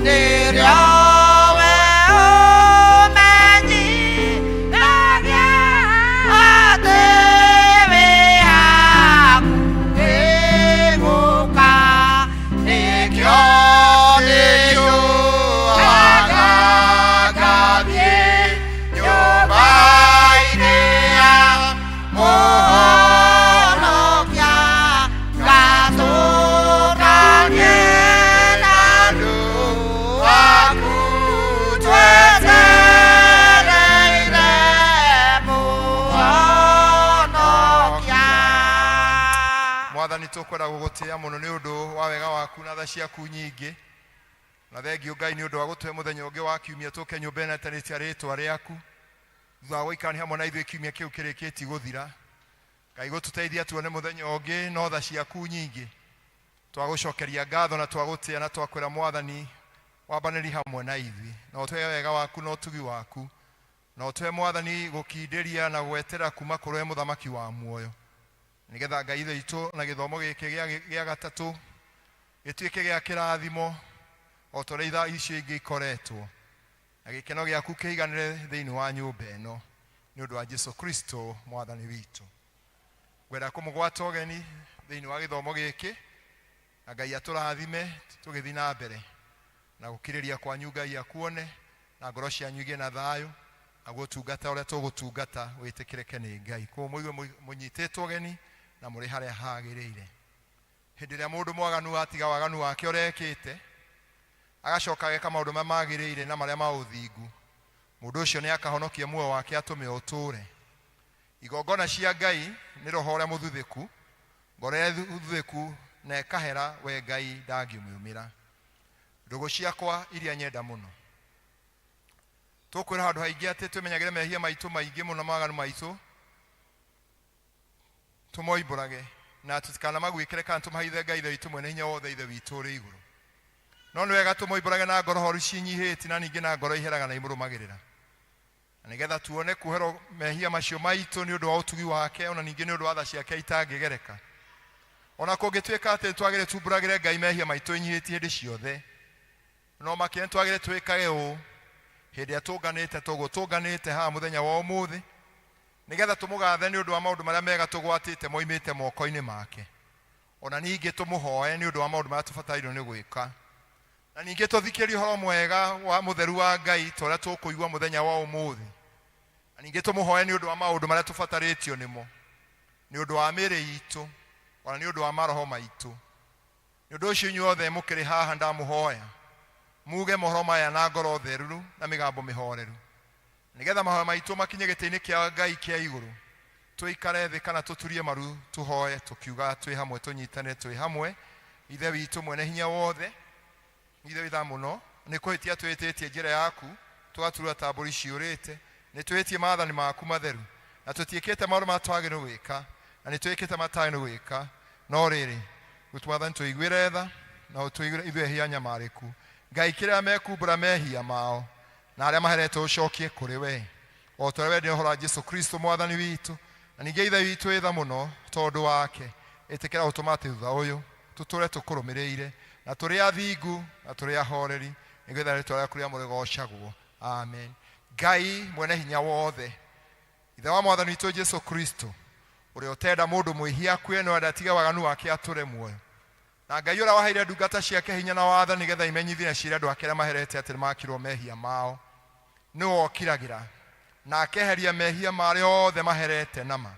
Nĩrĩo we ũmenyithagia atĩ wĩ hakuhĩ gũka. Nĩkĩo nĩnjũaga ngathiĩ nyũmba-inĩ ya Mũhonokia, ngatũũranie na andũ aku twetereire Mũhonokia. Mwathani, tũkwenda gũgũtĩĩa mũno nĩ ũndũ wa wega waku na tha ciaku nyingĩ. Na thengiũ Ngai nĩ ũndũ wa gũtũhe mũthenya ũngĩ wa kiumia tũke nyũmba ĩno ĩtanĩtie rĩtwa rĩaku. Thutha wa gũikarania hamwe na ithuĩ kiumia kĩu kĩrĩkĩtie gũthira. Ngai gũtũteithia tuone mũthenya ũngĩ no tha ciaku nyingĩ. Twagũcokeria ngatho na twagũtĩĩa na twakwĩra Mwathani wambanĩri hamwe na ithuĩ. Na ũtũhe wega waku na ũtugi waku. Na ũtũhe Mwathani gũkindĩria na gwetera kuma kũrĩ we Mũthamaki wa muoyo. Nĩgetha Ngai Ithe witũ na gĩthomo gĩkĩ gĩa gatatũ gĩtuĩke gĩa kĩrathimo o ta ũrĩa ithaa icio ingĩ ikoretwo, na gĩkeno gĩaku kĩiganĩre thĩinĩ wa nyũmba ĩno, nĩ ũndũ wa Jesu Kristo Mwathani witũ. Ngwenda kũmũgwata ũgeni thĩinĩ wa gĩthomo gĩkĩ, na Ngai atũrathime tũgĩthiĩ na mbere na gũkirĩria kwanyu. Ngai akuone na ngoro cianyu igĩe na thayũ, naguo ũtungata ũrĩa tũgũtungata wĩtĩkĩrĩke nĩ Ngai. Koguo mũigue mũnyitĩtwo ũgeni na mũrĩ harĩa hagĩrĩire. Hĩndĩ ĩrĩa mũndũ mwaganu atiga waganu wake ũrĩa ekĩte, agacoka ageka maũndũ marĩa magĩrĩire na marĩa ma ũthingu, mũndũ ũcio nĩ akahonokia muoyo wake atũme ũtũũre. Igongona cia Ngai nĩ roho ũrĩa mũthuthĩku, ngoro ĩrĩa thuthĩku na ĩkahera, we Ngai ndangĩmĩũmĩra. Ndũgũ ciakwa iria nyenda mũno, tũkwĩra handũ haingĩ atĩ twĩmenyagĩre mehia maitũ maingĩ mũno, mawaganu maitũ tũmoimbũrage na tũtikanamaguĩkĩre kana tũmahithe Ngai Ithe witũ mwene hinya wothe, Ithe witũ ũrĩ igũrũ. No nĩ wega tũmoimbũrage na ngoro horu ciĩnyihĩtie na ningĩ na ngoro iheraga na imũrũmagĩrĩra, na nĩgetha tuone kuoherwo mehia macio maitũ nĩ ũndũ wa ũtugi wake, ona ningĩ nĩ ũndũ wa tha ciake itangĩgereka. Ona kũngĩtuĩka atĩ twagĩrĩire tumbũragĩre Ngai mehia maitũ ĩnyihĩtie hĩndĩ ciothe, no makĩria nĩtwagĩrĩire twĩkage ũũ hĩndĩ ĩrĩa tũnganĩte toguo tũnganĩte haha mũthenya wa ũmũthĩ, nĩgetha tũmũgathe nĩ ũndũ wa maũndũ marĩa mega tũgwatĩte moimĩte moko-inĩ make, ona ningĩ tũmũhoe nĩ ũndũ wa maũndũ marĩa tũbatairwo nĩ gwĩka, na ningĩ tũthikĩrie ũhoro mwega wa mũtheru wa Ngai ta ũrĩa tũkũigua mũthenya wa ũmũthĩ, na ningĩ tũmũhoe nĩ ũndũ wa maũndũ marĩa tũbatarĩtio nĩmo, nĩ ũndũ wa mĩĩrĩ itũ, ona nĩ ũndũ wa maroho maitũ. Nĩ ũndũ ũcio inyuothe mũkĩrĩ haha ndamũhoya muge mohoro maya na ngoro theru na mĩgambo mĩhoreru, nĩgetha mahoya maitũ makinye gĩtĩ-inĩ kĩa Ngai kĩa igũrũ. Tũikare thĩ kana tũturie maru tũhoe tũkiuga twĩ hamwe, tũnyitane twĩ hamwe. Ithe witũ mwene hinya wothe, Ithe wĩ tha mũno, nĩ kũhĩtia twĩhĩtĩtie njĩra yaku, tũgaturura ta mbũri ciũrĩte. Nĩ twĩhĩtie maathani maku matheru, na tũtiĩkĩte maũndũ marĩa twagĩrĩirwo gwĩka, na nĩ twĩkĩte marĩa tũtagĩrĩirwo gwĩka. No rĩrĩ, Mwathani, tũiguĩre tha, na ũtũiguĩre ithuĩ ehia anyamarĩku. Ngai, kĩrĩa mekumbũra mehia mao, na arĩa maheretwo ũcokie kũrĩ we, o ta ũrĩa wendire ũhoro wa Jesu Kristo Mwathani witũ. Na ningĩ Ithe witũ wĩ tha mũno, tondũ wake, ĩtĩkĩra gũtũma atĩ thutha ũyũ tũtũũre tũkũrũmĩrĩire, na tũrĩ athingu na tũrĩ ahoreri, nĩgetha rĩĩtwa rĩaku rĩamũre rĩgoocagwo. Amen. Ngai mwene hinya wothe, Ithe wa Mwathani witũ Jesu Kristo, ũrĩa ũtenda mũndũ mwĩhia akue, no enda atige waganu wake atũre muoyo, na Ngai ũrĩa waheire ndungata ciake hinya na watho nĩgetha imenyithie na ciĩre andũ ake arĩa maherete atĩ nĩmakirwo mehia mao, nĩwe ũkiragĩra na akeheria mehia ma arĩa othe maherete nama,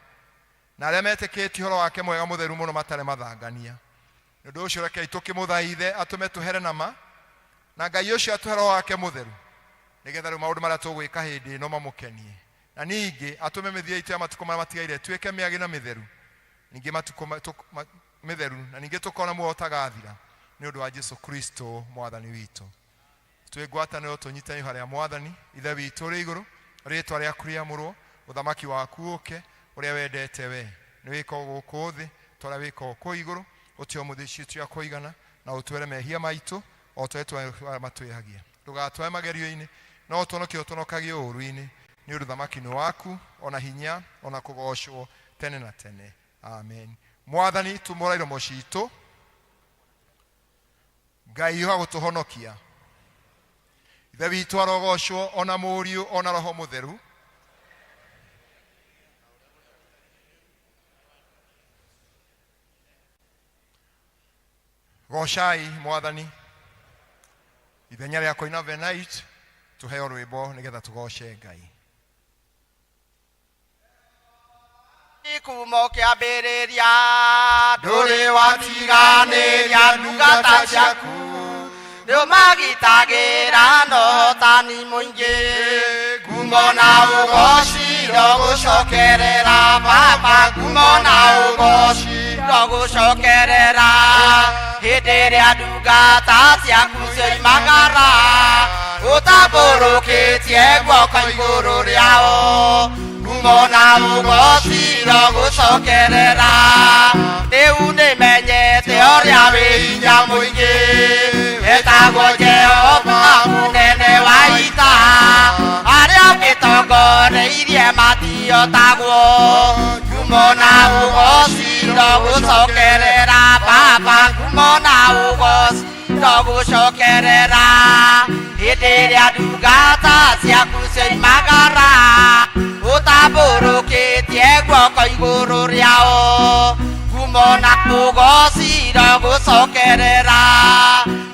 na arĩa metĩkĩtie ũhoro wake mwega mũtheru mũno matarĩ mathangania. Nĩ ũndũ ũcio rekei tũkĩmũthaithe atũme tũhere nama, na Ngai ũcio atũhe roho wake mũtheru, nĩgetha rĩu maũndũ marĩa tũgwĩka hĩndĩ ĩno mamũkenie, na ningĩ atũme mĩthiĩre itũ ya matukũ marĩa matigaire ĩtuĩke mĩagĩru na mĩtheru, ningĩ matukũ mĩtheru, na ningĩ tũkona muoyo ũtagathira, nĩ ũndũ wa Jesu Kristo Mwathani witũ. Twĩ ngwatanĩro tũnyitane harĩa Mwathani Ithe witũ ũrĩ igũrũ, rĩĩtwa rĩaku rĩamũrwo, ũthamaki waku ũke, ũrĩa wendete we nĩ wĩkwo gũkũ thĩ ta ũrĩa wĩkagwo kũu igũrũ. Ũtũhe ũmũthĩ ciitũ ya kũigana, na ũtuohere mehia maitũ o ta ũrĩa tuohagĩra arĩa matwĩhagia. Ndũgatwae magerio-inĩ, no ũtũhonokie ũtũhonokagie ũũru-inĩ, nĩ ũndũ ũthamaki nĩ waku, o na hinya, o na kũgoocwo tene na tene. Amen. Mwathani, tumũra iromo ciitũ. Ngai hiũha gũtũhonokia. Ithe witũ arogocwo ona Mũriũ ona Roho Mũtheru. Gocai Mwathani. Ithenya rĩa kũina Venite tũheo rwĩmbo nĩgetha tũgoce Ngai. Kuma ũkĩambĩrĩria ndũrĩ watiganĩria ndungata ciaku, nĩũmagitagĩra na ũhotani mũingĩ. Ngumo na ũgoci rogũcokerera Baba, ngumo na ũgoci rogũcokerera. Hĩndĩ ĩrĩa ndungata ciaku cioimagara, ũtambũrũkĩtie guoko igũrũ rĩao. Ngumo na ũgoci rogũcokerera. Rĩu nĩmenyete ũrĩa wĩ hinya mũingĩ, etagwo Jehova mũnene wa ita. Arĩa ũgĩtongoreirie matiotagwo. Ngumo na ũgoci rogũcokerera Baba, ngumo na ũgoci rogũcokerera. Hĩndĩ ĩrĩa ndungata ciaku cioimagara, ũtambũrũkĩtie guoko igũrũ rĩao. Ngumo na ũgoci rogũcokerera.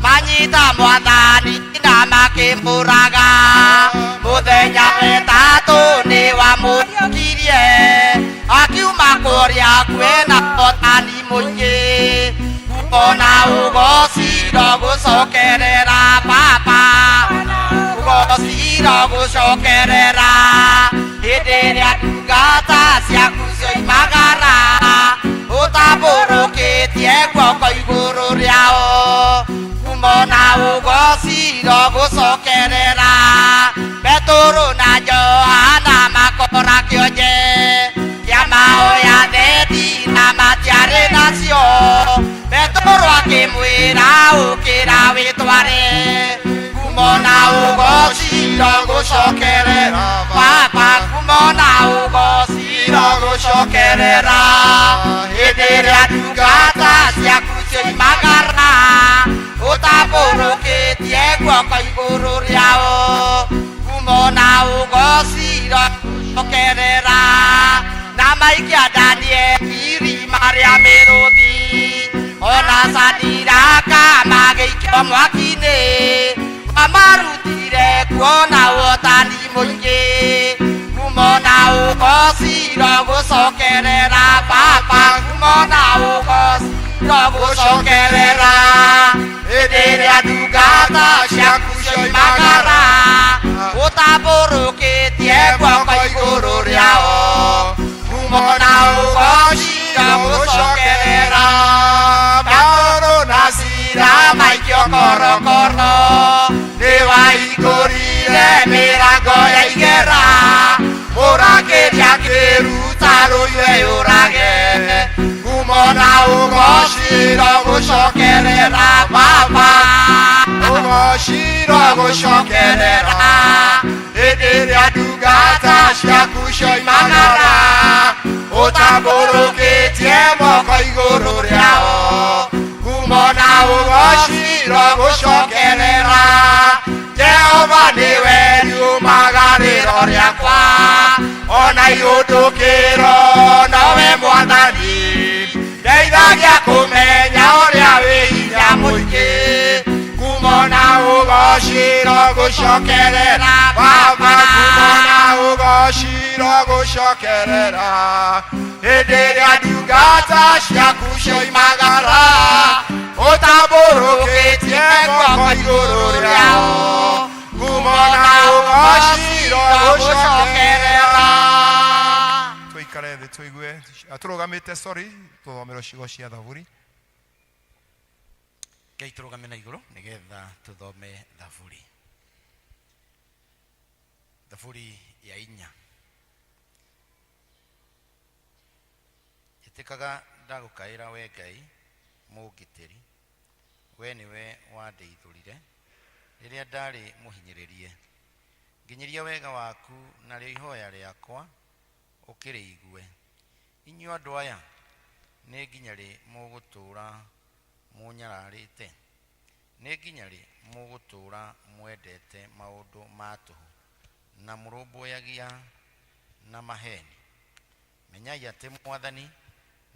Manyita Mwathani na makĩmũraga, mũthenya wetatũ nĩwamũriũkirie, akiuma kũrĩa kwĩna ũhotani mũingĩ. Ngumo na ũgoci rogũcokerera Baba, ũgoci rogũcokerera. Hĩndĩ ĩrĩa ndungata ciaku cioimagara, ũtambũrũkĩtie guoko igũrũ rĩao. Ngumo na ũgoci rogũcokerera. Petũrũ na Johana makora kĩonje kĩa mahoya thendi na matiarĩ nacio. Petũrũ akĩmwĩra ũkĩra wĩtware. Ngumo na ũgoci rogũcokerera Baba, ngumo na ũgoci rogũcokerera. Hĩndĩ ĩrĩa ndungata ciaku cioimagara, ũtambũrũkĩtie guoko igũrũ rĩao. Ngumo na ũgoci rogũcokerera. Na maikia Danieli irima rĩa mĩrũthi, ona Sadiraka magĩikio mwaki-inĩ, wamarutire kuo na ũhotani mũingĩ. Ngumo na ũgoci rogũcokerera Baba, ngumo na ũgoci rogũcokerera. Hĩndĩ ĩrĩa ndungata ciaku cioimagara, ũtambũrũkĩtie guoko igũrũ rĩao. Ngumo na ũgoci rogũcokerera. Paulo na Sila maikio korokoro, nĩwahingũrire mĩrango ya igera, mũrangĩri akĩruta rũiwe yũrage. Ngumo na ũgoci rogũcokerera Baba, ũgoci rogũcokerera. Hĩndĩ ĩrĩa ndungata ciaku cioimagara, ũtambũrũkĩtie moko igũrũ rĩao. Ngumo na ũgoci rogũcokerera. Jehova nĩwe riumagarĩro rĩakwa, ona ihũndũkĩro nowe Mwathani. Ndeithagia kũmenya ũrĩa wĩ hinya mũingĩ. Ngumo na ũgoci rogũcokerera Baba, ngumo na ũgoci rogũcokerera. Hĩndĩ ĩrĩa ndungata ciaku cioimagara, ũtambũrũkĩtie guoko igũrũ rĩao. Ngumo na ũgoci rogũcokerera. Tũikare thĩ tũigue, tũrũgamĩte, sorry, tũthomerwo ciugo cia Thaburi. Ngai tũrũgame na igũrũ nĩgetha tũthome Thaburi. Thaburi ya 4. Njĩtĩkaga ndagũkaĩra we Ngai mũngitĩri, we nĩwe wandeithũrire rĩrĩa ndarĩ mũhinyĩrĩrie. Nginyĩria wega waku narĩo ihoya rĩakwa ũkĩrĩigue. Inyuĩ andũ aya, nĩ nginya rĩ mũgũtũũra mũnyararĩte? Nĩ nginya rĩ mũgũtũũra mwendete maũndũ ma tũhũ na mũrũmbũyagia na maheni? Menyai atĩ Mwathani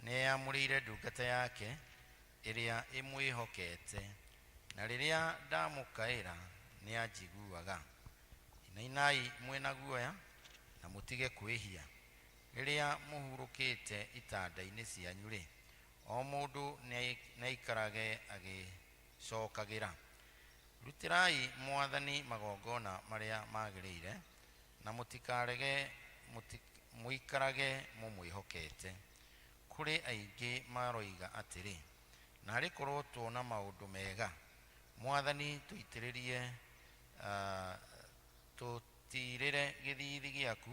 nĩeyamũrĩire ndungata yake ĩrĩa ĩmwĩhokete, na rĩrĩa ndamũkaĩra nĩanjiguaga. Inainai mwĩ na guoya na mũtige kwĩhia. Rĩrĩa mũhurũkĩte itanda-inĩ cianyu-rĩ, o mũndũ nĩaikarage agĩcokagĩra. Rutĩrai Mwathani magongona marĩa magĩrĩire, na mũtikarege mũikarage mũmwĩhokete. Kũrĩ aingĩ maroiga atĩrĩ, Naarĩ korwo tuona maũndũ mega! Mwathani tũitĩrĩrie, tũtiirĩre gĩthiithi gĩaku,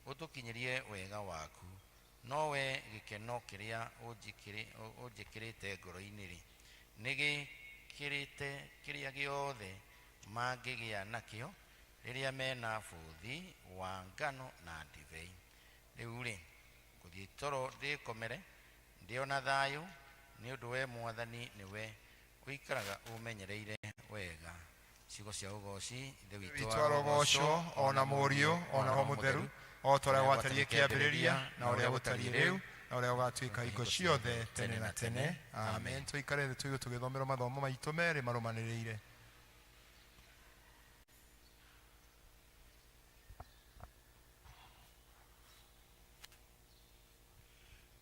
ũtũkinyĩrie wega waku. No wee gĩkeno kĩrĩa ũnjĩkĩrĩte ngoro-inĩ-rĩ, nĩgĩkĩrĩte kĩrĩa gĩothe mangĩgĩa nakĩo rĩrĩa me na bũthi wa ngano na ndibei. Rĩu-rĩ, ngũthiĩ toro ndĩĩkomere, ndĩ o na thayũ, nĩ ũndũ wee Mwathani nĩwe ũikaraga ũũmenyereire wega. Ciugo cia ũgooci. Ithe witũ witũ arogocwo, o na Mũriũ, o na Roho Mũtheru, o ta ũrĩa gwatariĩ kĩambĩrĩria, na ũrĩa gũtariĩ rĩu, na ũrĩa gũgatuĩka hingo ciothe, tene na tene. Amen. Tũikare thĩ tũigue tũgĩthomerwo mathomo maitũ merĩ marũmanĩrĩire.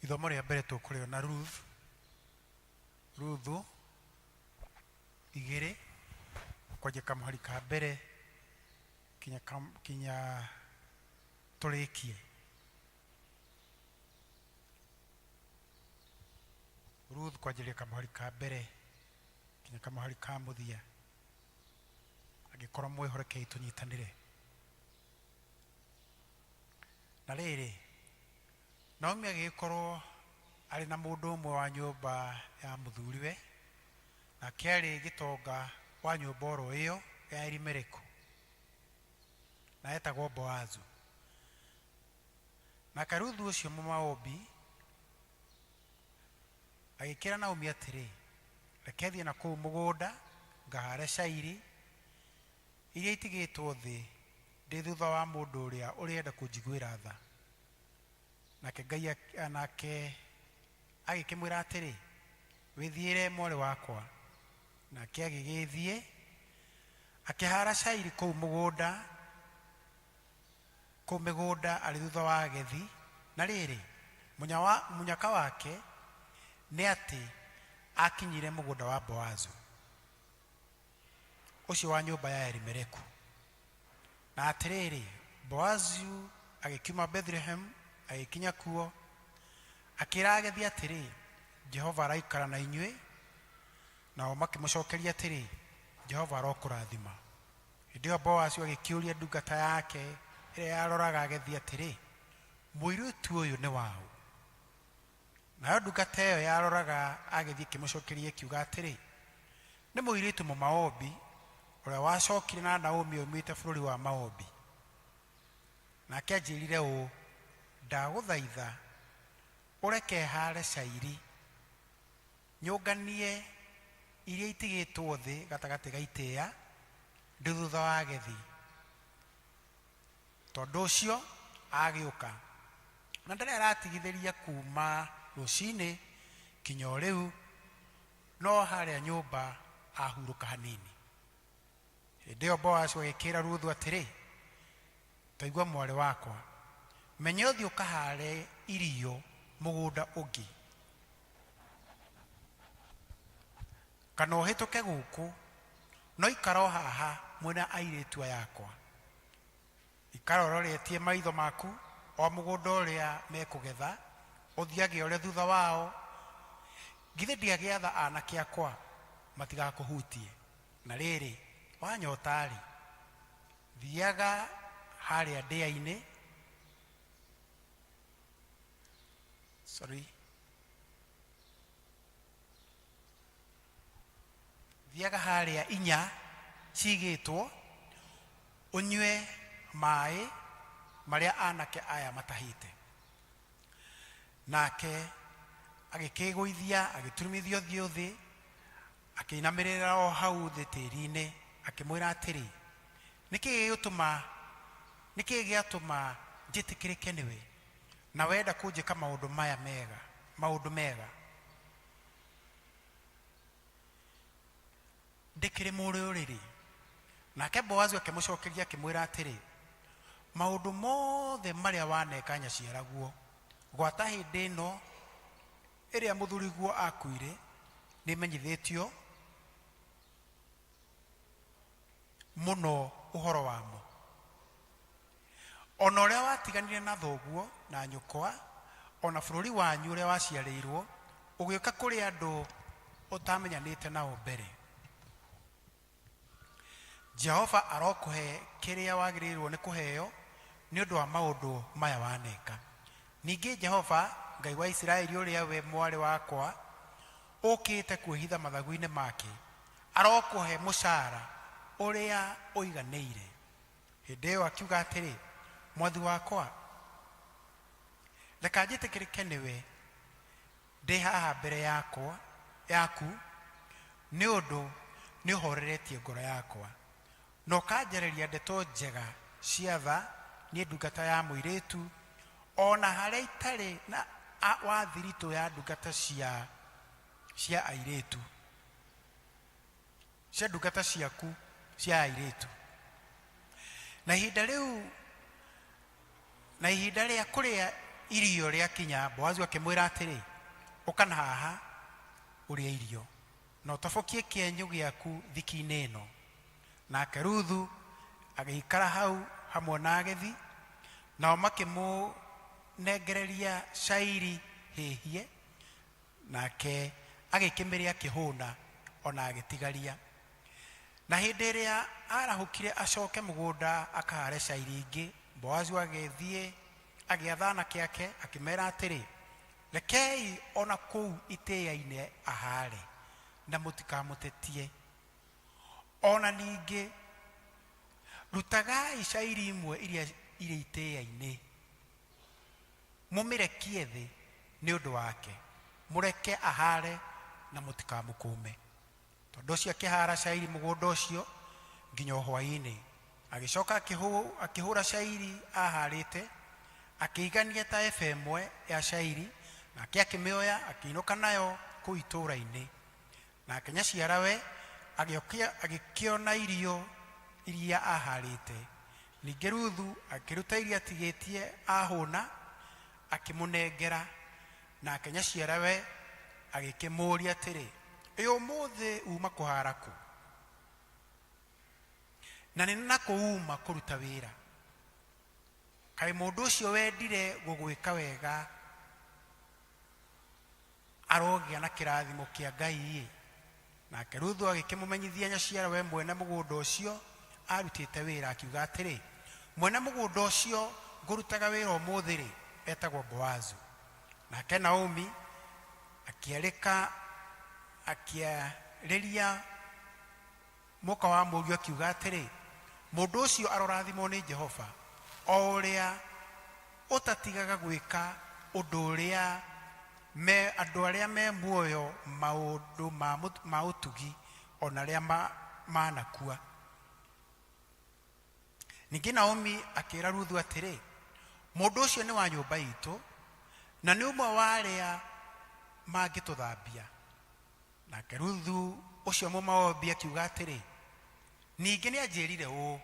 Ithomo rĩa mbere tũkũrĩona Ruth, Ruthu igĩrĩ kwanjia kamũhari ka mbere kinya, kinya tũrĩkie. Ruth kwanjĩrĩria kamũhari ka mbere kinya kamũhari ka mũthia. Angĩkorwo mwĩho rekei tũnyitanĩre. Na rĩrĩ, Naomi agĩgĩkorũo arĩ na mũndũ ũmwe wa nyũmba ya mũthuriwe, nake aarĩ gĩtonga wa nyũmba o ro ĩo ya Elimeleku, na etagwo Boazu. Nake Ruthu ũcio Mũmoabi agĩkĩĩra Naomi atĩrĩ, Reke 'thiĩ na kũu mũgũnda ngahaare cairi iria itigĩtwo thĩ ndĩ thutha wa mũndũ ũrĩa ũrĩenda kũnjiguĩra tha. Nake Ngai nake agĩkĩmwĩra atĩrĩ, Wĩthiĩre, mwarĩ wakwa. Nake agĩgĩthiĩ, akĩhaara cairi kũu mũgũnda, kũu mĩgũnda arĩ thutha wa agethi. Na rĩrĩ, mũnyaka wake nĩ atĩ aakinyire mũgũnda wa Boazu, ũcio wa nyũmba ya Elimeleku. Na atĩrĩrĩ, Boazu agĩkiuma Bethilehemu, agĩkinya kuo, akĩĩra agethi atĩrĩ, Jehova aroikara na inyuĩ. Nao makĩmũcokeria atĩrĩ, Jehova arokũrathima. Hĩndĩ ĩyo Boazu agĩkĩũria ndungata yake ĩrĩa yaroraga agethi atĩrĩ, Mũirĩtu ũyũ nĩ waũ? Nayo ndungata ĩyo yaroraga agethi ĩkĩmũcokeria ĩkiuga atĩrĩ, Nĩ mũirĩtu Mũmoabi ũrĩa wacokire na Naomi oimĩte bũrũri wa Moabi. Nake anjĩrire ũũ, 'Ndagũthaitha ũreke haare cairi, nyũnganie iria itigĩtwo thĩ gatagatĩ ga itĩĩa ndĩ thutha wa agethi. Tondũ ũcio agĩũka, na ndarĩ aratigithĩria kuuma rũcinĩ kinya o rĩu, no harĩa nyũmba ahurũka hanini. Hĩndĩ ĩyo Boazu agĩkĩĩra Ruthu atĩrĩ, Ta igua mwarĩ wakwa, menya ũthiĩ ũkahaare irio mũgũnda ũngĩ, kana ũhĩtũke gũkũ, no ikara o haha mwĩ na airĩtu aya akwa. Ikara ũroretie maitho maku o mũgũnda ũrĩa mekũgetha, ũthiage ũrĩ thutha wao. Githĩ ndiagĩatha aanake akwa matigakũhutie? Na rĩrĩ, wanyota-rĩ, thiaga harĩa ndĩa-inĩ, sorry, thiaga harĩa inya cigĩtwo, ũnyue maĩ marĩa anake aya matahĩte. Nake agĩkĩĩgũithia, agĩturumithia ũthiũ thĩ, Akĩinamĩrĩra o hau thĩ tĩri-inĩ, akĩmwĩra atĩrĩ, nĩkĩ gĩgũtũma nĩkĩ gĩatũma njĩtĩkĩrĩke nĩwe na wenda kũnjĩka maũndũ maya mega, maũndũ mega? Ndĩkĩrĩ mũrũrĩrĩ. Nake Boazu akĩmũcokeria akĩmwĩra atĩrĩ, maũndũ mothe marĩa waneka nyaciaraguo gwata hĩndĩ ĩno ĩrĩa mũthuriguo akuire nĩmenyithĩtio mũno ũhoro wamo, ona ũrĩa watiganire na thoguo na nyũkwa, ona bũrũri wanyu ũrĩa waciarĩirwo, ũgĩũka kũrĩ andũ ũtamenyanĩte nao mbere. Jehova arokũhe kĩrĩa wagĩrĩirwo nĩ kũheo nĩ ũndũ wa maũndũ maya waneka. Ningĩ Jehova Ngai wa Isiraeli, ũrĩa we mwarĩ wakwa ũkĩte kwĩhitha mathagu-inĩ make, arokũhe mũcara ũrĩa ũiganĩire. Hĩndĩ ĩyo akiuga atĩrĩ, mwathi wakwa, reka njĩtĩkĩrĩke nĩwe ndĩ haha mbere yakwa yaku, nĩ ũndũ nĩ ũhoreretie ngoro yakwa na ũkanjarĩria ndeto njega cia tha niĩ ndungata ya mũirĩtu, ona harĩa itarĩ na wa thiritũ ya ndungata cia cia airĩtu, cia ndungata ciaku cia airĩtu. Na ihinda rĩu, na ihinda rĩa kũrĩa irio rĩakinya, Boazu akĩmwĩra atĩrĩ, ũka na haha ũrĩe irio na ũtobokie kĩenyũ gĩaku thiki-inĩ ĩno. Nake Ruthu agĩikara hau hamwe na agethi, nao makĩmũnengereria cairi hĩhie, nake agĩkĩmĩrĩa akĩhũna, ona agĩtigaria. Na hĩndĩ ĩrĩa arahũkire acoke mũgũnda akahare cairi ingĩ, Boazu agĩthiĩ agĩatha anake ake akĩmera atĩrĩ, rekei ona kũu itĩĩa-inĩ ahare, na mũtikamũtetie. Ona ningĩ rutagai cairi imwe iria irĩ itĩĩa-inĩ, mũmĩrekie thĩ nĩ ũndũ wake, mũreke ahare na mũtikamũkũme. Tondũ ũcio akĩhara cairi mũgũnda ũcio nginya hwaĩ-inĩ. Agĩcoka akĩhũra cairi aharĩte, akĩigania ta eba ĩmwe ya cairi, nake akĩmĩoya akĩinũka nayo kũu itũũra-inĩ. Nake nyaciarawe agĩkĩona irio iria aharĩte. Ningĩ Ruthu akĩruta iria atigĩtie ahũna, akĩmũnengera. Nake nyaciarawe agĩkĩmũũria atĩrĩ, ĩ ũmũthĩ uma kũhara kũ? Na nĩ nakũ uma kũruta wĩra? Kaĩ mũndũ ũcio wendire gũgwĩka wega arogĩa na kĩrathimo kĩa Ngai-ĩ. Nake Ruthu agĩkĩmũmenyithia nyaciarawe mwene mũgũnda ũcio arutĩte wĩra, akiuga atĩrĩ, mwene mũgũnda ũcio ngũrutaga wĩra ũmũthĩ-rĩ, etagwo Boazu. Nake Naomi akĩarĩka akĩarĩria mũka wa mũriũ akiuga atĩrĩ, mũndũ ũcio arorathimwo nĩ Jehova, o ũrĩa ũtatigaga gwĩka ũndũ ũrĩa me andũ arĩa me muoyo maũndũ ma ũtugi ona arĩa manakua. Ningĩ Naomi akĩra Ruthu atĩrĩ, mũndũ ũcio nĩ wa nyũmba itũ na nĩ ũmwe wa arĩa mangĩtũthambia. Nake Ruthu ũcio Mũmoabi akiuga atĩrĩ, ningĩ nĩ anjĩrire ũũ,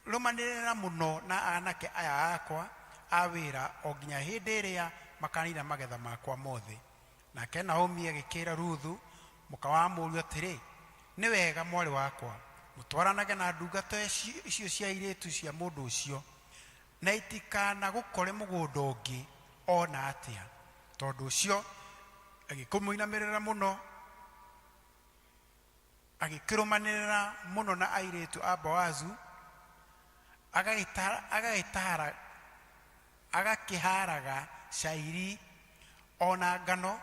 rũmanĩrĩra mũno na anake aya akwa a wĩra o nginya hĩndĩ ĩrĩa makanina magetha makwa mothe. Nake Naomi agĩkĩra Ruthu mũka wa mũriũ atĩrĩ, nĩ wega mwarĩ wakwa, mũtwaranage na ndungata icio cia airĩtu cia mũndũ ũcio, na itikanagũkore mũgũnda ũngĩ ona atĩa. Tondũ ũcio agĩkĩmũinamĩrĩra mũno, agĩkĩrũmanĩrĩra mũno na airĩtu a Boazu, agakĩharaga cairi ona ngano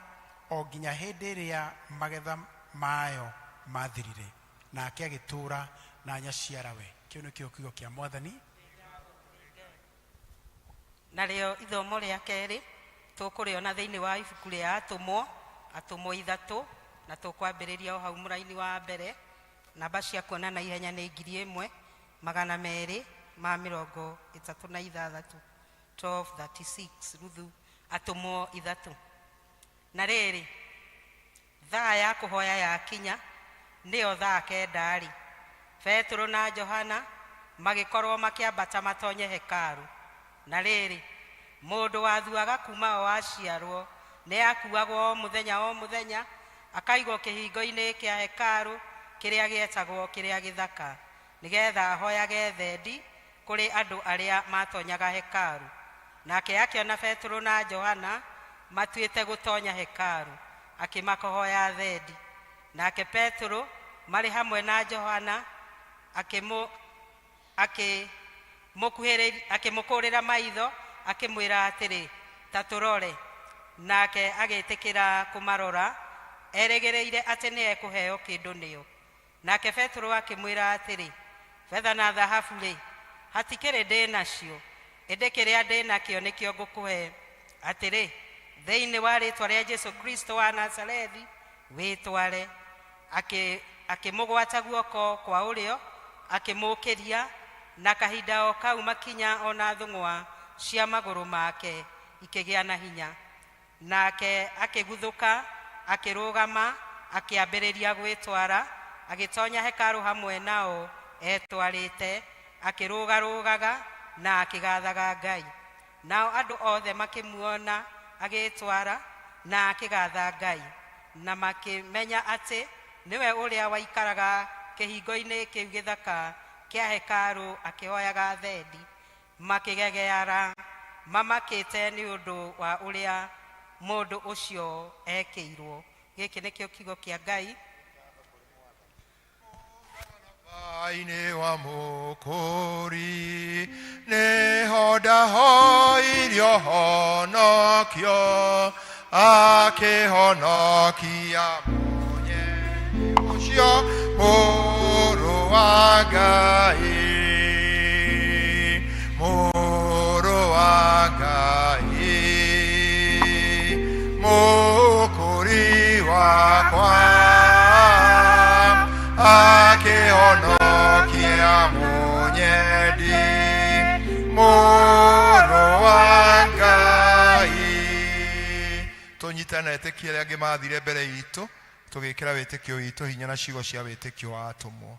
o nginya hĩndĩ ĩrĩa magetha mayo mathirire, nake agĩtũũra na nyaciarawe. Kĩu nĩkĩo kiugo kĩa Mwathani. Narĩo ithomo rĩa kerĩ tũkũrĩona thĩinĩ wa ibuku rĩa Atũmwo Atũmwo ithatũ, na tũkwambĩrĩria o hau mũraini wa mbere. Namba cia kuona na ihenya nĩ 1236, 1236. Ruthu atũmwo ithatũ. Na rĩrĩ, thaa ya kũhoya yakinya, nĩyo thaa kenda-rĩ, Petero na Johana magĩkorwo makĩambata matonye hekarũ. Na rĩrĩ, mũndũ wathuaga kuuma o aciarwo nĩakuagwo o mũthenya o mũthenya, akaigwo kĩhingo-inĩ kĩa hekarũ kĩrĩa gĩetagwo Kĩrĩa Gĩthaka, nĩgeetha ahoyage thendi kũrĩ andũ arĩa maatonyaga hekarũ. Nake akĩona Petero na Johana matuĩte gũtonya hekarũ, akĩmahoya thendi. Nake Petero marĩ hamwe na Johana akĩmũ akĩmũkũrĩra maitho, akĩmwĩra atĩrĩ, "Ta tũrore." Nake agĩtĩkĩra kũmarora, erĩgĩrĩire atĩ nĩ ekũheo kĩndũ nĩo. Nake Petero akĩmwĩra atĩrĩ, "Betha na thahabu-rĩ, hatikĩrĩ ndĩ nacio, ĩndĩ kĩrĩa ndĩ nakĩo nĩkĩo ngũkũhe. Atĩrĩ, thĩinĩ wa rĩĩtwa rĩa Jesu Kristo wa Nazarethi, wĩtware." Akĩmũgwata guoko kwa ũrĩo, akĩmũũkĩria, na kahinda o kau makinya o na thũng'wa cia magũrũ make ikĩgĩa na hinya. Nake akĩguthũka, akĩrũgama, akĩambĩrĩria gwĩtwara, agĩtonya hekarũ hamwe nao etwarĩte, akĩrũgarũgaga na akĩgathaga Ngai. Nao andũ othe makĩmuona agĩĩtwara na akĩgatha Ngai, na makĩmenya atĩ nĩwe ũrĩa waikaraga kĩhingo-inĩ kĩu gĩthaka kĩa hekarũ akĩhoyaga thendi. Makĩgegeara mamakĩte nĩ ũndũ wa ũrĩa mũndũ ũcio ekĩirwo. Gĩkĩ nĩkĩo kiugo kĩa Ngai. Mũtharaba-inĩ wa Mũkũri nĩho ndahoirio honokio, akĩhonokia mũnyendi ũcio Mũrũ wa Ngai, Mũrũ wa Ngai, Mũkũri wakwa, akĩhonokia mũnyendi Mũrũ wa Ngai. Tũnyitane na etĩkia arĩa angĩ mathire mbere itũ, tũgĩkĩra wĩtĩkio witũ hinya na ciugo cia wĩtĩkio wa atũmwo.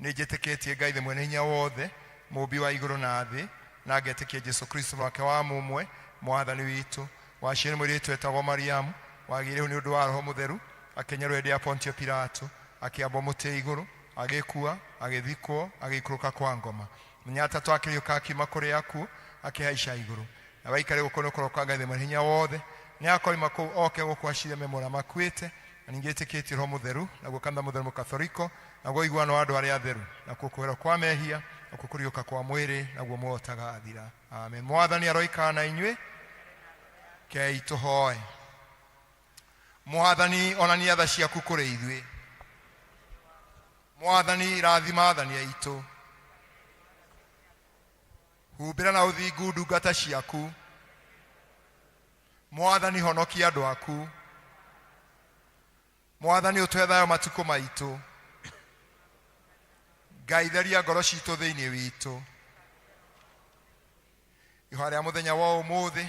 Nĩ njĩtĩkĩtie Ngai Ithe Mwene Hinya Wothe, Mũũmbi wa igũrũ na thĩ, na ngetĩkia Jesu Kristo Mũrũ wake wa mũmwe, Mwathani witũ, waciarirwo nĩ mũirĩtu wetagwo Mariamu, wagĩire nĩ ũndũ wa Roho Mũtheru, akĩnyarwo hĩndĩ ya Pontio Pilato, akĩambwo mũtĩ igũrũ, agĩkua, agĩthikwo, agĩikũrũka kwa ngoma. Mũthenya wa gatatũ akĩriũka akiuma kũrĩ akuũ, akĩhaica igũrũ. Na waikarĩ gũkũ nĩ ũkorwo kwa Ngai Ithe Mwene Hinya Wothe, nĩ akoima kũu oke gũkũ acire me muoyo makuĩte. Na ningĩ ĩtĩkĩtie Roho Mũtheru, naguo kanitha mũtheru mũkathoriko, naguo ũiguano wa andũ arĩa atheru, nakuo kũherwo kwa mehia, nakuo kũriũka kwa mwĩrĩ, naguo muoyo ũtagathira. Amen. Mwathani aroikara na inyuĩ. Kei tũhoe. Mwathani, onania tha ciaku kũrĩ ithuĩ. Mwathani, rathima athani aitũ. Humbĩra na ũthingu ndungata ciaku. Mwathani, honokia andũ aku. Mwathani, ũtũhe thayũ matukũ maitũ. Ngai, theria ngoro citũ thĩinĩ witũ. Ihoya rĩa mũthenya wa ũmũthĩ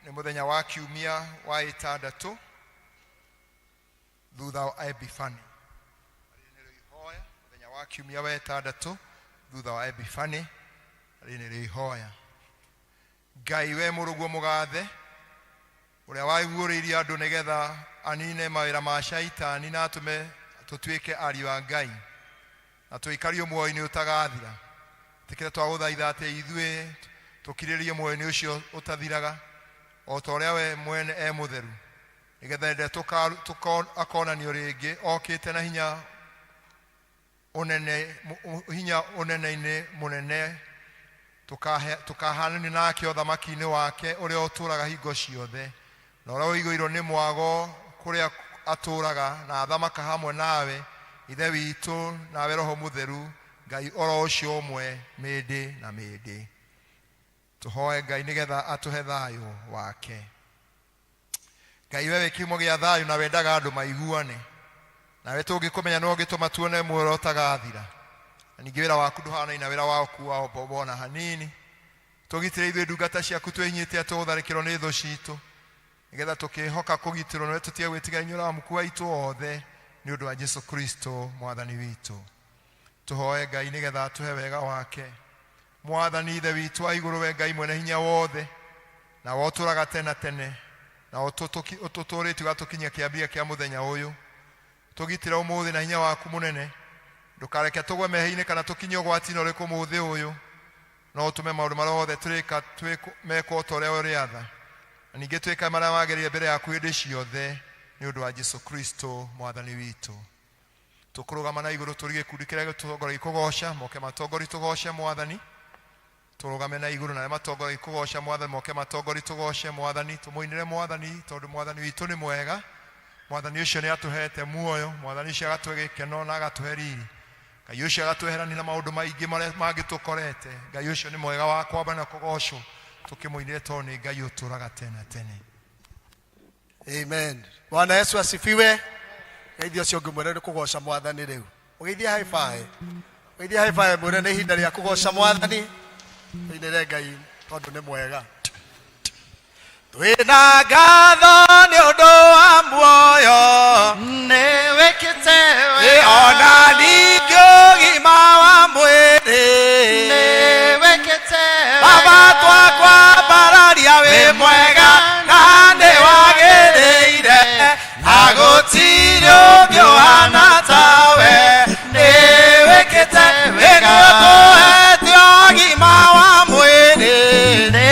nĩ mũthenya wa kiumia wa ĩtandatũ thutha wa Epifani. Rĩrĩ nĩrĩo ihoya mũthenya wa kiumia wa ĩtandatũ thutha wa Epifani. Rĩrĩ nĩrĩo ihoya. Ngai, we mũrũguo mũgathe, ũrĩa waiguũrĩirie andũ nĩgetha anine mawĩra ma shaitani na atũme tũtuĩke ariũ a Ngai na tũikario muoyo-inĩ ũtagathira, tĩkĩra twagũthaitha atĩ ithuĩ tũkirĩrĩrie muoyo-inĩ ũcio ũtathiraga, o ta ũrĩa we mwene e mũtheru, nĩgetha hĩndĩ ĩrĩa akonanio rĩngĩ okĩte na hinya ũnene, hinya ũnene-inĩ mũnene, tũkahananio nake ũthamaki-inĩ wake ũrĩa ũtũũraga hingo ciothe, na ũrĩa ũigũirwo nĩ mwago kũrĩa atũũraga, na athamaka hamwe nawe, Ithe witũ, nawe Roho Mũtheru, Ngai oro ũcio ũmwe, mĩndĩ na mĩndĩ. Tũhoe Ngai nĩgetha atũhe thayũ wake. Ngai we wĩ kĩhumo gĩa thayũ na wendaga andũ maiguane. Nawe tũngĩkũmenya no ũgĩtũma tuone muoyo ũtagathira. Na ningĩ wĩra waku ndũhanaine na wĩra waku wa mbombo ona hanini. Tũgitĩre ithuĩ ndungata ciaku twĩhinyĩte tũgũtharĩkĩrwo nĩ thũ citũ, nĩgetha tũkĩhoka kũgitĩrwo nĩwe tũtige gwĩtigĩra inyuĩ ũramuku waitũ othe, nĩ ũndũ wa Jesu Kristo mwathani witũ. Tũhoe Ngai nĩgetha atũhe wega wake. Mwathani Ithe witũ wa igũrũ, we Ngai mwene hinya wothe, nawe ũtũũraga tene na tene, na ũtũtũũrĩtie ũgatũkinyia kĩambia kĩa mũthenya ũyũ. Tũgitĩre ũmũthĩ na hinya waku mũnene, ndũkareke tũgwe mehia-inĩ kana tũkinye ũgwati-inĩ ũrĩkũ ũmũthĩ ũyũ, no ũtũme maũndũ marĩa mothe tũrĩka mekwo o ta ũrĩa ũrĩatha, na ningĩ twĩkage marĩa magĩrĩire mbere yaku hĩndĩ ciothe, nĩ ũndũ wa Jesu Kristo mwathani witũ. Tũkũrũgama na igũrũ tũrĩ gĩkundi kĩrĩa gĩtongoragia kũgoca, moke matongori tũgoce mwathani. Tũrũgame na igũrũ na arĩa matongoragia kũgoca mwathani, moke matongori tũgoce mwathani, tũmũinĩre mwathani, tondũ mwathani witũ nĩ mwega. Mwathani ũcio nĩ atũhete muoyo, mwathani ũcio agatũhe gĩkeno na agatũhe riri. Ngai ũcio agatweherania na maũndũ maingĩ marĩa mangĩtũkorete. Ngai ũcio nĩ mwega wa kwamba na kũgocwo, tũkĩmũinĩre tondũ nĩ Ngai ũtũũraga tene na tene. Amen. Bwana Yesu asifiwe. Geithia ũcio ũngĩ mwĩre nĩ kũgoca mwathani rĩu. Ũgeithie high five. Ũgeithie high five mwĩre nĩ ihinda rĩa kũgoca mwathani. Tũinĩre Ngai tondũ nĩ mwega. Twĩna ngatho nĩ ũndũ wa muoyo nĩ wĩkĩte ĩ ona ningĩ ũgima wa mwĩrĩ nĩ wĩkĩte Baba twakwambararia wĩ mwega na nĩ wagĩrĩire na gũtirĩ ũngĩ ũhana tawe nĩ wĩkĩte wega tũhete ũgima wa mwĩrĩ nĩ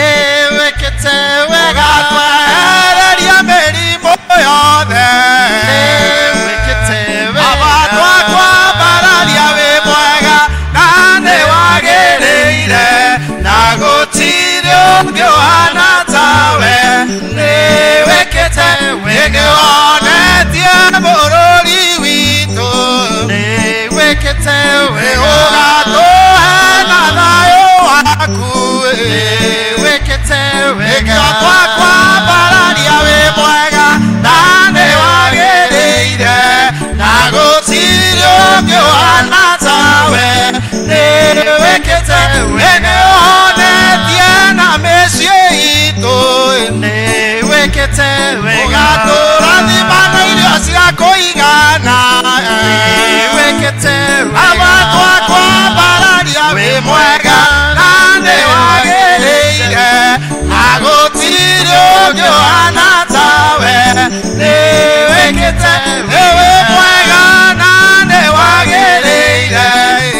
wĩkĩte wega ũgatwehereria mĩrimũ yothe nĩ wĩkĩte Baba wega twakwambararia wĩ mwega na nĩ wagĩrĩire na gũtirĩ ũngĩ ũhana tawe nĩ wĩkĩte wĩngĩ wonetie bũrũri witũ nĩ wĩkĩte wega ũgatũhe na thayũ waku nĩ wĩkĩte wega nĩkĩo twakwambararia wĩ mwega na nĩ wagĩrĩire na gũtirĩ ũngĩ ũhana tawe nĩ wĩkĩte wĩ nĩ ũhonetie na mĩciĩ itũ nĩ wĩkĩte wega ũgatũrathima na irio cia kũigana nĩ wĩkĩte Baba wega twakwambararia wĩ mwega na nĩ wagĩrĩire na gũtirĩ ũngĩ ũhana tawe nĩ wĩkĩte nĩ wĩ mwega na nĩ wagĩrĩire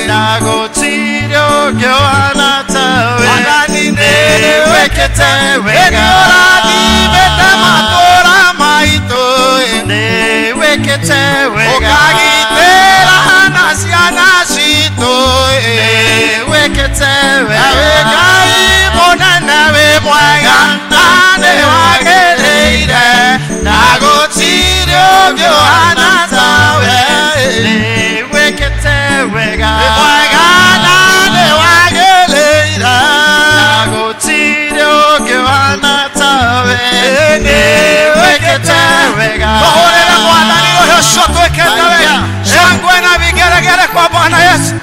na gũtirĩ ũngĩ ũhana tawe Mwathani nĩ wĩkĩte wega nĩ ũrathimĩte matũũra maitũ nĩ wĩkĩte wega ũkagitĩra na ciana citũ nĩ wĩkĩte Ewe wega Ngai mũnene wĩ mwega na nĩ wagĩrĩire na gũtirĩ ũngĩ ũhana tawe nĩ wĩkĩte wega wĩ mwega na nĩ wagĩrĩire na gũtirĩ ũngĩ ũhana tawe nĩ wĩkĩte wega tũhũrĩre mwathani rũhĩ ũcio twĩkĩte wega shangwe na vigeregere kwa Bwana Yesu.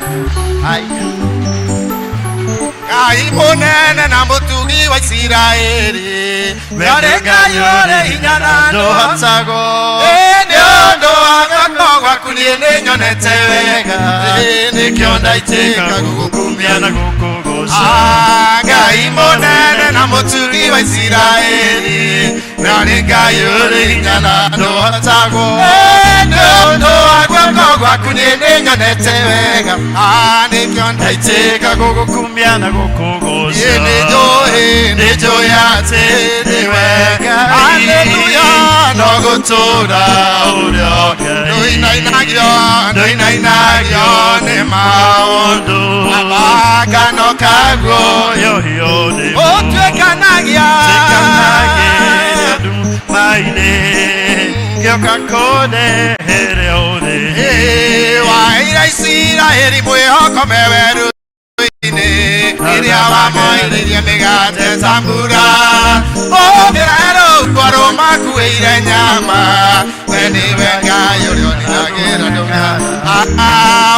Ngai mũnene na mũtugi wa Isiraeli Ndarĩ Ngai ũrĩ hinya na ndũhotagwo Ĩ, nĩ ũndũ wa guoko gwaku niĩ nĩ nyonete wega Ĩ, nĩkĩo ndaitĩka gũgũkumia na gũkũgooca Ah, Ngai mũnene na mũtugi wa Isiraeli Ndarĩ Ngai ũrĩ hinya na ndũhotagwo Ĩ, nĩ ũndũ wa guoko gwaku niĩ nĩ nyonete wega Ah, nĩkĩo ndaitĩka gũgũkumia na gũkũgooca Ĩ, nĩ njũĩ nĩ njũĩ atĩ nĩwe Ngai Haleluya no gũtũũra ũrĩa Ngai Ndũinainagio ndũinainagio nĩ maũndũ maũndũ Mabagano kaguo yohio nĩ ũtuĩkanagia Tuĩkanagia nduma-inĩ gĩũka kũnehere ũthĩ Ĩ, waheire Isiraeli mwĩhoko me werũ-inĩ rĩrĩa wamoiririe mĩgate ta mbura ũkĩra rũu rũhuho rũmakuĩire nyama we nĩwe Ngai ũrĩa ũninagĩra ndũmya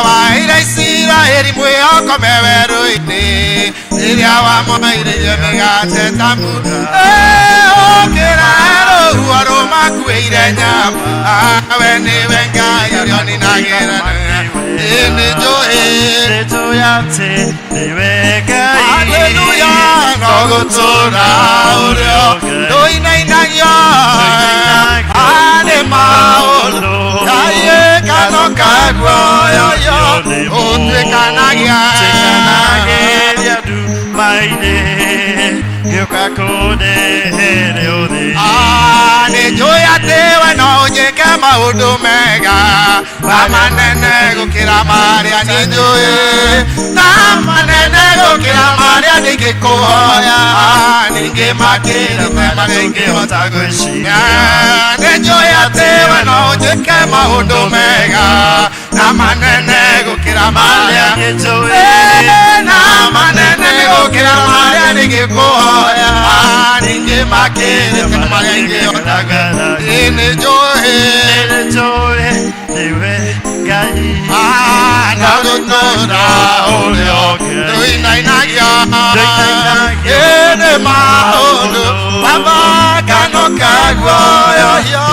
waheire Isiraeli mwĩhoko me werũ-inĩ rĩrĩa wamoirĩire mĩgate ta mbura ũkĩra rũhuho rũmakuĩire nyama we nĩwe Ngai ũrĩa ũninagĩra ndũmya nĩ njũĩ Nĩnjũĩ atĩ nĩwe Ngai. Haleluya no gũtũũra ũrĩa ndũinainagio nĩ maũndũ Ngai kano kaguoyoyo ũtuĩkanagia Tuĩkanagĩria nduma-inĩ gĩũka kũndehere ũthĩni. Nĩ njũĩ atĩ we no ũnjĩke maũndũ mega na manene gũkĩra marĩa nĩ njũĩ na manene gũkĩra marĩa ndingĩkũhoya ningĩ makĩrĩte marĩa ingĩhota gwĩciria. Nĩ njũĩ atĩ we no ũnjĩke maũndũ mega na manene gũkĩra marĩa Marĩa nĩnjũĩ. Na manene gũkĩra marĩa ndingĩkũhoya ningĩ makĩrĩte marĩa ingĩhota gwĩciria. Nĩ njũĩ Nĩnjũĩ nĩwe Ngai. Na gũtũũra ũrĩa ndũinainagio Ndũinainagio. Nĩ maũndũ baba kano kaguoyohio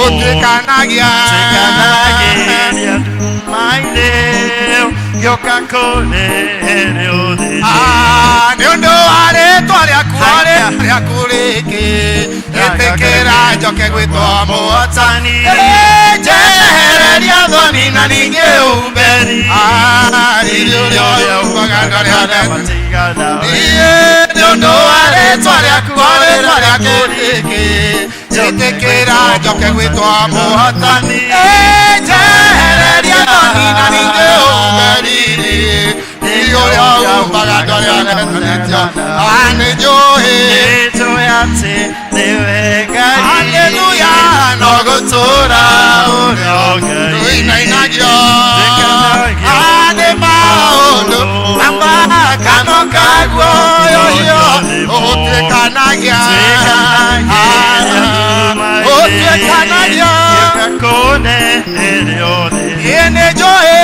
ũtuĩkanagia Tuĩkanagĩria nduma-inĩ gĩũka kũndehere ũthĩni. Nĩ ũndũ wa rĩtwa rĩaku rĩaku rĩngĩ ĩtĩkĩra njoke gwĩtwo mũhotani njehereria thoni na ningĩ ũmberi riri ũrĩa ũyũmbaga andũ arĩa Matigana nĩ ũndũ wa rĩtwa rĩaku rĩtwa rĩaku rĩngĩ ĩtĩkĩra njoke gwĩtwo mũhotani njehereria thoni na ningĩ ũmberi riri ũrĩa ũyũmbaga andũ arĩa metanĩtio nĩ njũĩ Nĩnjũĩ atĩ nĩwe Ngai. Haleluya no gũtũũra ũrĩa Ngai. ndũinainagio Ndũinainagio. nĩ maũndũ amba kano kaguoyohio ũtuĩkanagia ũtuĩkanagia Gĩũka kũndehere ũthĩni. nĩ njũĩ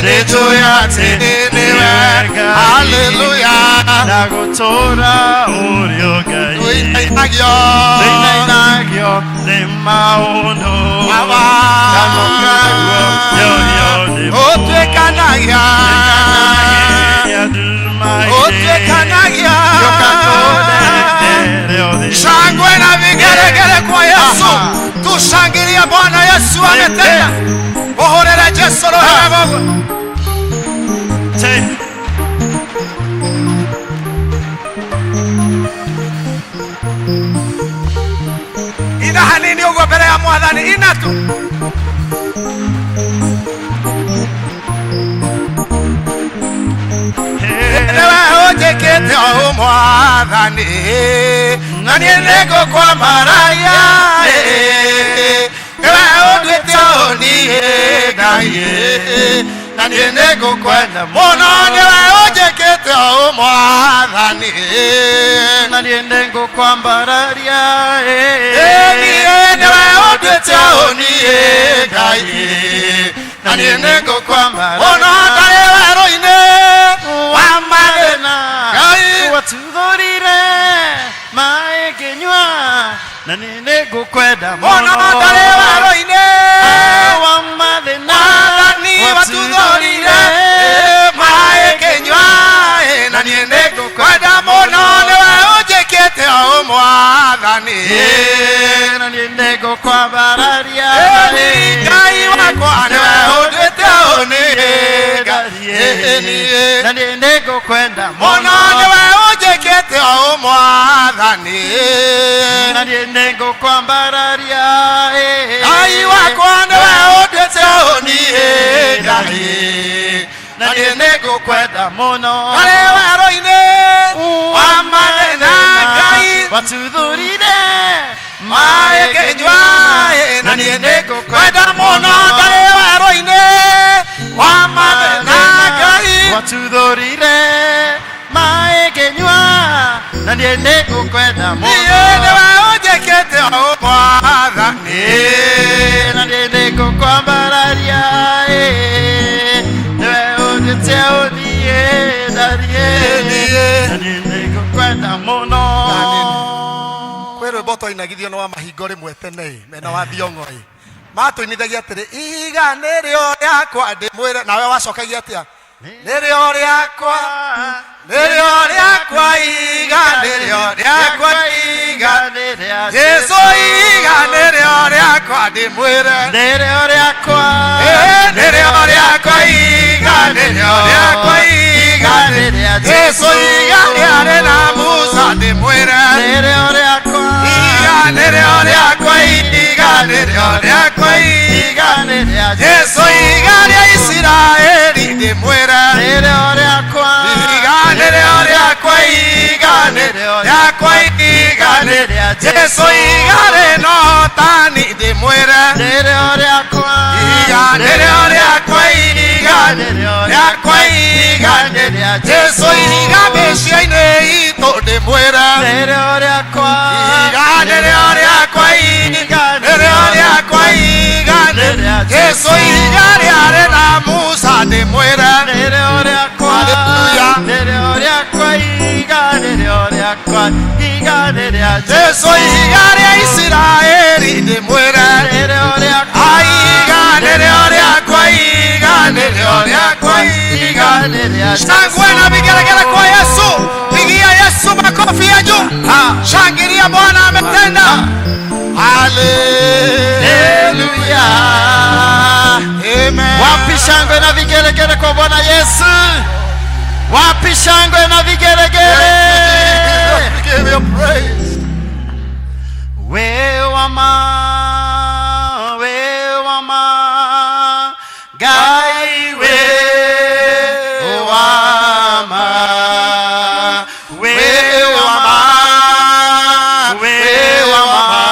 nĩ njũĩ atĩ nĩwe Haleluya Na gũtũũra ũrĩa Ngai. ndũinainagio Ndũinainagio nĩ maũndũ. Baba Kano kaguoyohio nĩ ũtuĩkanagia Tuĩkanagia nduma-inĩ. ũtuĩkanagia Gĩũka kũndehere ũthĩni. Shangwe na vigelegele kwa Yesu. Tushangilie Bwana Yesu ametenda. Uhorere Jesu roho ya Mungu. Ten. Ina hanini ugo mbere ya mwathani ina tu. Niwe ũnjĩkĩte o mwathani na niĩ nĩngũkwambararia nĩwe ũnduĩte ũniĩ Ngai na niĩ nĩngũkwenda mũno nĩwe ũnjĩkĩte o mwathani Na niĩ nĩngũkwambararia niĩ nĩwe ũnduĩte ũniĩ Ngai na niĩ nĩngũkwambararia mũno ndarĩ werũ-inĩ wa mathĩna Ngai watuthũrire maĩ ngĩnyua na niĩ nĩngũkwenda mũno ndarĩ werũ-inĩ wa mathĩna Mwathani watuthũrire maĩ ngĩnyua na niĩ nĩngũkwenda mũno nĩwe ũnjĩkĩte o mwathani na niĩ nĩngũkwambararia Ngai wakwa nĩwe ũnduĩte ũniĩ Ngai na niĩ nĩngũkwenda mũno nĩwe ũnjĩkĩte o mwathani na niĩ nĩngũkwambararia Ngai wakwa nĩwe ũnduĩte ũniĩ Ngai na niĩ nĩngũkwenda mũno Harĩ werũ-inĩ wa mathĩna Ngai watuthũrire maĩ ngĩnyua na niĩ nĩngũkwenda mũno ndarĩ werũ-inĩ wa mathĩna Ngai watuthũrire maĩ ngĩnyua na niĩ nĩngũkwenda niĩ mũno nĩwe ũnjĩkĩte Mwathani. Na niĩ nĩngũkwambararia, nĩwe ũnjĩte ũthiĩ na niĩ, na niĩ nĩngũkwenda mũno. Kwĩ rwĩmbo twainagithio nĩ wa mahingo rĩmwe tene ĩ, mena wa thiong'o ĩ, matũinithagia atĩrĩ, ihiga nĩrĩo rĩakwa ndĩmwĩre, nawe wacokagia atĩa? Nĩrĩo rĩakwa, nĩrĩo rĩakwa, ihiga nĩrĩo rĩakwa, ihiga Jesu, ihiga nĩrĩo rĩakwa ndĩmwĩre, nĩrĩo rĩakwa, nĩrĩo rĩakwa, ihiga nĩrĩo rĩakwa, ihiga nĩrĩa Jesu, ihiga rĩarĩ na Musa ndĩmwĩre, nĩrĩo rĩakwa, ihiga nĩrĩo rĩakwa, ihiga nĩrĩo rĩakwa, ihiga nĩrĩa Jesu, ihiga rĩa Isiraeli ndĩmwĩre, nĩrĩo rĩakwa, ihiga nĩrĩo rĩakwa, ihiga nĩrĩo rĩakwa, ihiga nĩrĩa Jesu, ihiga rĩna ũhotani ndĩmwĩre, nĩrĩo rĩakwa, ihiga nĩrĩo rĩakwa, ihiga nĩrĩo rĩakwa, ihiga nĩrĩa Jesu, ihiga mĩciĩ-inĩ itũ ndĩmwĩre, nĩrĩo rĩakwa, ihiga nĩrĩo rĩakwa, ihiga nĩrĩo rĩakwa, ihiga nĩrĩa Jesu, ihiga rĩarĩ na Musa ndĩmwĩre, nĩrĩo rĩakwa, Hallelujah. nĩrĩo rĩakwa, ihiga nĩrĩo rĩakwa, ihiga nĩrĩa Jesu, ihiga rĩa Isiraeli ndĩmwĩre, nĩrĩo rĩakwa, ihiga nĩrĩo rĩakwa, ihiga nĩrĩo rĩakwa, ihiga nĩrĩa Shangwe na vigelegele kwa Yesu. Pigia Yesu makofi ya juu. Shangilia, Bwana ametenda. Haleluya. Amen. Wapi shangwe na vigelegele kwa Bwana Yesu? Wapi shangwe na vigelegele? We give you praise. We wama, we wama, Ngai we wama, we wama, we wama,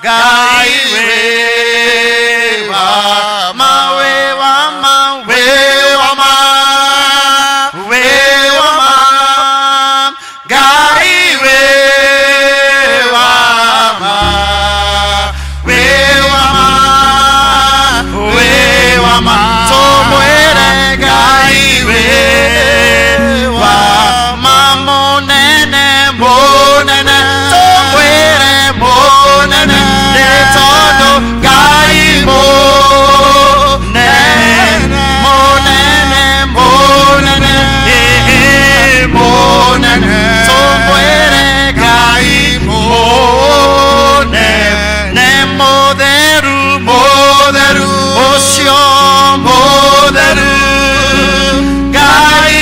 Ngai we wama, we wama, we wama, we wama, Ngai we wama, we wama, we wama, tumwĩre Ngai we wama, mũnene mũnene, tumwĩre mũnene, nĩ tondũ Ngai mũnene mũnene mũnene, ĩĩ mũnene, tumwĩre Ngai mũnene, mũtheru mũtheru, ũcio mũtheru, Ngai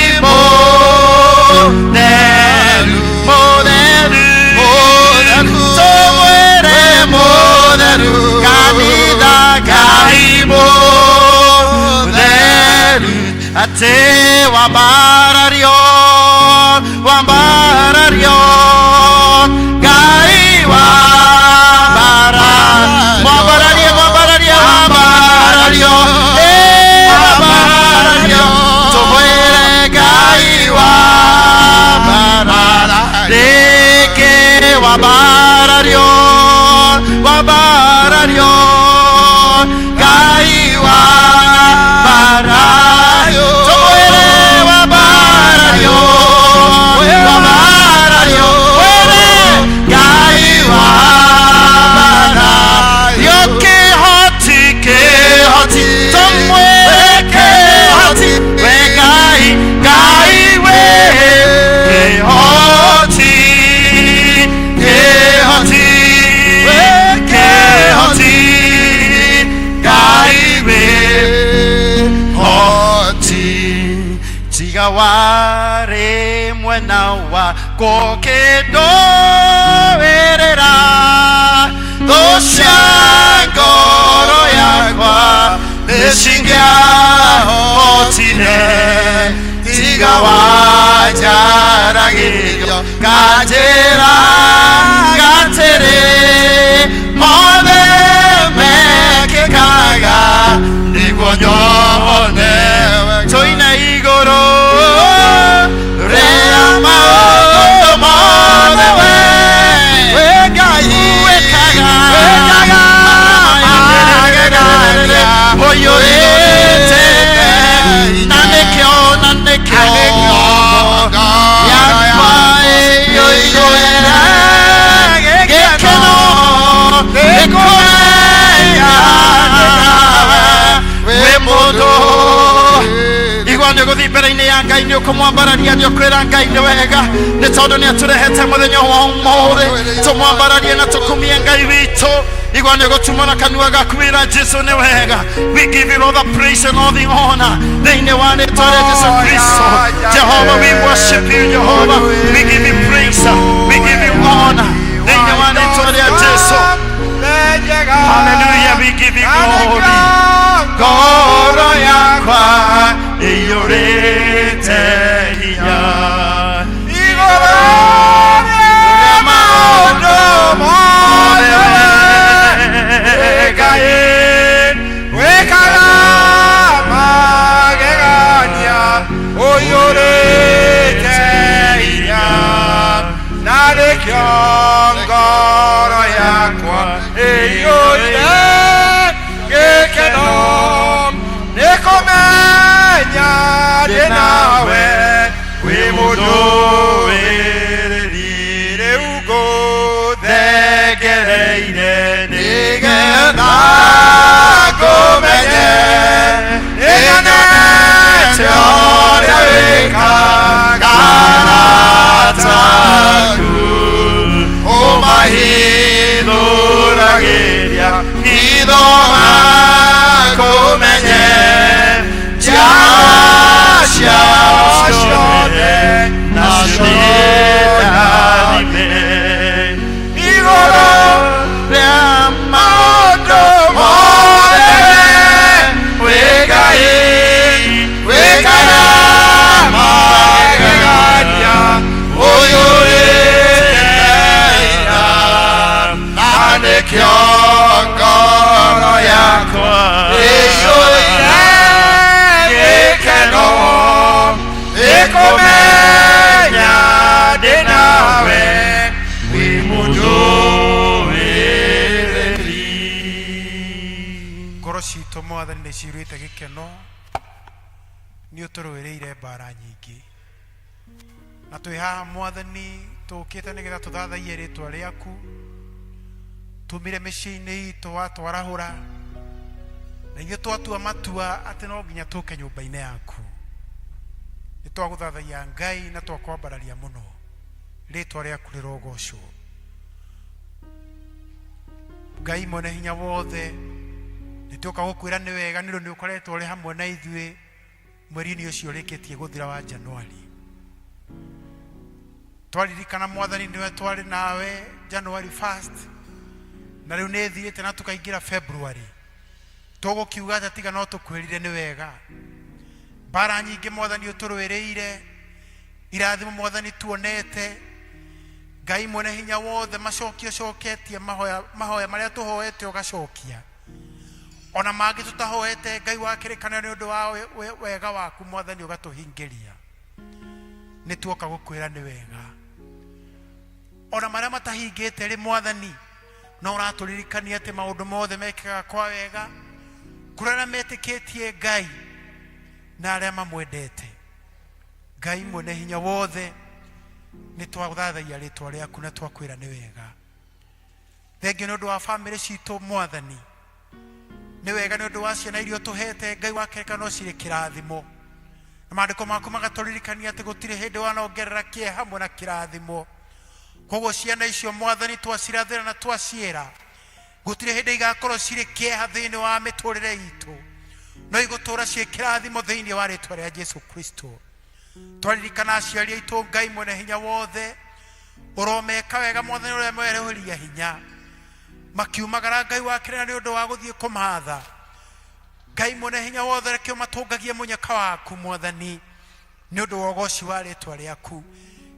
mũtheru mũtheru mũtheru, tumwĩre mũtheru, kanitha Ngai mũtheru, atĩ wambarario wambarario, Ngai wambara, mwambararie mwambararie, wambarario, wambarario, tumwĩre Ngai wambara, rĩngĩ wambarario wambarario, Ngai wambarario, tumwĩre wambarario wambarario, mwĩre Ngai wambarario, kĩhoti kĩhoti, tumwĩre kĩhoti, we Ngai Ngai we kĩhoti kĩhoti, we kĩhoti, Ngai we hoti, tiga warĩ mwena wakwa ũkĩndũĩrĩra, thũ cia ngoro yakwa nĩcingĩahotire, tiga wanjaragĩrio nganjĩra atĩrĩ, mothe mekĩkaga nĩguo nyone tũine igũrũ rĩa maũndũ mothe we Ngai we Nĩ ũgũthiĩ mbere-inĩ ya Ngai, nĩ ũkũmwambararia, nĩ ũkwĩra Ngai nĩ wega, nĩ tondũ nĩ atũrehete mũthenya wa ũmũthĩ. Tũmwambararie na tũkumie Ngai witũ. Igua nĩ ũgũtumũra kanua gaku wĩra Jesu nĩ wega. We give you all the praise and all the honor thĩinĩ wa rĩtwa rĩa Jesu Kristo. Jehovah, we worship you. Jehovah, we give you praise, we give you honor thĩinĩ wa rĩtwa rĩa Jesu. Hallelujah, we give you glory. Ngoro yakwa iyũrĩte hinya. Igũrũ rĩa maũndũ mothe, Ngai wĩkaga magegania, ũiyũrĩte hinya, na nĩkĩo ngoro yakwa ĩiyũire gĩkeno nĩ kũmenya ndĩ nawe wĩ mũndũĩrĩri. Rĩu ngũthengereire nĩgetha ngũmenye, nĩnyonete ũrĩa wĩkaga arataku, ũmahithũragĩria hitho makũmenye, njĩra ciao ciothe nacio nĩndathime. Igũrũ rĩa maũndũ mothe, wĩ Ngai wĩkaga magegania, ũiyũrĩte hinya, na nĩkĩo ngoro yakwa ĩiyũire gĩkeno nĩ kũmenya ndĩ nawe wĩ mũndũĩrĩri. Ngoro citũ, Mwathani, nĩ ciirũĩte gĩkeno. Nĩ ũtũrũĩrĩire mbara nyingĩ, na twĩ haha, Mwathani, tũkĩte nĩgetha tũthathaiye rĩtwa rĩaku. Tumire mĩciĩ-inĩ itũ watwarahũra, na ithuĩ twatua matua atĩ no nginya tũke nyũmba-inĩ yaku. Nĩ twagũthathaiya, Ngai, na twakwambararia mũno. Rĩtwa rĩaku rĩrogocwo, Ngai mwene hinya wothe. Nĩ tũka gũkwĩra nĩ wega, nĩ ũndũ nĩ ũkoretwo ũrĩ hamwe na ithuĩ mweri-inĩ ũcio ũrĩkĩtie gũthira wa Januari. Twaririkana, Mwathani, nĩwe twarĩ nawe January 1st, na rĩu nĩ ĩthirĩte na tũkaingĩra February. Tũgũkiuga atĩa tiga no tũkwĩrire nĩ wega? Mbara nyingĩ, Mwathani, ũtũrũĩrĩire. Irathimo, Mwathani, tuonete. Ngai mwene hinya wothe, macokio coketie mahoya, mahoya marĩa tũhoete ũgacokia, ona mangĩ tũtahoete, Ngai wa kĩrĩkanĩro, nĩ ũndũ wa wega waku, Mwathani, ũgatũhingĩria. Nĩ tuoka gũkwĩra nĩ wega. Ona marĩa matahingĩte rĩ, Mwathani, no ũratũririkania atĩ maũndũ mothe mekĩkaga kwa wega kũrĩ arĩa metĩkĩtie Ngai na arĩa mamwendete. Ngai mwene hinya wothe, nĩ twathathaiya rĩtwa rĩaku na twakwĩra nĩ wega. Thengiũ nĩ ũndũ wa bamĩrĩ citũ, Mwathani. Nĩ wega nĩ ũndũ wa ciana iria ũtũhete, Ngai wa kĩrĩkanĩro, cirĩ kĩrathimo, na maandĩko maku magatũririkania atĩ gũtirĩ hĩndĩ wanongerera kĩeha hamwe na kĩrathimo. Koguo ciana icio, Mwathani, twacirathĩra na twaciĩra gũtirĩ hĩndĩ igakorwo cirĩ kĩeha thĩinĩ wa mĩtũrĩre itũ, no igũtũra ciĩ kĩrathimo thĩinĩ wa rĩtwa rĩa Jesu Kristo. Twaririkana aciari aitũ, Ngai mwene hinya wothe, ũromeka wega, Mwathani, ũrĩa mwerũhĩria hinya makiumagara, Ngai wa kĩrĩra, nĩ ũndũ wa gũthiĩ kũmatha. Ngai mwene hinya wothe, reke ũmatũngagie mũnyaka waku, Mwathani, nĩ ũndũ wa ũgoci wa rĩtwa rĩaku.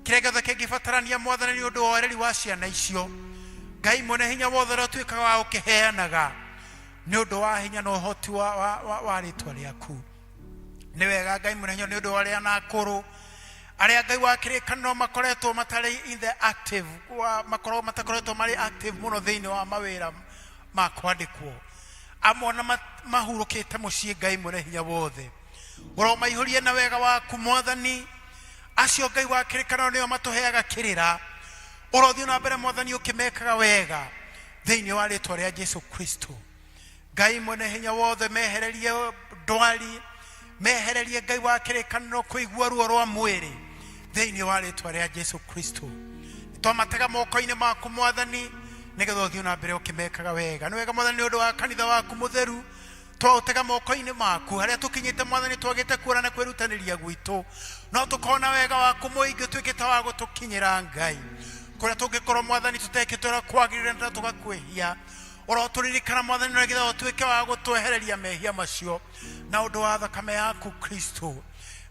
Kĩrĩa gĩothe kĩngĩbatarania, Mwathani, nĩ ũndũ wa ũreri wa ciana icio, Ngai mwene hinya wothe, ũrĩa ũtuĩkaga wa gũkĩheanaga nĩ ũndũ wa hinya na ũhoti wa rĩtwa rĩaku. Nĩ wega, Ngai mwene hinya, nĩ ũndũ wa arĩa na akũrũ, arĩa, Ngai wa kĩrĩkanĩro, makoretwo matarĩ in the active wa, makorwo matakoretwo marĩ active mũno thĩinĩ wa mawĩra ma kwandĩkwo, amwe ona mahurũkĩte mũciĩ. Ngai mwene hinya wothe, ũromaihũrie na wega waku, Mwathani. Acio, Ngai wa kĩrĩkanĩro, nĩo matũheaga kĩrĩra. Ũrothiĩ na mbere, Mwathani, ũkĩmekaga wega thĩinĩ wa rĩtwa rĩa Jesu Kristo. Ngai mwene hinya wothe, mehererie ndwari. Mehererie Ngai wa kĩrĩkanĩro kũigua ruo rwa mwĩrĩ thĩinĩ wa rĩtwa rĩa Jesu Kristo. Twamatega moko-inĩ maku Mwathani, nĩgetha ũthiĩ na mbere ũkĩmekaga wega. Nĩ wega Mwathani, nĩ ũndũ wa kanitha waku mũtheru twaũtega moko-inĩ maku. Harĩa tũkinyĩte Mwathani, twagĩte kuona na kwĩrutanĩria gwitũ, no tũkona wega waku mũingĩ ũtuĩkĩte wa gũtũkinyĩra. Ngai, kũrĩa tũngĩkorwo Mwathani tũtekĩte ũrĩa kwagĩrĩire na tũgakwĩhia, ũrotũririkana Mwathani, nĩgetha ũtuĩke wa gũtwehereria mehia macio na ũndũ wa thakame yaku Kristo.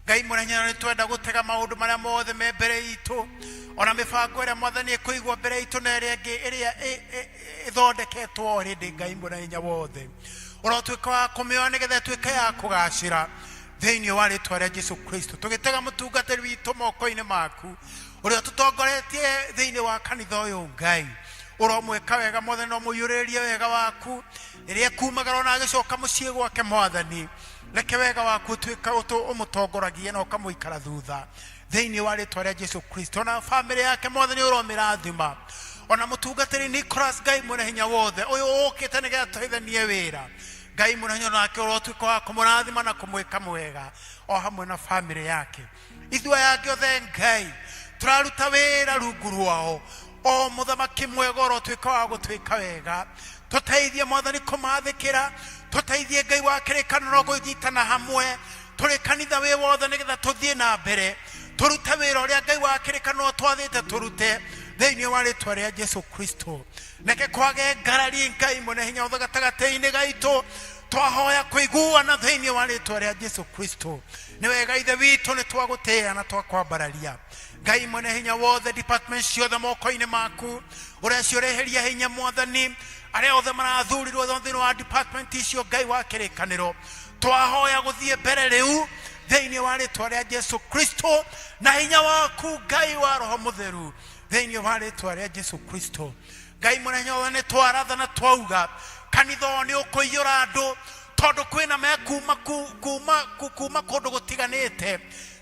Ngai mũnene, nĩ twenda gũtega maũndũ marĩa mothe me mbere itũ, ona mĩbango ĩrĩa Mwathani ĩkũigwo mbere itũ na ĩrĩa ĩngĩ ĩrĩa ĩthondeketwo already. Ngai mũnene wothe, ũrotuĩka wa kũmĩoya nĩgetha ĩtuĩke ya kũgacĩra thĩinĩ wa rĩtwa rĩa Jesu Kristo. Tũgĩtega mũtungatĩri witũ moko-inĩ maku, ũrĩa tũtongoretie thĩinĩ wa kanitha ũyũ, Ngai ũromwĩka wega Mwathani, no mũiyũrĩrĩrie wega waku rĩrĩa kumagara ona agĩcoka mũciĩ gwake. Mwathani, reke wega waku ũtuĩka ũmũtongoragie na ũkamũikara thutha thĩinĩ wa rĩtwa rĩa Jesu Kristo. Ona bamĩrĩ yake Mwathani ũromĩrathima, ona mũtungatĩri Nicholas. Ngai mwene hinya wothe, ũyũ ũkĩte nĩgetha tũteithanie wĩra, Ngai mwene hinya nake ũrotuĩka wa kũmũrathima na kũmwĩka mwega o hamwe na bamĩrĩ yake. Ithuĩ aya angĩ othe, Ngai, tũraruta wĩra rungu rwao, o mũthamaki mwega, ũrotuĩka wa gũtuĩka wega. Tũteithie Mwathani kũmathĩkĩra, tũteithie Ngai wa kĩrĩkanĩro kũnyitana hamwe tũrĩ kanitha wĩ wothe, nĩgetha tũthiĩ na mbere tũrute wĩra ũrĩa Ngai wa kĩrĩkanĩro twathĩte tũrute thĩinĩ wa rĩtwa rĩa Jesu Kristo. Reke kwage ngarari, Ngai mwene hinya wothe, gatagatĩ-inĩ gaitũ. Twahoya kũiguana thĩinĩ wa rĩtwa rĩa Jesu Kristo. Nĩ wega Ithe witũ, nĩ twagũtĩĩa na twakwambararia. Ngai mwene hinya wothe, department ciothe moko-inĩ maku, ũrĩa ciũrĩhĩria hinya Mwathani, arĩa othe marathurirwo thĩinĩ wa department icio, Ngai wa kĩrĩkanĩro, twahoya gũthiĩ mbere rĩu thĩinĩ wa rĩtwa rĩa Jesu Kristo na hinya waku Ngai wa Roho Mũtheru, thĩinĩ wa rĩtwa rĩa Jesu Kristo. Ngai mũnene wothe, nĩ twaratha na twauga kanitha ũyũ nĩ ũkũiyũra andũ, tondũ kwĩna mekuma kuma kuma kũndũ gũtiganĩte,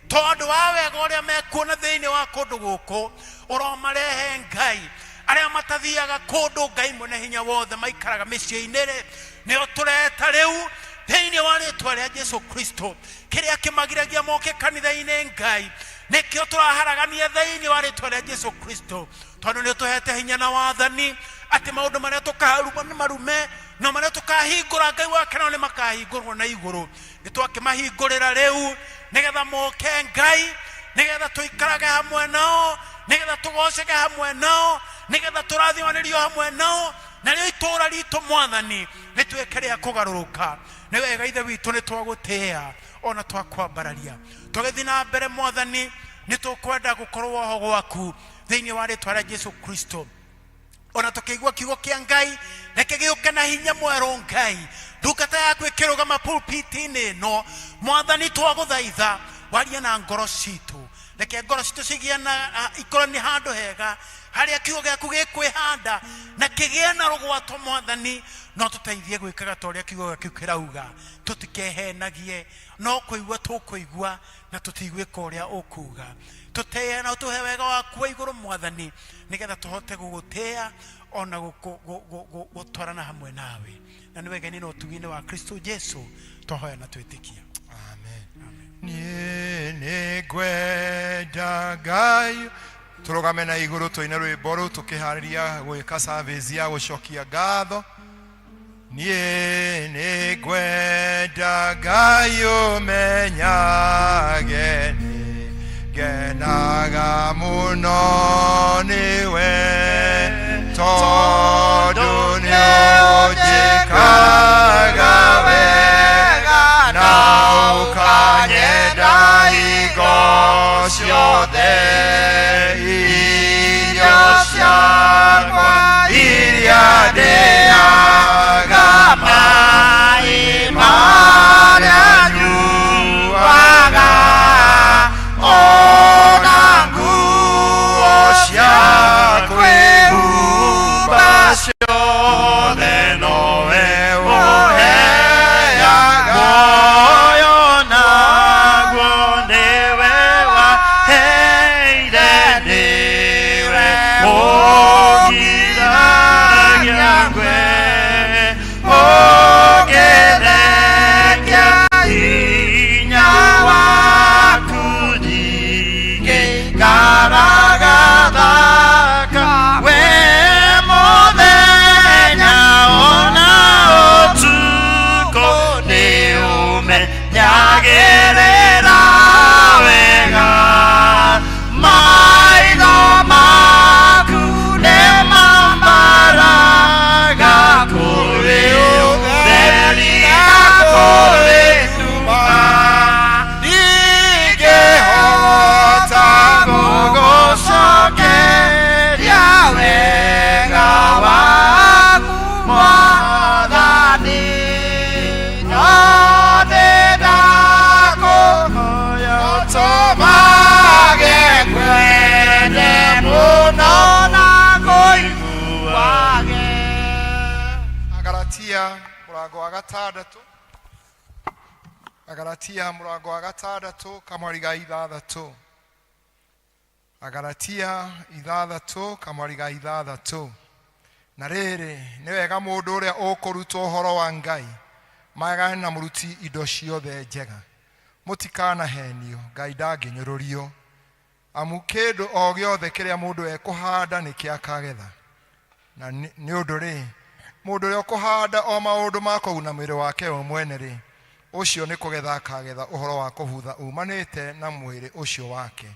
tondũ wa wega ũrĩa mekuona thĩinĩ wa kũndũ gũkũ. Ũromarehe, Ngai, arĩa matathiaga kũndũ. Ngai mwene hinya wothe, maikaraga mĩciĩ-inĩ rĩ, nĩo tũreta rĩu thĩinĩ wa rĩtwa rĩa Jesu Kristo. Kĩrĩa kĩmagiragia moke kanitha-inĩ, Ngai, nĩkĩo tũraharagania thĩinĩ wa rĩtwa rĩa Jesu Kristo, tondũ nĩ ũtũhete hinya na wathani atĩ maũndũ marĩa tũkaruma nĩ marume, na marĩa tũkahingũra, Ngai wake, nao nĩ makahingũrwo na igũrũ. Nĩ twakĩmahingũrĩra rĩu nĩgetha moke, Ngai, nĩgetha tũikarage hamwe nao, nĩgetha tũgoceke hamwe nao, nĩgetha tũrathimanĩrio hamwe nao, narĩo itũũra ritũ Mwathani rĩtuĩke rĩa kũgarũrũka. Nĩ wega Ithe witũ, nĩ twagũtĩĩa ona twakwambararia. Tũgĩthiĩ na mbere Mwathani, nĩ tũkwenda gũkorwo ho gwaku thĩinĩ wa rĩtwa rĩa Jesu Kristo. Ona tũkĩigua kiugo kĩa Ngai, reke gĩũke na hinya mwerũ. Ngai, ndungata yaku ĩkĩrũgama pulpiti-inĩ ĩno, Mwathani, twagũthaitha warie na ngoro citũ. Reke ngoro citũ cigĩe na ikorwo nĩ handũ hega harĩa kiugo gĩaku gĩkwĩhanda na kĩgĩe na rũgwato. Mwathani, no tũteithie gwĩkaga ta ũrĩa kiugo gĩaku kĩrauga, tũtikehenagie no kũigua tũkũigua na tũtigwĩka ũrĩa ũkuga. Tũtĩe na ũtũhe wega waku wa igũrũ Mwathani, nĩgetha tũhote gũgũtĩĩa ona gũtwarana hamwe nawe. Na nĩ wega-inĩ na ũtugi-inĩ wa Kristo Jesu twahoya na twĩtĩkia. Amen. Niĩ nĩ ngwenda Ngai. Tũrũgame na igũrũ tũine rwĩmbo rũu tũkĩharĩria gwĩka service ya gũcokia ngatho. Niĩ nĩ ngwenda Ngai ũmenyage nĩ ngenaga mũno nĩwe, tondũ nĩ ũnjĩkaga wega na ũkanyenda hingo ciothe. Irio ciakwa iria ndĩaga, maĩ marĩa nyuaga, ona nguo cia kwĩhumba, ciothe nowe ũheaga. Muoyo naguo nĩwe waheire, nĩwe ũngiragia ngwe, ũngĩrekia. mũno na ngũiguage. Agalatia mũrango wa gatandatũ, Agalatia mũrango wa gatandatũ kamwari ga ithathatũ. Agalatia ithathatũ kamwari ga ithathatũ. Na rĩrĩ, nĩ wega mũndũ ũrĩa ũkũrutwo ũhoro wa Ngai magane na mũruti indo ciothe njega. Mũtikanahenio, Ngai ndangĩnyũrũrio, amu kĩndũ o gĩothe kĩrĩa mũndũ ekũhanda nĩkĩo akagetha. Na nĩ ũndũ rĩ, mũndũ ũrĩa ũkũhanda o maũndũ ma kũguna mwĩrĩ wake we mwene rĩ, ũcio nĩ kũgetha akagetha ũhoro wa kũbutha umanĩte na mwĩrĩ ũcio wake.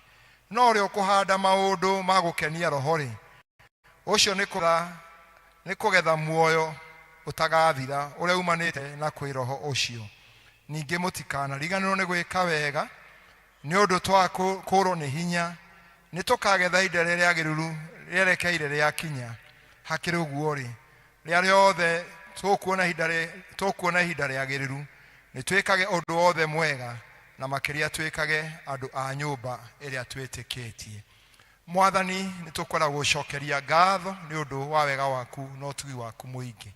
No ũrĩa ũkũhanda maũndũ ma gũkenia roho rĩ, ũcio nĩ kũgetha muoyo ũtagathira ũrĩa umanĩte na kwĩ roho ũcio. Ningĩ mũtikanariganĩrwo nĩ gwĩka wega, nĩ ũndũ twakũrwo nĩ hinya, nĩ tũkagetha ihinda rĩrĩa rĩagĩrĩru rĩerekeire rĩakinya. Hakĩrĩ ũguo rĩ, rĩrĩa rĩothe tũkuona ihinda rĩagĩrĩru, nĩ twĩkage ũndũ wothe mwega, na makĩria twĩkage andũ a nyũmba ĩrĩa twĩtĩkĩtie. Mwathani, nĩ tũkwenda gũcokeria ngatho nĩ ũndũ wa wega waku na ũtugi waku mũingĩ.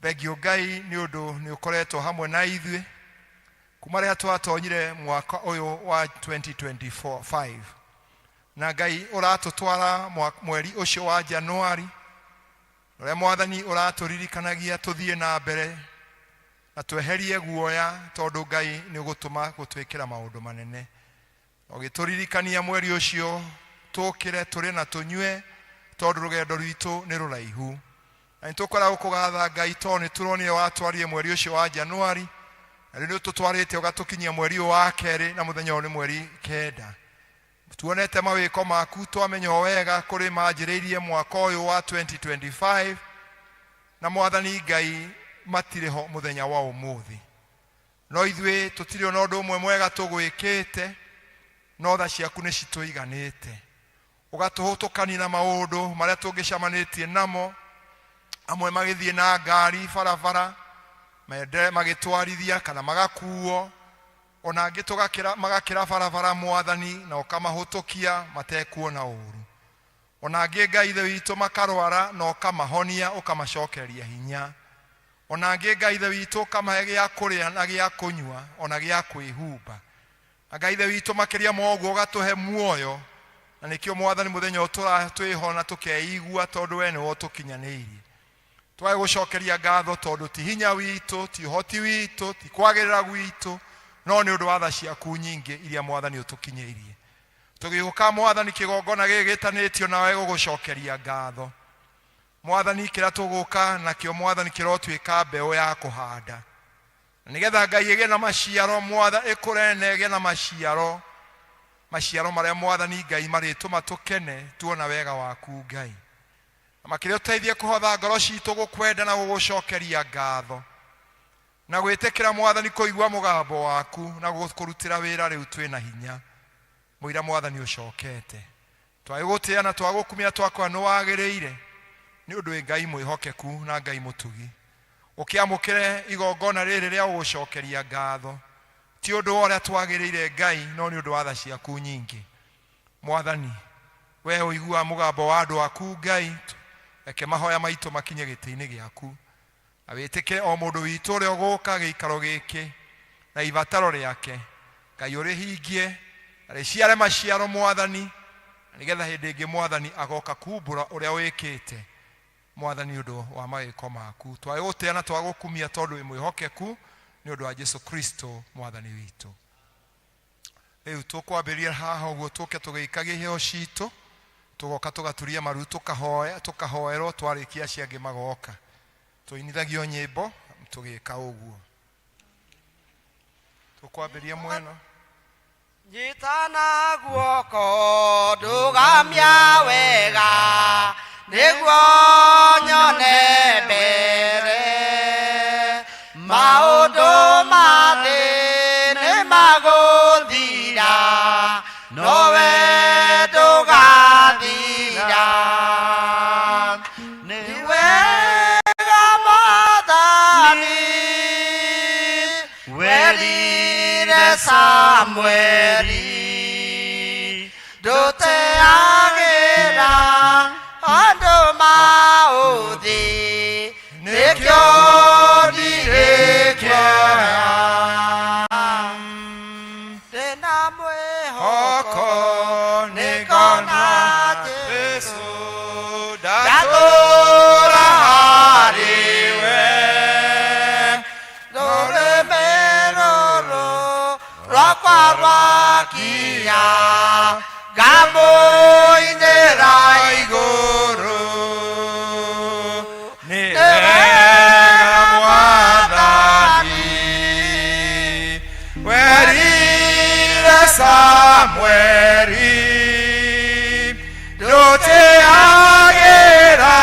Thengio Ngai nĩ ũndũ nĩ ũkoretwo hamwe na ithuĩ kuma rĩrĩa twatonyire mwaka ũyũ wa 2025, na Ngai ũratũtwara mweri ũcio wa Januari, ũrĩa Mwathani ũratũririkanagia tũthiĩ na mbere na tweherie guoya, tondũ Ngai nĩ ũgũtũma gũtwĩkĩra maũndũ manene. Ũgĩtũririkania mweri ũcio tũkĩre tũrĩe na tũnyue, tondũ rũgendo rwitũ nĩ rũraihu. Na nĩ tũkwenda gũkũgatha Ngai, tondũ nĩ tũronire watwarire mweri ũcio wa Januari, na rĩu nĩ ũtũtwarĩte ũgatũkinyia mweri ũyũ wa kerĩ, na mũthenya ũyũ nĩ mweri 9. Tuonete mawĩko maku, twamenya o wega kũrĩ manjĩrĩirie mwaka ũyũ wa 2025, na Mwathani Ngai matirĩ ho mũthenya wa ũmũthĩ. No ithuĩ tũtirĩ ona ũndũ ũmwe mwega tũgwĩkĩte, no tha ciaku nĩ citũiganĩte. Ũgatũhũtũkania na maũndũ marĩa tũngĩcamanĩtie namo, amwe magĩthiĩ na ngari barabara mende magĩtwarithia kana magakuo, ona angĩ magakĩra barabara Mwathani, na ũkamahũtũkia matekuona ũru. Ona angĩ Ngai Ithe witũ makarwara, na ũkamahonia ũkamacokeria hinya. Ona angĩ Ngai Ithe witũ ũkamahe gĩa kũrĩa na gĩa kũnyua ona gĩa kwĩhumba. Na Ngai Ithe witũ makĩria ma ũguo ũgatũhe muoyo, na nĩkĩo Mwathani mũthenya ũyũ twĩho na tũkeigua, tondũ we nĩwe ũtũkinyanĩirie. Twage gũcokeria ngatho tondũ ti hinya witũ, ti ũhoti witũ, ti kwagĩrĩra gwitũ, no nĩ ũndũ wa tha ciaku nyingĩ iria Mwathani ũtũkinyĩirie. Tũgĩũka Mwathani kĩgongona gĩkĩ gĩtanĩtio nawe gũgũcokeria ngatho. Mwathani kĩrĩa tũgũka nakĩo Mwathani kĩrotuĩka mbeũ ya kũhanda, na nĩgetha Ngai ĩgĩe na maciaro, Mwathani ĩkũre na ĩgĩe na maciaro, maciaro marĩa Mwathani Ngai marĩtũma tũkene tuona wega waku Ngai. Na makĩria ũteithie kũhotha ngoro citũ gũkwenda na gũgũcokeria ngatho, na gwĩtĩkĩra Mwathani kũigua mũgambo waku na gũkũrutĩra wĩra rĩu twĩna hinya. Mũira Mwathani ũcokete, twagĩgũtĩĩa na twagũkumia, twakora nĩ wagĩrĩire, nĩ ũndũ wĩ Ngai mwĩhokeku na Ngai mũtugi. Ũkĩamũkĩre igongona rĩrĩ rĩa gũgũcokeria ngatho, ti ũndũ wa ũrĩa twagĩrĩire Ngai, no nĩ ũndũ wa tha ciaku nyingĩ. Mwathani, we ũiguaga mũgambo wa andũ aku Ngai, reke mahoya maitũ makinye gĩtĩ-inĩ gĩaku, na wĩtĩkĩre o mũndũ witũ ũrĩa ũgũka gĩikaro gĩkĩ na ibataro rĩake. Ngai ũrĩhingie na rĩciare maciaro Mwathani, na nĩgetha hĩndĩ ĩngĩ Mwathani agoka kumbũra ũrĩa wĩkĩte Mwathani ũndũ wa mawĩko maku. Twagũtĩĩa na twagũkumia tondũ wĩ mwĩhokeku, nĩ ũndũ wa Jesu Kristo Mwathani witũ. Rĩu tũkwambĩrĩria haha ũguo, tũke tũgĩikagia iheo citũ, tũgoka tũgaturia maru, tũkahoya, tũkahoerwo, twarĩkia acio angĩ magoka tũinithagio nyĩmbo tũgĩka ũguo. Tũkwambĩrĩria mwena. Nyitana guoko ndũgamia wega, nĩguo nyone mbere. Maũndũ ma thĩ nĩ magũthira, nowe ndũgathira. Nĩ wega Mwathani, werire Samueli, ndũteagĩra. maũthĩ nĩkĩo ndirĩ kĩeha ndĩna mwĩhoko nĩngona Jesũ ndatũra harĩ we rũrĩmĩ rũrũ rwakwa rwakinya ngamũinĩra igũrũ Nĩ wega Mwathani werire Samueli ndũtĩagĩra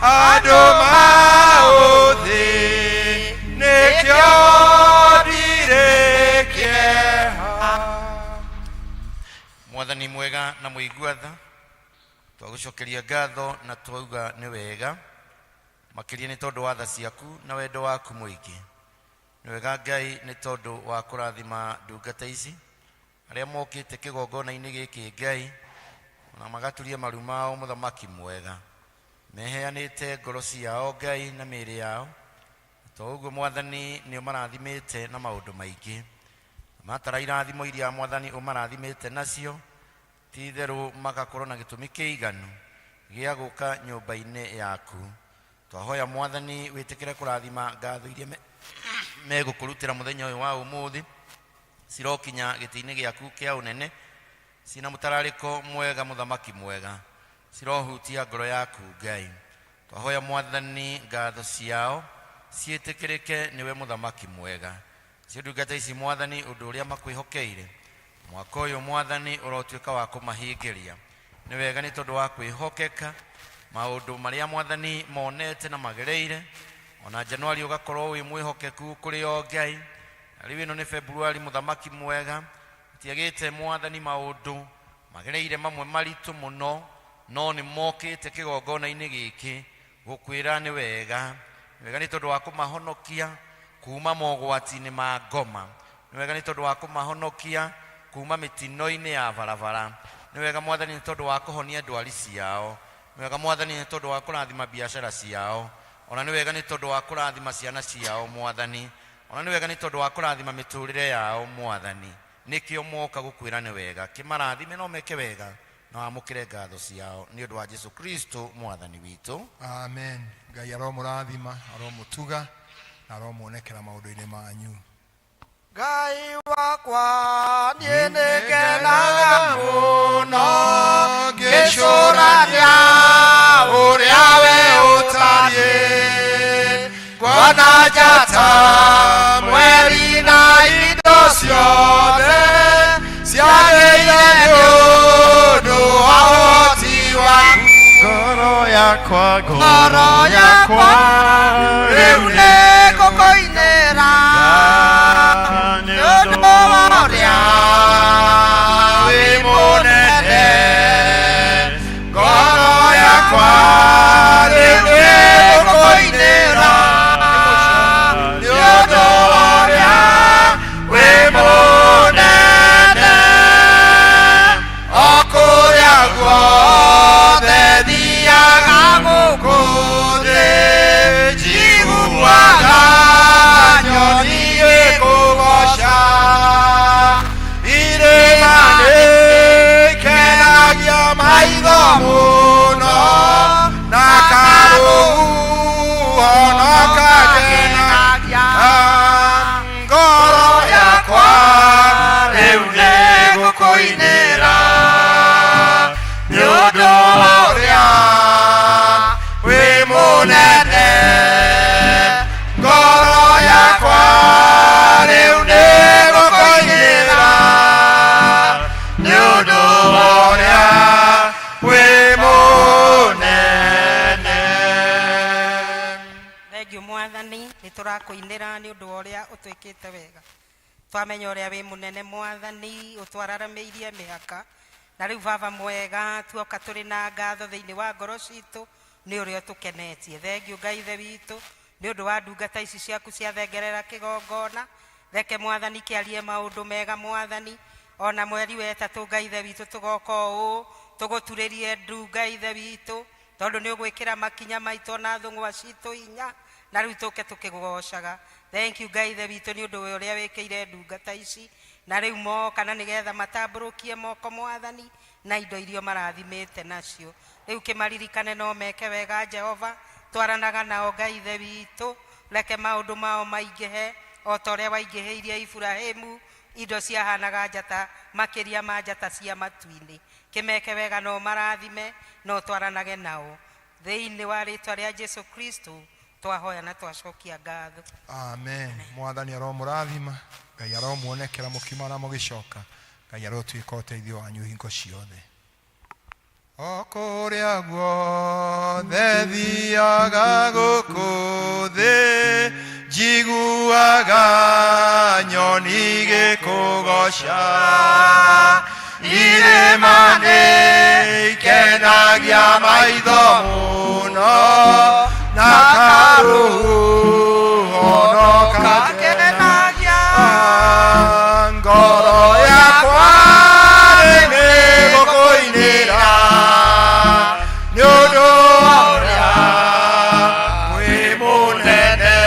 andũ maũthĩ nĩkĩo ndirĩ kĩeha. Mwathani mwega na mũigua tha, twagũcokeria ngatho na twauga nĩ wega makĩria nĩ tondũ wa tha ciaku na wendo waku mũingĩ. Nĩ wega Ngai nĩ tondũ wa kũrathima ndungata ici arĩa mokĩte kĩgongona-inĩ gĩkĩ Ngai, na magaturia maru mao mũthamaki mwega, meheanĩte ngoro ciao Ngai na mĩĩrĩ yao. To ũguo Mwathani nĩ ũmarathimĩte na maũndũ maingĩ, matara irathimo iria Mwathani ũmarathimĩte nacio, ti itherũ magakorwo na gĩtũmi kĩiganu gĩa gũka nyũmba-inĩ yaku. Twahoya Mwathani wĩtĩkĩre kũrathima ngatho iria megũkũrutĩra mũthenya ũyũ wa ũmũthĩ, cirokinya gĩtĩ-inĩ gĩaku kĩa ũnene cina mũtararĩko mwega mũthamaki mwega, cirohutia ngoro yaku Ngai. Twahoya Mwathani ngatho ciao ciĩtĩkĩrĩke nĩwe mũthamaki mwega. Cio ndungata ici Mwathani ũndũ ũrĩa makwĩhokeire mwaka ũyũ Mwathani ũrotuĩka wa kũmahingĩria. Nĩ wega nĩ tondũ wa kwĩhokeka maũndũ marĩa Mwathani monete na magereire, ona Januari ũgakorwo wĩ mwĩhokeku kũrĩ o Ngai. Na rĩu ĩno nĩ Februari mũthamaki mwega, tiagĩte Mwathani maũndũ magereire mamwe maritũ mũno, no nĩ mokĩte kĩgongona-inĩ gĩkĩ gũkwĩra nĩ wega. Nĩ wega nĩ tondũ wa kũmahonokia kuma mogwati-inĩ ma ngoma, nĩ wega nĩ tondũ wa kũmahonokia kuma mĩtino-inĩ ya barabara, nĩ wega Mwathani nĩ tondũ wa kũhonia ndwari ciao, nĩ wega Mwathani nĩ tondũ wa kũrathima biacara ciao, ona nĩ wega nĩ tondũ wa kũrathima ciana ciao Mwathani, ona nĩ wega nĩ tondũ wa kũrathima mĩtũrĩre yao Mwathani. Nĩkĩo moka gũkwĩra nĩ wega, kĩmarathime no meke wega na wamũkĩre ngatho ciao nĩ ũndũ wa Jesu Kristo Mwathani witũ. Amen. Ngai aromũrathima, aromũtuga na aromuonekera maũndũ-inĩ manyu. Ngai wakwa niĩ nĩngenaga mũno ngĩcũrania ũrĩa we ũtariĩ, ngona njata mweri na indo ciothe ciagĩire nĩ ũndũ wa ũhoti waku. Ngoro yakwa, Ngoro yakwa rĩu nĩ ngũkũinĩra nĩ ũndũ wa ũrĩa wĩ mũnene. Ngoro yakwa rĩu nĩ ngũkũinĩra nĩ ũndũ wa ũrĩa wĩ mũnene. O kũrĩa guothe thiaga gũkũ thĩ, njiguaga nyoni ĩkũgooca. Irĩma nĩikenagia maitho mũno, na karũhuho no kagenagia ngoro yakwa rĩu nĩ ngũkũinĩra nĩ ũndũ wa ũrĩa wĩ mũnene. Ngoro yakwa rĩu nĩ ngũkũinĩra nĩ ũndũ wa ũrĩa wĩ mũnene. Thengiũ Mwathani, nĩ tũrakũinĩra nĩ ũndũ wa ũrĩa ũtwĩkĩte wega. Twamenya ũrĩa wĩ mũnene Mwathani, ũtwararamĩirie mĩhaka. Na rĩu Baba mwega, tuoka tũrĩ na ngatho thĩinĩ wa ngoro citũ nĩ ũrĩa ũtũkenetie. Thengiũ Ngai Ithe witũ nĩ ũndũ wa ndungata ici ciaku ciathengerera kĩgongona. Reke Mwathani kĩarie maũndũ mega Mwathani, ona mweri wa ĩtatũ Ngai Ithe witũ tũgoka ũũ tũgũturĩrie ndu Ngai Ithe witũ. Tondũ nĩ ũgwĩkĩra makinya maitũ na thũng'wa citũ hinya, na rĩu tũke tũkĩgũgocaga. Thank you, Ngai Ithe witũ, nĩ ũndũ wa ũrĩa wĩkĩire ndungata ici, na rĩu moka na nĩgetha matambũrũkie moko, Mwathani, na indo iria marathimĩte nacio. Rĩu kĩmaririkane no meke wega. Jehova, twaranaga nao. Ngai Ithe witũ, reke maũndũ mao maingĩhe o ta ũrĩa waingĩhĩirie Iburahimu indo ciahanaga njata, makĩria ma njata cia matu-inĩ. Kĩmeke wega no marathime no twaranage nao. Thĩinĩ wa rĩtwa rĩa Jesu Kristo twahoya na twacokia ngatho. Amen. Mwathani aromũrathima, Ngai aromuonekera mũkiuma na mũgĩcoka. Ngai arotuĩka ũteithio wanyu hingo ciothe. O kũrĩa guothe thiaga gũkũ thĩ, njiguaga nyoni igĩkũgoca, irĩma nĩ ikenagia maitho mũno, na karũhuho no kakenagia ngoro yakwa. Nĩ gũkũinĩra nĩ ũndũ wa ũrĩa wĩ mũnene.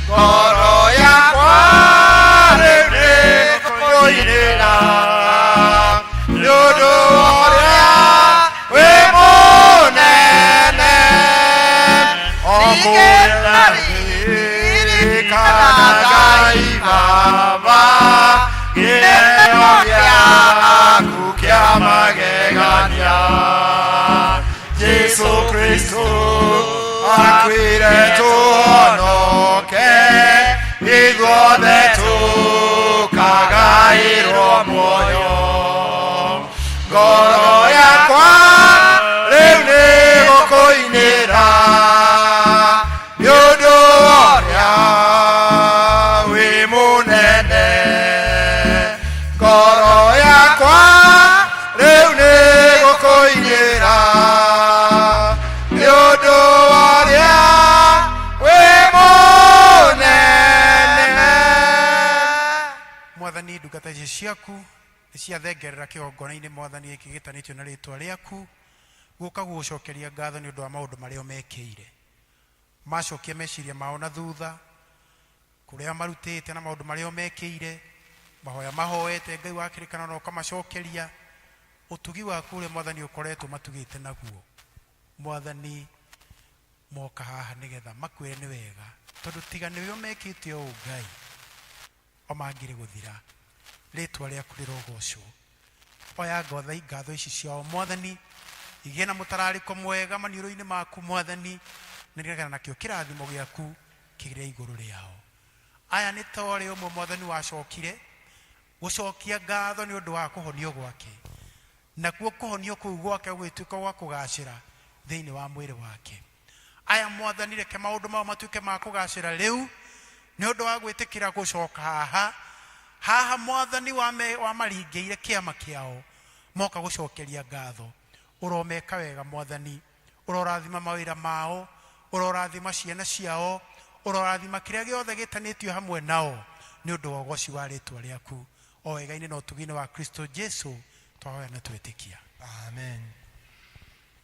Ngoro yakwa rĩu nĩ gũkũinĩra nĩ ũndũ wa ũrĩa wĩ mũnene. O kũrĩa ririkana, Ngai Baba, kĩheo gĩaku kĩa magegania. Jesu Kristo akuire tũhonoke, ithuothe tũkagaĩrwo muoyo. Ngoro yakwa rĩu nĩ gũkũinĩra nĩ ũndũ wa ũrĩa wĩ mũnene. Ngoro yakwa rĩu nĩ gũkũinĩra nĩ ũndũ wa ũrĩa wĩ mũnene. Mwathani, ndungata ici ciaku nĩ ciathengerera kĩgongona-inĩ, Mwathani, gĩkĩ gĩtanĩtio na rĩtwa rĩaku, gũka gũgũcokeria ngatho nĩ ũndũ wa maũndũ marĩa ũmekĩire. Macokia meciria mao na thutha kũrĩa marutĩte na maũndũ marĩa ũmekĩire, mahoya mahoete, Ngai wa kĩrĩkanĩro, na ũkamacokeria ũtugi waku ũrĩa, Mwathani, ũkoretwo matugĩte naguo. Mwathani, moka haha nĩgetha makwĩre nĩ wega, tondũ tiga nĩwe ũmekĩte ũũ, Ngai, o mangĩrĩ gũthira. Rĩtwa rĩaku rĩrogocwo. Oya ngotha ngatho ici ciao, Mwathani, igĩe na mũtararĩko mwega maniũrũ-inĩ maku, Mwathani, nĩgetha nakĩo kĩrathimo gĩaku kĩgĩre igũrũ rĩao. Aya nĩ ta ũrĩa ũmwe, Mwathani, wacokire gũcokia ngatho nĩ ũndũ wa kũhonio gwake, nakuo kũhonio kũu gwake gũgĩtuĩka gwa kũgacĩra thĩinĩ wa mwĩrĩ wake. Aya, Mwathani, reke maũndũ mao matuĩke ma kũgacĩra rĩu nĩ ũndũ wa gwĩtĩkĩra gũcoka haha haha, Mwathani, wamaringĩire kĩama kĩao moka gũcokeria ngatho. Ũromeka wega, Mwathani, ũrorathima mawĩra mao, ũrorathima ciana ciao, ũrorathima kĩrĩa gĩothe gĩtanĩtio hamwe nao nĩ ũndũ wa ũgoci wa rĩtwa rĩaku. O wega-inĩ na ũtugi-inĩ wa Kristo Jesu twahoya na twĩtĩkia. Amen.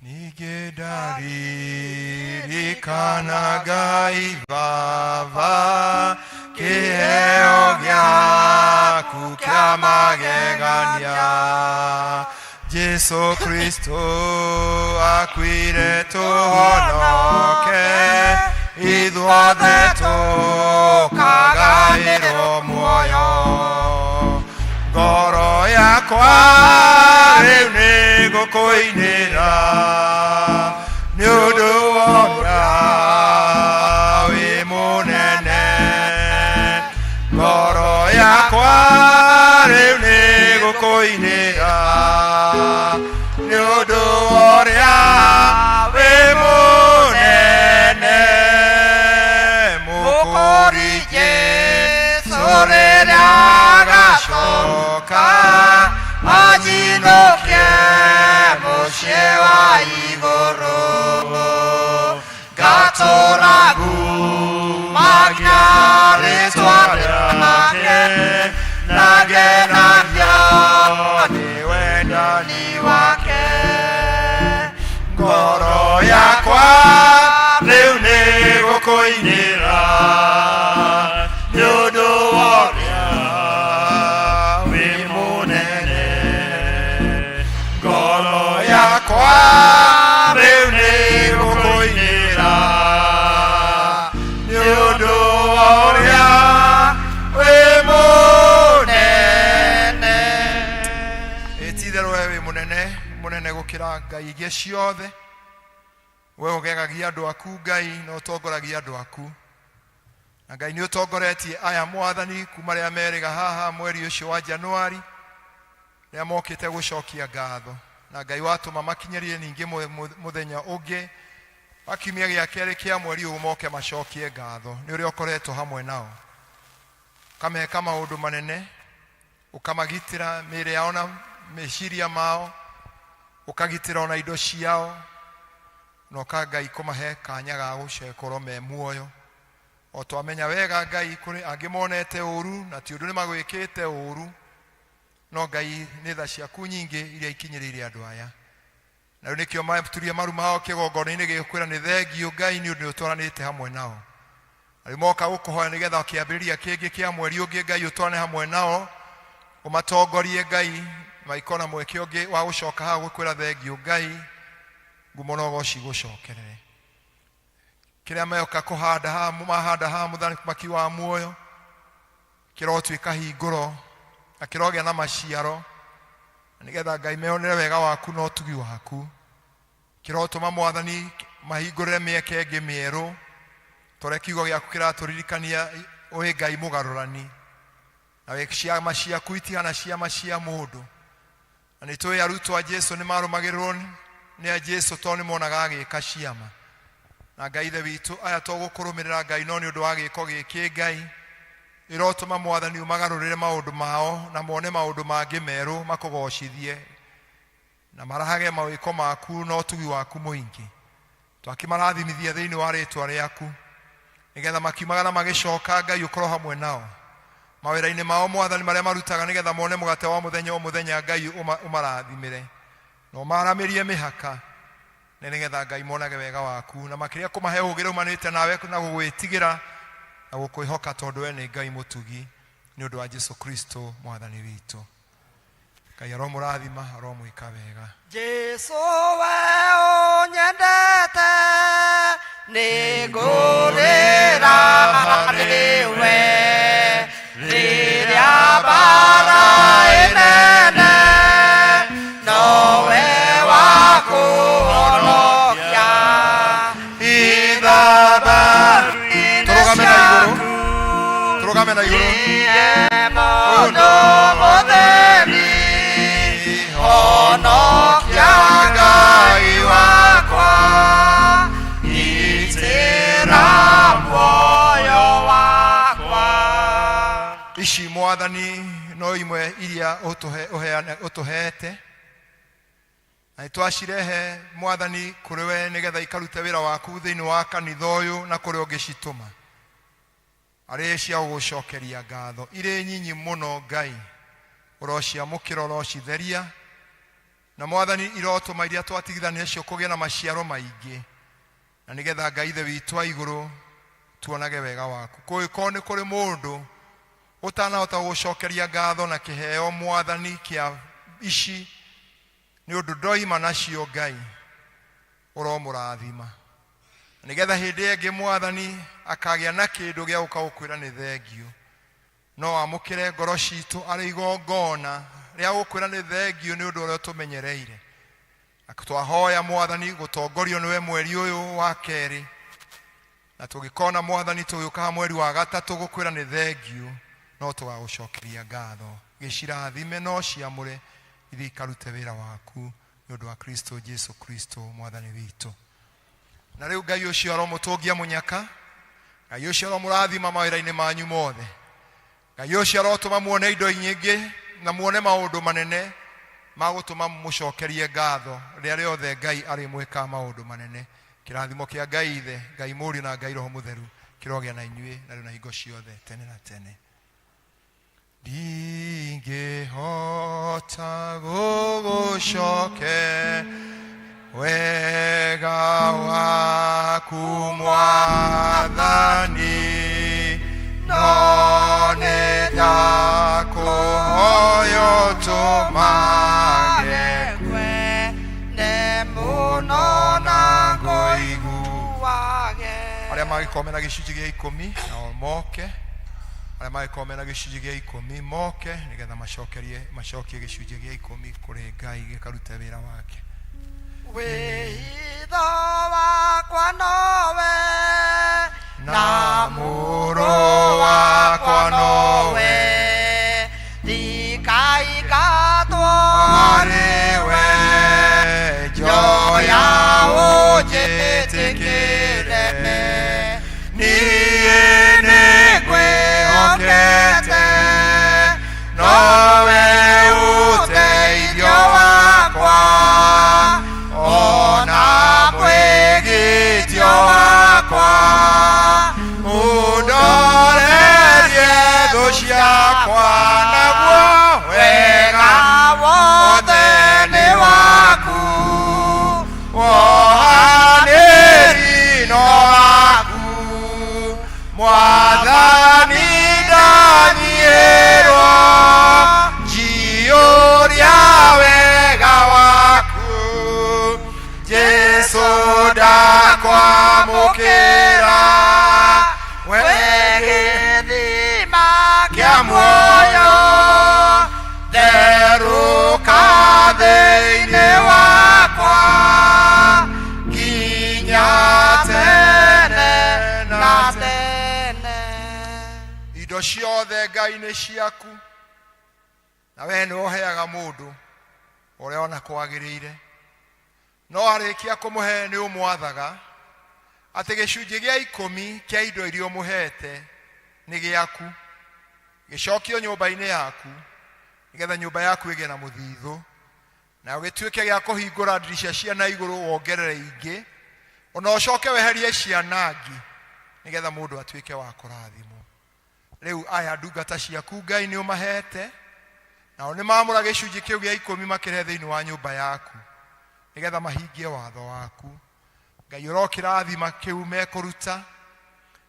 Ningĩ ndaririkana, Ngai Baba, kĩheo gĩaku kĩa magegania. Jesu Kristo akuire tũhonoke, ithuothe tũkagaĩrwo muoyo. Ngoro yakwa rĩu nĩ gũkũinĩra nĩ ũndũ wa ũrĩa wĩ mũnene. Ngoro yakwa rĩu nĩ gũkũinĩra nĩ ũndũ wa ũrĩa wĩ mũnene. Mũkũri Jesũ rĩrĩa agacoka anjinũkie mũciĩ wa igũrũ, ngatũra ngumagia rĩtwa rĩake na ngenagio nĩ wendani wake. Mũnene gũkĩra ngai ingĩ ciothe. We ũgegagia andũ aku Ngai na ũtongoragia andũ aku. Na Ngai nĩ ũtongoretie aya Mwathani kuma rĩrĩa merĩga haha mweri ũcio wa Januari rĩrĩa mokĩte gũcokia ngatho. Na Ngai watũma makinyĩrie ningĩ mũthenya ũngĩ wa kiumia gĩa kerĩ kĩa mweri ũyũ moke macokie ngatho nĩ ũrĩa ũkoretwo hamwe nao. Ũkameka maũndũ manene, ũkamagitĩra mĩĩrĩ yao na meciria mao, ũkagitĩra ona indo ciao, na ũka Ngai kũmahe kanya ga gũkorwo me muoyo. O twamenya wega Ngai kũrĩ angĩ monete ũru na ti ũndũ nĩ magwĩkĩte ũru, no Ngai nĩ tha ciaku nyingĩ iria ikinyĩrĩire andũ aya. Na rĩu nĩkĩo maturia maru mao kĩgongona-inĩ gĩkwĩra nĩ thengiũ Ngai nĩ ũndũ nĩ ũtwaranĩte hamwe nao. Na rĩu moka gũkũhoya nĩgetha kĩambĩrĩria kĩngĩ kĩa mweri ũngĩ Ngai ũtwarane hamwe nao, ũmatongorie Ngai, maikona mweke ũngĩ wa gũcoka haha gũkwĩra thengiũ Ngai, ngumo na ũgoci gũcokerere. Kĩrĩa meoka kũhanda haha, mahanda haha mũthamaki wa muoyo, kĩrotuĩka hingũro na kĩrogĩa na maciaro, nĩgetha Ngai meonere wega waku na ũtugi waku. Kĩrotũma Mwathani mahingũrĩre mĩeke ĩngĩ mĩerũ, tondũ kiugo gĩaku kĩratũririkania wĩ Ngai mũgarũrani, na wĩ ciama ciaku itihana ciama cia mũndũ. Na nĩ tũĩ arutwo a Jesu nĩ marũmagĩrĩrwo nĩ a Jesu tondũ nĩ monaga agĩka ciama. Na Ngai Ithe witũ, aya to gũkũrũmĩrĩra Ngai no nĩ ũndũ wa gĩko gĩkĩ Ngai, ĩrotũma Mwathani ũmagarũrĩre maũndũ mao na mone maũndũ mangĩ merũ makũgocithie na marahage mawĩko maku na ũtugi waku mũingĩ. Twakĩmarathimithia thĩinĩ wa rĩtwa rĩaku nĩgetha makiumagara magĩcoka Ngai ũkorwo hamwe nao mawĩra-inĩ mao Mwathani marĩa marutaga nĩgetha mone mũgate wa mũthenya o mũthenya Ngai ũmarathimĩre na ũmaramĩrie mĩhaka na nĩgetha Ngai monage wega waku na makĩria kũmahe ũũgĩ ũrĩa umanĩte nawe na gũgwĩtigĩra na gũkwĩhoka tondũ we nĩ Ngai mũtugi nĩ ũndũ wa Jesu Kristo Mwathani witũ. Ngai aromũrathima, aromwĩka wega. Jesu we ũnyendete nĩngũrĩra harĩ we rĩrĩa mbara ĩnene nowe wa kũhonokia ithambaru-inĩ Tũrũgame na igũrũ. ciaku Tũrũgame na igũrũ. Niĩ mũndũ mũthĩni honokia Ngai wakwa gitĩra muoyo wakwa. Ici Mwathani no imwe iria ũtũheete na nĩtwacirehe Mwathani kũrĩ we nĩgetha ikarute wĩra waku thĩinĩ wa kanitha ũyũ na kũrĩa ũngĩcitũma arĩ cia gũgũcokeria ngatho irĩ nyinyi mũno Ngai ũrociamũkĩra ũrocitheria na Mwathani irotũma iria twatigithania cio kũgĩa na maciaro maingĩ na nĩgetha Ngai Ithe witũ wa igũrũ tuonage wega waku. Kũngĩkorwo nĩ kũrĩ mũndũ ũtanahota gũgũcokeria ngatho na kĩheo Mwathani kĩa ici nĩ ũndũ ndoima nacio Ngai ũromũrathima nĩgetha hĩndĩ ĩngĩ Mwathani akagĩa na kĩndũ gĩa gũka gũkwĩra nĩ thengiũ no amũkĩre ngoro citũ arĩ igongona rĩa gũkwĩra nĩ thengiũ nĩ ũndũ ũrĩa ũtũmenyereire. Na twahoya Mwathani gũtongorio nĩwe mweri ũyũ wa kerĩ na tũgĩkona Mwathani tũgĩũka mweri wa gatatũ gũkwĩra nĩ thengiũ no tũgagũcokeria ngatho. Gĩcirathime no ciamũre ithiĩ ikarute wĩra waku nĩ ũndũ wa Kristo Jesu Kristo Mwathani witũ. Na rĩu Ngai ũcio aromũtũngia mũnyaka, Ngai ũcio aromũrathima mawĩra-inĩ manyu mothe, Ngai ũcio arotũma muone indo nyingĩ na muone maũndũ manene ma gũtũma mũcokerie ngatho rĩrĩa rĩothe Ngai arĩmwĩka maũndũ manene. Kĩrathimo kĩa Ngai Ithe, Ngai Mũriũ na Ngai Roho Mũtheru kĩrogĩa na inyuĩ na rĩu na hingo ciothe tene na tene. Ndingĩhota gũgũcoke wega waku Mwathani, no nĩ ndakũhoya ũtũmage Kwende mũno na ngũiguage. Arĩa mangĩkorwo mena gĩcunjĩ gĩa ikũmi nao moke. Arĩa mangĩkorwo mena gĩcunjĩ gĩa ikũmi moke nĩgetha macokerie macokie gĩcunjĩ gĩa ikũmi kũrĩ Ngai gĩkarute wĩra wake. Wĩitho wakwa nowe Na mũrũ wakwa nowe Ndikaingatwo arĩ we njoya ũnjĩtĩkĩre niĩ nĩngwĩhokete nowe ũteithio wakwa ona mwĩgitio wakwa ũndorerie thũ ciakwa naguo wega wothe nĩ waku wohanĩri no waku mwathani ndanyiĩrwo njiyũria wega waku Jesũ ndakwamũkĩra we gĩthima kĩa muoyo therũka thĩinĩ wakwa nginya tene na tene indo ciothe Ngai nĩ ciaku na we nĩwe ũheaga mũndũ ũrĩa ona kwagĩrĩire no arĩkia kũmũhe nĩ ũmwathaga atĩ gĩcunjĩ gĩa ikũmi kĩa indo iria ũmũhete nĩ gĩaku gĩcokio nyũmba-inĩ yaku nĩgetha nyũmba yaku ĩgĩe na mũthithũ na gĩtuĩke gĩa kũhingũra ndirica cia na igũrũ wongerere ingĩ ona ũcoke weherie cianangi nĩgetha mũndũ atuĩke wa kũrathimwo. Rĩu aya ndungata ciaku Ngai nĩ ũmahete nao nĩ maamũra gĩcunjĩ kĩu gĩa ikũmi makĩrehe thĩinĩ wa nyũmba yaku nĩgetha mahingie watho waku. Ngai ũrokĩrathima kĩu mekũruta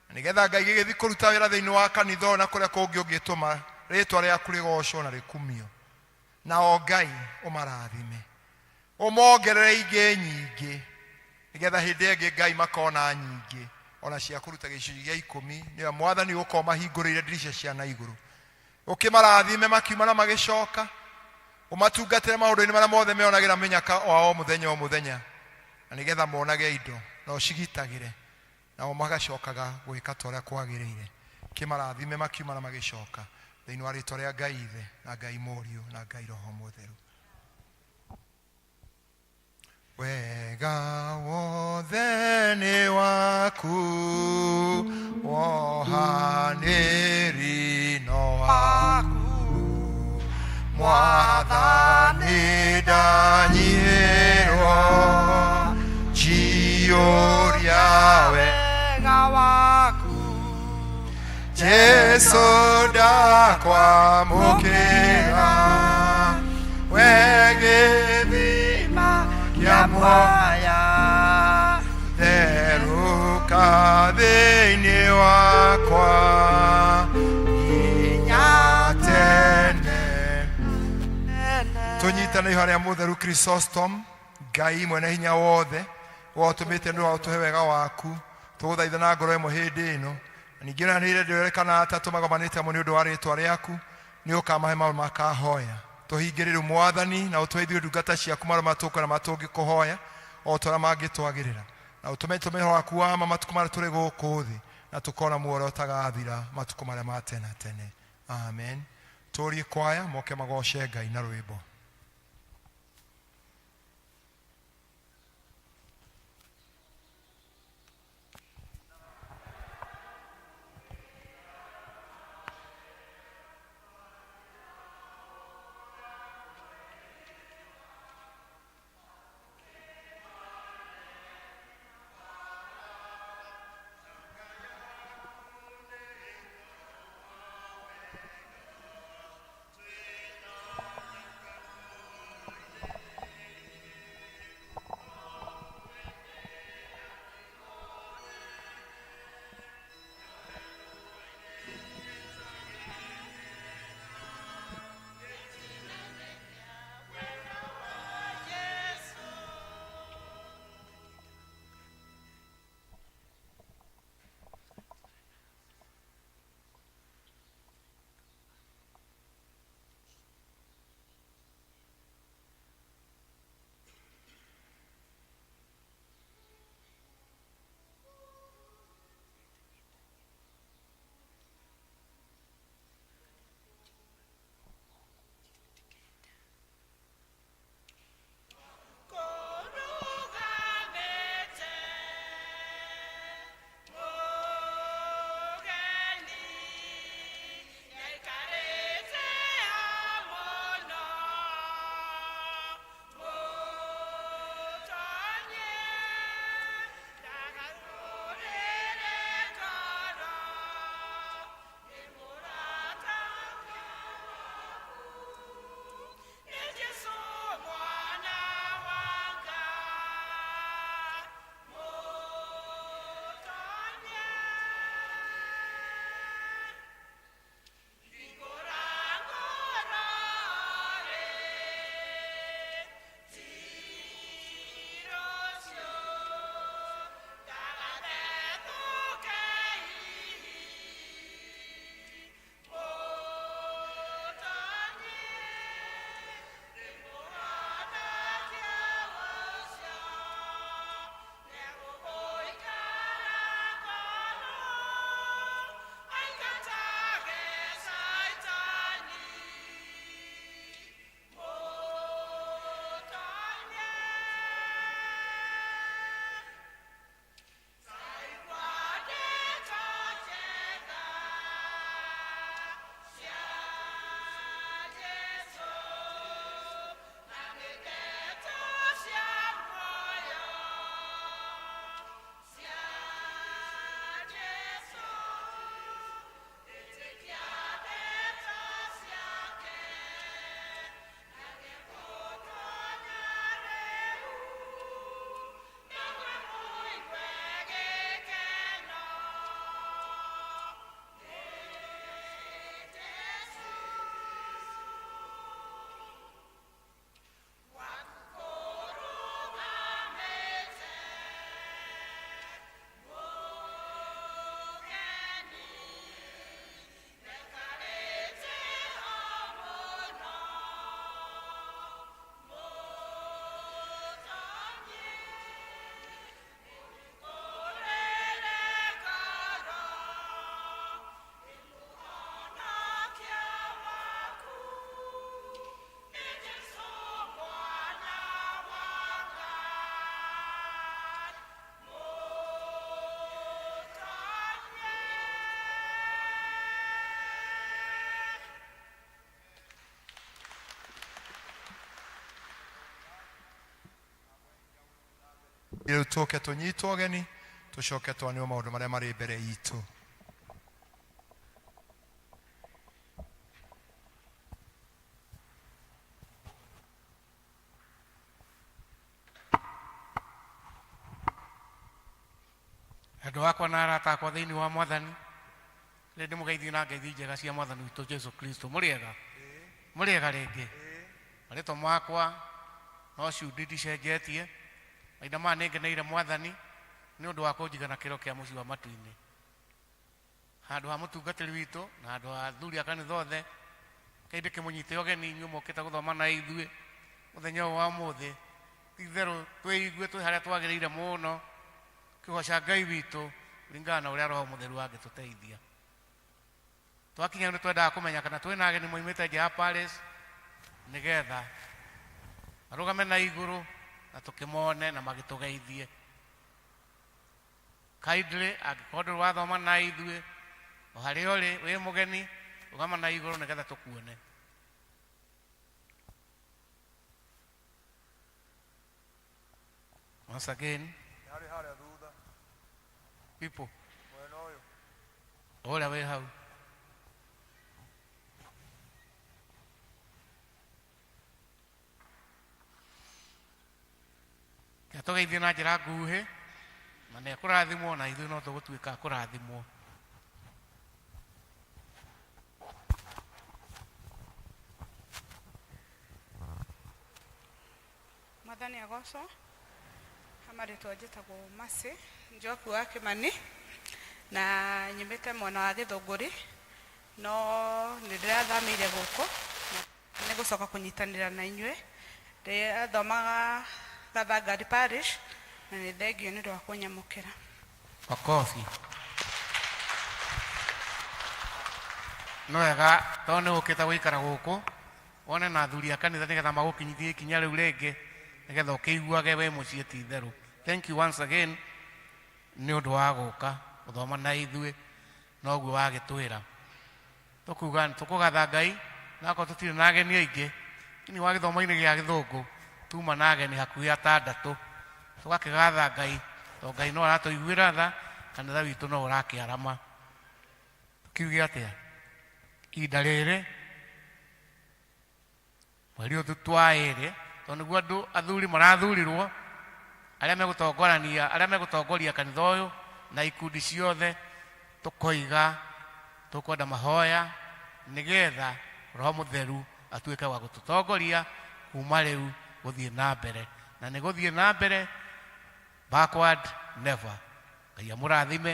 na nĩgetha Ngai gĩgĩthiĩ kũruta wĩra thĩinĩ wa kanitha ũyũ na kũrĩa kũngĩ ũngĩtũma rĩtwa rĩaku rĩgocwo na rĩkumio. Nao Ngai ũmarathime ũmongerere ingĩ nyingĩ nĩgetha hĩndĩ ĩngĩ Ngai makona nyingĩ ona cia kũruta gĩcunjĩ gĩa ikũmi nĩwe mwathani ũgũkorwo mahingũrĩire ndirica cia na igũrũ ũkĩmarathime makiuma na magĩcoka ũmatungatĩre maũndũ-inĩ marĩa mothe meonagĩra mĩnyaka wa o mũthenya o mũthenya na nĩgetha monage indo na ũcigitagĩre nao magacokaga gwĩka ta ũrĩa kwagĩrĩire kĩmarathime makiuma na magĩcoka thĩinĩ wa rĩtwa rĩa Ngai Ithe na Ngai Mũriũ na Ngai Roho Mũtheru. Wega wothe nĩ waku wohanĩri no waku mwathani ndanyihĩrwo njiyũria wega waku Jesu ndakwamũkĩra we gĩthima kĩa muoyo therũka thĩinĩ wakwa nginya tene. Tũnyitane harĩa mũtheru Chrysostom Ngai mwene hinya wothe wotũmĩte nĩ wa ũtũhe wega waku tũgũthaitha na ngoro ĩmwe hĩndĩ ĩno na ningĩ ona nĩ ndĩrekana atatũ magomanĩte hamwe nĩ ũndũ wa rĩtwa rĩaku nĩ ũkamahe maũndũ makahoya tũhingĩrĩre mwathani na ũtũhe ithuĩ ndungata ciaku marĩa matũkũ na matũngĩkũhoya o ta ũrĩa mangĩtwagĩrĩra na ũtũme tũme roho waku wa ma matukũ marĩa tũrĩ gũkũ thĩ na tũkona muoyo ũtagathira matukũ marĩa ma tene na tene. Amen. Tũrie kwaya moke magoce Ngai na rwĩmbo. Rĩu tũke tũnyitwo ũgeni tũcoke twanĩrwo maũndũ marĩa marĩ mbere itũ. Andũ akwa na arata akwa thĩinĩ wa Mwathani, rĩ ndĩmũgeithie na ngeithi njega cia Mwathani witũ Jesu Kristo. Mũrĩega? Mũrĩega rĩngĩ? Marĩtwa makwa no cundi ndicenjetie. Mahinda maya nĩngeneire Mwathani nĩ ũndũ wa kũnjiga na kĩro kĩa mũciĩ wa matu-inĩ. Handũ ha mũtungatĩri witũ na handũ ha athuri a kanitha othe, rekei ndĩkĩmũnyite ũgeni inyuĩ mũkĩte gũthoma na ithuĩ mũthenya ũyũ wa ũmũthĩ. Ti itherũ twĩigue twĩ harĩa twagĩrĩire mũno kĩgoca Ngai witũ kũringana na ũrĩa Roho Mũtheru angĩtũteithia. Twakinya nĩ twendaga kũmenya kana twĩna ageni moimĩte nja ya Paris nĩgetha marũgame na igũrũ na tũkĩmone na magĩtũgeithie. Kindly, angĩkorwo ndũrĩ wathoma na ithuĩ, o harĩa ũrĩ wĩ mũgeni, rũgama na igũrũ nĩgetha tũkuone. Once again, Harĩ harĩa thutha people, mwena ũyũ. Ũrĩa wĩ hau. Reke tũgeithie na njĩra nguhĩ na nĩ ekũrathimwo na ithuĩ no tũgũtuĩka a kũrathimwo. Mwathani agocwo. Ha marĩtwa njĩtagwo Mercy Njoki wa Kĩmani na nyumĩte mwena wa Gĩthũngũri, no nĩ ndĩrathamĩire gũkũ na nĩ gũcoka kũnyitanĩra na inyuĩ. Ndĩrathomaga Gathangari Parish na nĩ thengio nĩ ũndũ wa kũnyamũkĩra. Makobi. Nĩ wega tondũ nĩ ũkĩte gũikara gũkũ wone na athuri a kanitha nĩgetha magũkinyithie ikinya rĩu rĩngĩ nĩgetha ũkĩiguage wĩ mũciĩ ti itherũ. Thank you once again nĩ ũndũ wa gũka gũthoma na ithuĩ noguo wagĩtwĩra. Tũkuga nĩ tũkũgatha Ngai na akorwo tũtirĩ na ageni aingĩ thĩinĩ wa gĩthomo-inĩ gĩa gĩthũngũ tuma na ageni hakuhĩ atandatũ tũgakĩgatha Ngai tondũ Ngai no aratũiguĩra tha, kanitha witũ no ũrakĩarama. Tũkiuge atĩa? Ihinda rĩrĩ mweri ũyũ twa ĩrĩ tondũ nĩguo andũ athuri marathurirwo arĩa megũtongorania arĩa megũtongoria kanitha ũyũ na ikundi ciothe, tũkoiga tũkwenda mahoya nĩgetha Roho Mũtheru atuĩke wa gũtũtongoria kuma rĩu gũthiĩ na mbere, na nĩ gũthiĩ na mbere, backward never. Ngai amũrathime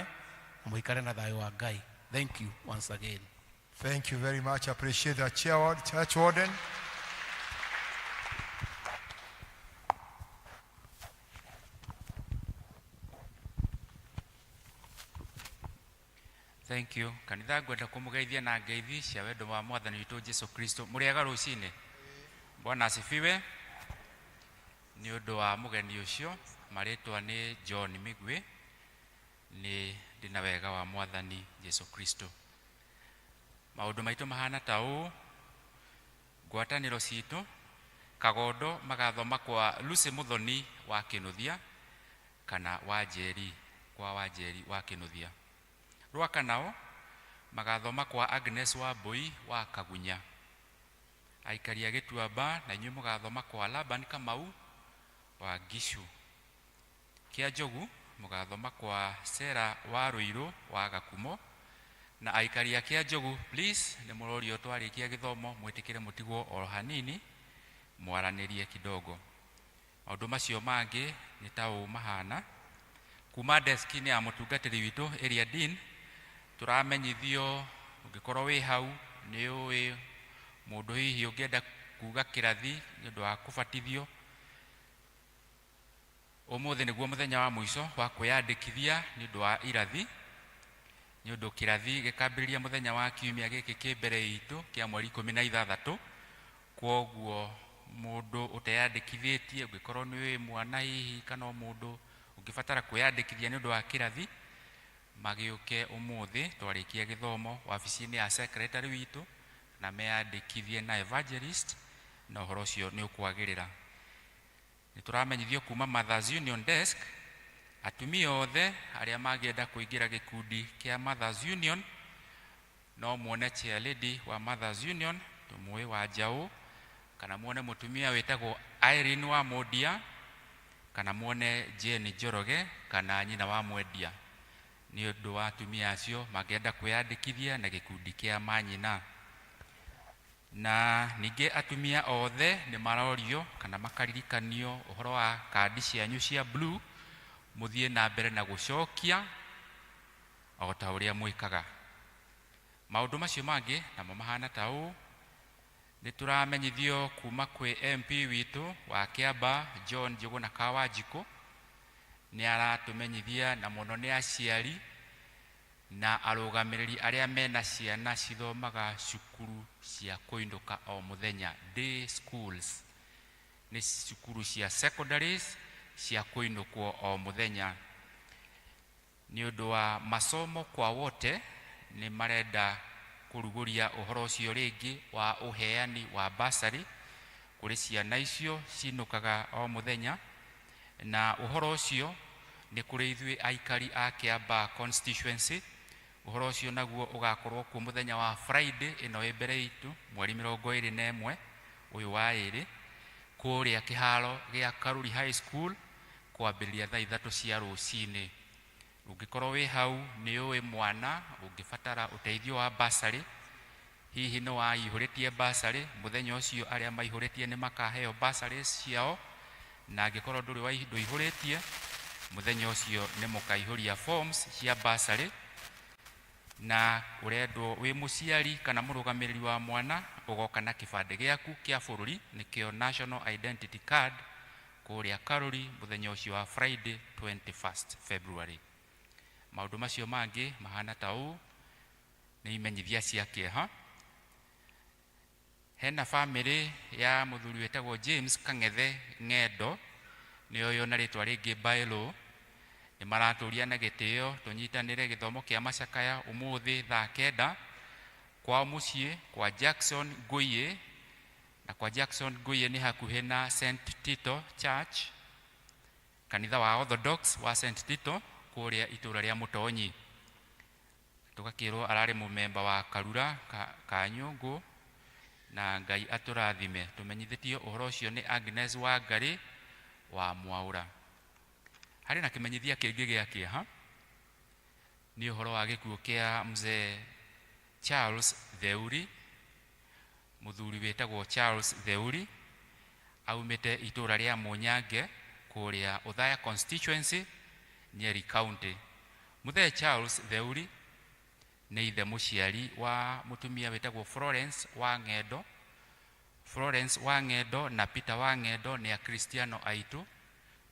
na mũikare na thayũ wa Ngai. Thank you once again. Thank you very much. I appreciate that, chair, church warden. Thank you. Kanitha ngwenda kũmũgeithia na ngeithi cia wendo wa Mwathani witũ Jesu Kristo. Mũrĩega rũcinĩ. Bwana asifiwe. Nĩ ũndũ wa mũgeni ũcio, marĩtwa nĩ John Migwi, nĩ ndĩna wega wa Mwathani Jesu Kristo. Maũndũ maitũ mahana ta ũũ, ngwatanĩro citũ, Kagondo magathoma kwa Lucy Muthoni wa Kĩnũthia kana Wanjeri kwa Wanjeri wa Kĩnũthia. Rwaka nao magathoma kwa Agnes Wambui wa Kagunya. Aikari a Gĩtuamba na inyuĩ mũgathoma kwa Laban Kamau wa Ngicu. Kĩa Njogu mũgathoma kwa Sarah wa Rũirũ wa Gakumo. Na aikari a Kĩa Njogu, please, nĩ mũrorio twarĩkia gĩthomo mwĩtĩkĩre mũtigwo oro hanini mwaranĩrie kidogo. Maũndũ macio mangĩ nĩ ta ũũ mahana. Kuma desk-inĩ ya mũtungatĩri witũ area dean, tũramenyithio ũngĩkorwo wĩ hau nĩ ũĩ mũndũ hihi ũngĩenda kuga kĩrathi nĩ ũndũ wa kũbatithio, ũmũthĩ nĩguo mũthenya wa mũico wa kwĩyandĩkithia nĩ ũndũ wa irathi, nĩ ũndũ kĩrathi gĩkambĩrĩria mũthenya wa kiumia gĩkĩ kĩ mbere itũ kĩa mweri ikũmi na ithathatũ. Kwoguo mũndũ ũteyandĩkithĩtie, ũngĩkorwo nĩ wĩ mwana hihi kana o mũndũ ũngĩbatara kwĩyandĩkithia nĩ ũndũ wa kĩrathi, magĩũke ũmũthĩ twarĩkia gĩthomo wabici-inĩ ya secretary witũ na meyandĩkithie na evangelist, na ũhoro ũcio nĩ ũkwagĩrĩra. Nĩ tũramenyithio kuma Mothers Union Desk Atumia othe arĩa mangĩenda kũingĩra gĩkundi kĩa Mothers Union no muone chair lady wa Mothers Union tũmũĩ wa Njaũ, kana muone mũtumia wĩtagwo Irene wa Mũndia, kana muone Jane Njoroge kana nyina wa Mwendia. Nĩ ũndũ wa atumia acio mangĩenda kwĩyandĩkithia na gĩkundi kĩa manyina. Na ningĩ atumia othe nĩ marorio kana makaririkanio ũhoro wa kandi cianyu cia blue, mũthiĩ na mbere na gũcokia o ta ũrĩa mwĩkaga. Maũndũ macio mangĩ namo mahana ta ũũ: nĩ tũramenyithio kuma kwĩ MP witũ wa Kĩamba John Njũgũna Kawanjikũ, nĩ aratũmenyithia na mũno nĩ aciari na arũgamĩrĩri arĩa mena ciana cithomaga cukuru cia kũinũka o mũthenya, day schools, nĩ cukuru cia secondaries cia kũinũkwo o mũthenya. Nĩ ũndũ wa masomo kwa wote, nĩ marenda kũrugũria ũhoro ũcio rĩngĩ wa ũheani wa bursary kũrĩ ciana icio cinũkaga o mũthenya. Na ũhoro ũcio nĩ kũrĩ ithuĩ aikari a Kĩamba constituency. Ũhoro ũcio naguo ũgakorwo kuo mũthenya wa Friday ĩno ĩ mbere itũ, mweri 21 ũyũ wa ĩrĩ, kũrĩa kĩharo gĩa Karuri High School kwambĩrĩria thaa 3 cia rũcinĩ. Ũngĩkorwo wĩ hau nĩ ũĩ mwana ũngĩbatara ũteithio wa bursary, hihi nĩ waihũrĩtie bursary, mũthenya ũcio arĩa maihũrĩtie nĩ makaheo bursary ciao, na angĩkorwo ndũrĩ ndũihũrĩtie, mũthenya ũcio nĩ mũkaihũria forms cia bursary. Na ũrendwo wĩ mũciari kana mũrũgamĩrĩri wa mwana ũgoka na kĩbandĩ gĩaku kĩa bũrũri, nĩkĩo National Identity Card, kũrĩa Karuri mũthenya ũcio wa Friday 21st February. Maũndũ macio mangĩ mahana ta ũũ: nĩ imenyithia cia kĩeha. Hena bamĩrĩ ya mũthuri wĩtagwo James Kang'ethe Ng'endo, nĩoyo na rĩtwa rĩngĩ Baelo, nĩ maratũria na gĩtĩo tũnyitanĩre gĩthomo kĩa macakaya ũmũthĩ thaa 9 kwao mũciĩ kwa Jackson Ngũiĩ. Na kwa Jackson Ngũiĩ nĩ hakuhĩ na St Tito Church, kanitha wa Orthodox wa St Tito kũrĩa itũra rĩa Mũtonyi. Tũgakĩrwo ararĩ mũmemba wa Karura Kanyũngũ, na Ngai atũrathime. Tũmenyithĩtio ũhoro ũcio nĩ Agnes Wangari wa Mwaũra. Harĩ na kĩmenyithia kĩngĩ gĩa kĩeha, nĩ ũhoro wa gĩkuũ kĩa mzee Charles Theuri. Mũthuri wĩtagwo Charles Theuri aumĩte itũra rĩa Mũnyange kũrĩa Othaya constituency, Nyeri County. Mũthee Charles Theuri nĩ ithe mũciari wa mũtumia wĩtagwo Florence wa Ng'endo. Florence wa Ng'endo na Peter wa Ng'endo nĩ akristiano aitũ,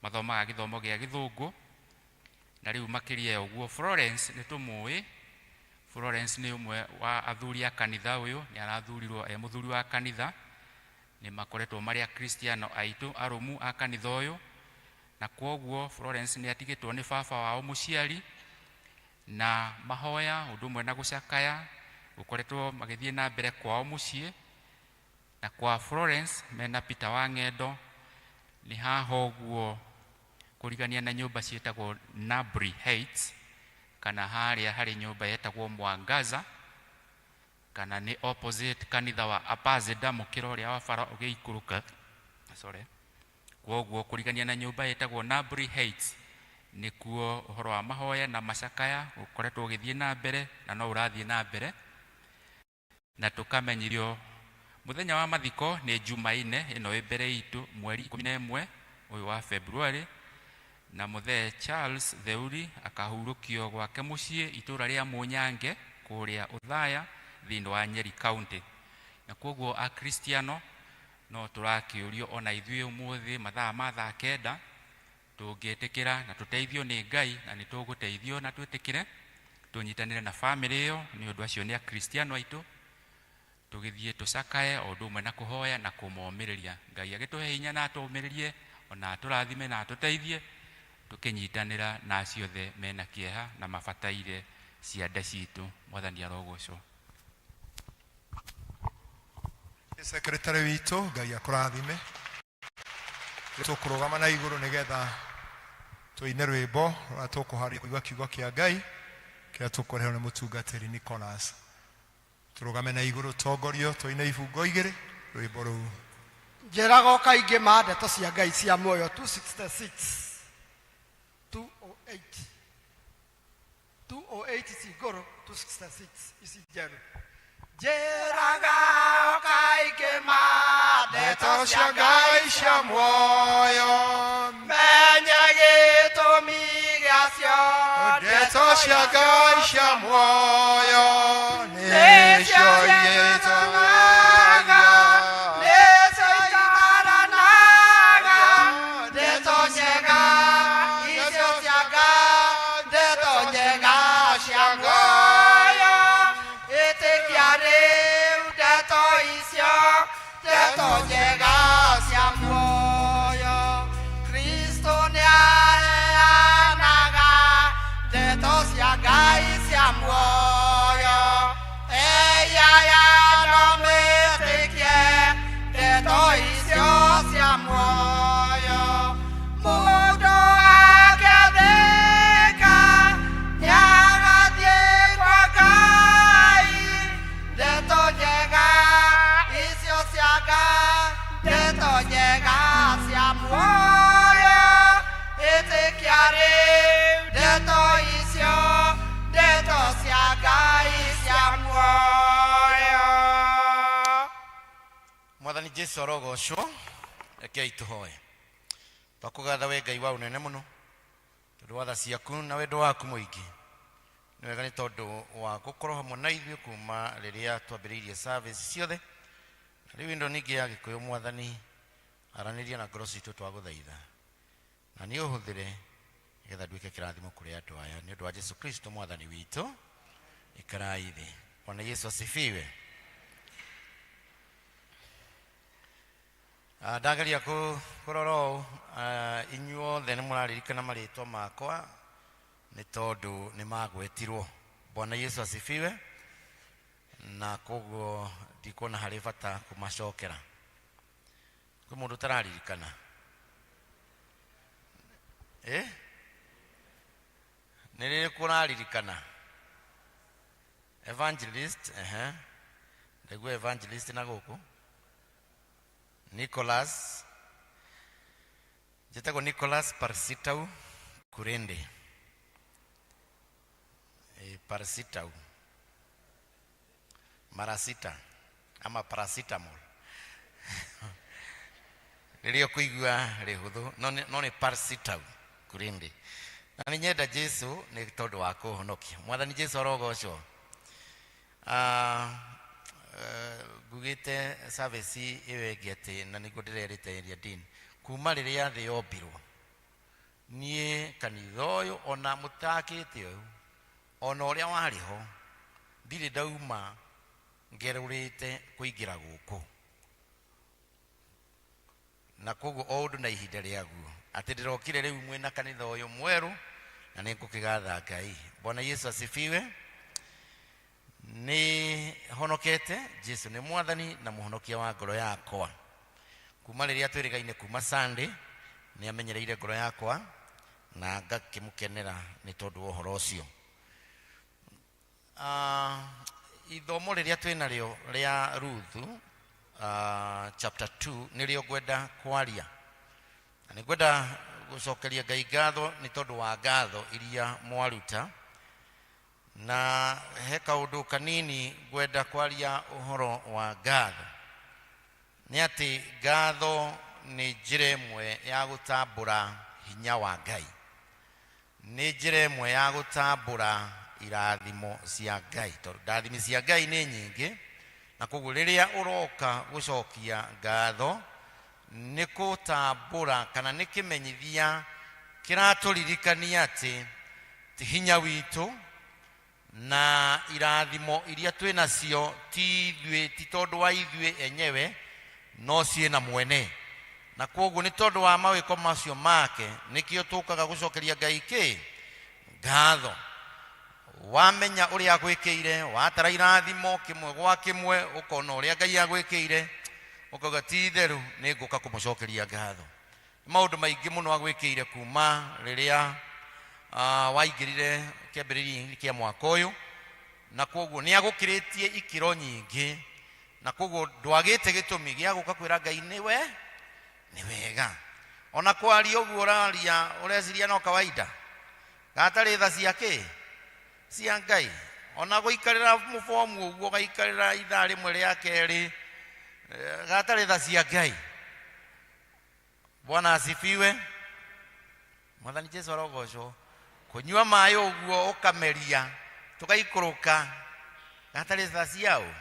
mathomaga gĩthomo gĩa gĩthũngũ. Na rĩu makĩria ya ũguo, Florence nĩ tũmũĩ. Florence nĩ ũmwe wa athuri a kanitha ũyũ, nĩ arathurirwo e mũthuri wa kanitha. Nĩ makoretwo marĩ akristiano aitũ arũmu a kanitha ũyũ, na kwoguo Florence nĩ atigĩtwo nĩ baba wao mũciari, na mahoya ũndũ ũmwe na gũcakaya gũkoretwo magĩthiĩ na mbere kwao mũciĩ. Na kwa Florence mena Peter wa Ng'endo nĩ haha ũguo kũrigania na nyũmba ciĩtagwo Nabri Heights, kana harĩa harĩ nyũmba yetagwo Mwangaza, kana nĩ opposite kanitha wa Apazida, mũkĩra ũrĩa wa bara ũgĩikũrũka, sorry. Kwoguo kũrigania na nyũmba ĩtagwo Nabri Heights nĩkuo ũhoro wa mahoya na macakaya ũkoretwo ũgĩthiĩ na mbere, na no ũrathiĩ na mbere. Na tũkamenyithio mũthenya wa mathiko nĩ Jumaine ĩno ĩ mbere itũ, mweri 11 ũyũ wa February, na mũthee Charles Theuri akahurũkio gwake mũciĩ itũra rĩa Mũnyange kũrĩa Othaya thĩinĩ wa Nyeri County. Na kwoguo akristiano no tũrakĩũrio ona ithuĩ ũmũthĩ mathaa ma thaa 9 tũngĩtĩkĩra na tũteithio nĩ Ngai, na nĩ tũgũteithio na twĩtĩkĩre tũnyitanĩre na bamĩrĩ ĩyo, nĩ ũndũ acio nĩ akristiano aitũ, tũgĩthiĩ tũcakae o ũndũ ũmwe na kũhoya na kũmomĩrĩria. Ngai agĩtũhe hinya na atũmĩrĩrie ona atũrathime na atũteithie tũkĩnyitanĩra na acio othe mena kĩeha na mabataire ciande citũ. Mwathani arogocwo. Secretary witũ, Ngai akũrathime. Tũkũrũgama na igũrũ nĩgetha Tũine rwĩmbo rũrĩa tũkũharia kũigua kiugo kĩa Ngai kĩrĩa tũkũrehwo nĩ mũtungatĩri Nicholas. Tũrũgame na igũrũ tongorio tũine ibungo igĩrĩ rwĩmbo rũu. Njĩraga o kaingĩ ma ndeto cia Ngai cia muoyo 266 208 208 ici ngũrũ 266 ici njerũ. Njĩraga o kaingĩ ma ndeto cia Ngai cia muoyo menye gĩtũmi gĩacio. Ndeto cia Ngai cia muoyo nĩcio igĩtũmaga nĩcio itaranaga ndeto njega icio cia Ngai, ndeto njega cia muoyo. Ĩtĩkia rĩu ndeto icio, ndeto njega cia muoyo. Kristo nĩaheanaga ndeto cia Ngai cia muoyo. Eia no metĩkie ndeto icio cia muoyo. Mũndũ akĩathĩka nĩagathiĩ kwa Ngai. Ndeto njega icio cia Ngai, ndeto njega cia muoyo. Ĩtĩkia rĩu ndeto icio, ndeto cia Ngai cia muoyo. Mwathani Jesu arogocwo. Rekei tũhoe. Twakũgatha we Ngai wa ũnene mũno tondũ wa tha ciaku na wendo waku mũingĩ. Nĩ wega nĩ tondũ wa gũkorwo hamwe na ithuĩ kuma rĩrĩa twambĩrĩirie service ciothe. Na rĩu ĩno ningĩ ya Gĩkũyũ, Mwathani, aranĩria na ngoro citũ twagũthaitha, na nĩ ũhũthĩre nĩgetha nduĩke kĩrathimo kũrĩ andũ aya nĩ ũndũ wa Jesu Kristo Mwathani witũ. Ikarai thĩ. Bwana Yesu asifiwe. Ndageria kũrora ũũ, inyuothe nĩ mũraririkana marĩtwa makwa nĩ tondũ nĩ magwetirwo. Bwana Yesu asifiwe. Na koguo ndikuona harĩ bata kũmacokera. Kwĩ mũndũ ũtararirikana? Eh? Nĩ rĩrĩkũ ũraririkana? Evangelist, ehe. Ndaigua evangelist na gũkũ. Nicholas. Njĩtagwo Nicholas Parsitau Kurende. Parsitau. Marasita ama paracetamol. Rĩrĩa ũkũigua rĩhũthũ no nĩ Parsitau Kurende. Na nĩ nyenda Jesu nĩ tondũ wa kũhonokia. Mwathani Jesu arogocwo. Ngugĩte service ĩyo ĩngĩ atĩ na nĩguo ndĩrerĩte area dean kuma rĩrĩa thĩ yombirwo niĩ kanitha ũyũ ona mũtakĩte ũyũ ona ũrĩa warĩ ho ndirĩ ndauma ngerũrĩte kũingĩra gũkũ, na koguo o ũndũ na ihinda rĩaguo atĩ ndĩrokire rĩu mwĩna kanitha ũyũ mwerũ na nĩ ngũkĩgatha Ngai. Bwana Yesu asifiwe. Nĩ honokete, Jesu nĩ Mwathani na mũhonokia wa ngoro yakwa. Kuma rĩrĩa twĩrĩgaine kuma Sunday nĩ amenyereire ngoro yakwa na ngakĩmũkenera nĩ tondũ wa ũhoro ũcio. Ithomo rĩrĩa twĩnarĩo rĩa Ruthu chapter 2 nĩrĩo ngwenda kwaria, na nĩ ngwenda gũcokeria Ngai ngatho nĩ tondũ wa ngatho iria mwaruta, na he kaũndũ kanini ngwenda kwaria ũhoro wa ngatho. Nĩ atĩ ngatho nĩ njĩra ĩmwe ya gũtambũra hinya wa Ngai, nĩ njĩra ĩmwe ya gũtambũra irathimo cia Ngai, tondũ ndathimi cia Ngai nĩ nyingĩ, na koguo rĩrĩa ũroka gũcokia ngatho nĩ gũtambũra kana nĩ kĩmenyithia kĩratũririkania atĩ ti hinya witũ na irathimo iria twĩ nacio ti ithuĩ, ti tondũ wa ithuĩ enyewe, no ciĩna mwene, na koguo nĩ tondũ wa mawĩko macio make nĩkĩo tũkaga gũcokeria Ngai kĩ ngatho. Wamenya ũrĩa agwĩkĩire, watara irathimo kĩmwe gwa kĩmwe, ũkona ũrĩa Ngai agwĩkĩire, ũkauga ti itherũ nĩ ngũka kũmũcokeria ngatho. Maũndũ maingĩ mũno agwĩkĩire kuma rĩrĩa waingĩrire kĩambĩrĩria-inĩ kĩa mwaka ũyũ, na kwoguo nĩ agũkĩrĩtie ikĩro nyingĩ, na kwoguo ndwagĩte gĩtũmi gĩa gũka kwĩra Ngai nĩwe nĩ wega. Ona kwaria ũguo ũraria ũreciria no kawaida, gatarĩ tha cia kĩ cia Ngai. Ona gũikarĩra mũbomu ũguo ũgaikarĩra ithaa rĩmwe rĩa kerĩ, gatarĩ tha cia Ngai. Bwana asifiwe. Mwathani Jesu arogocwo. Kũnyua maĩ ũguo ũkameria tũgaikũrũka gatarĩ tha ciao,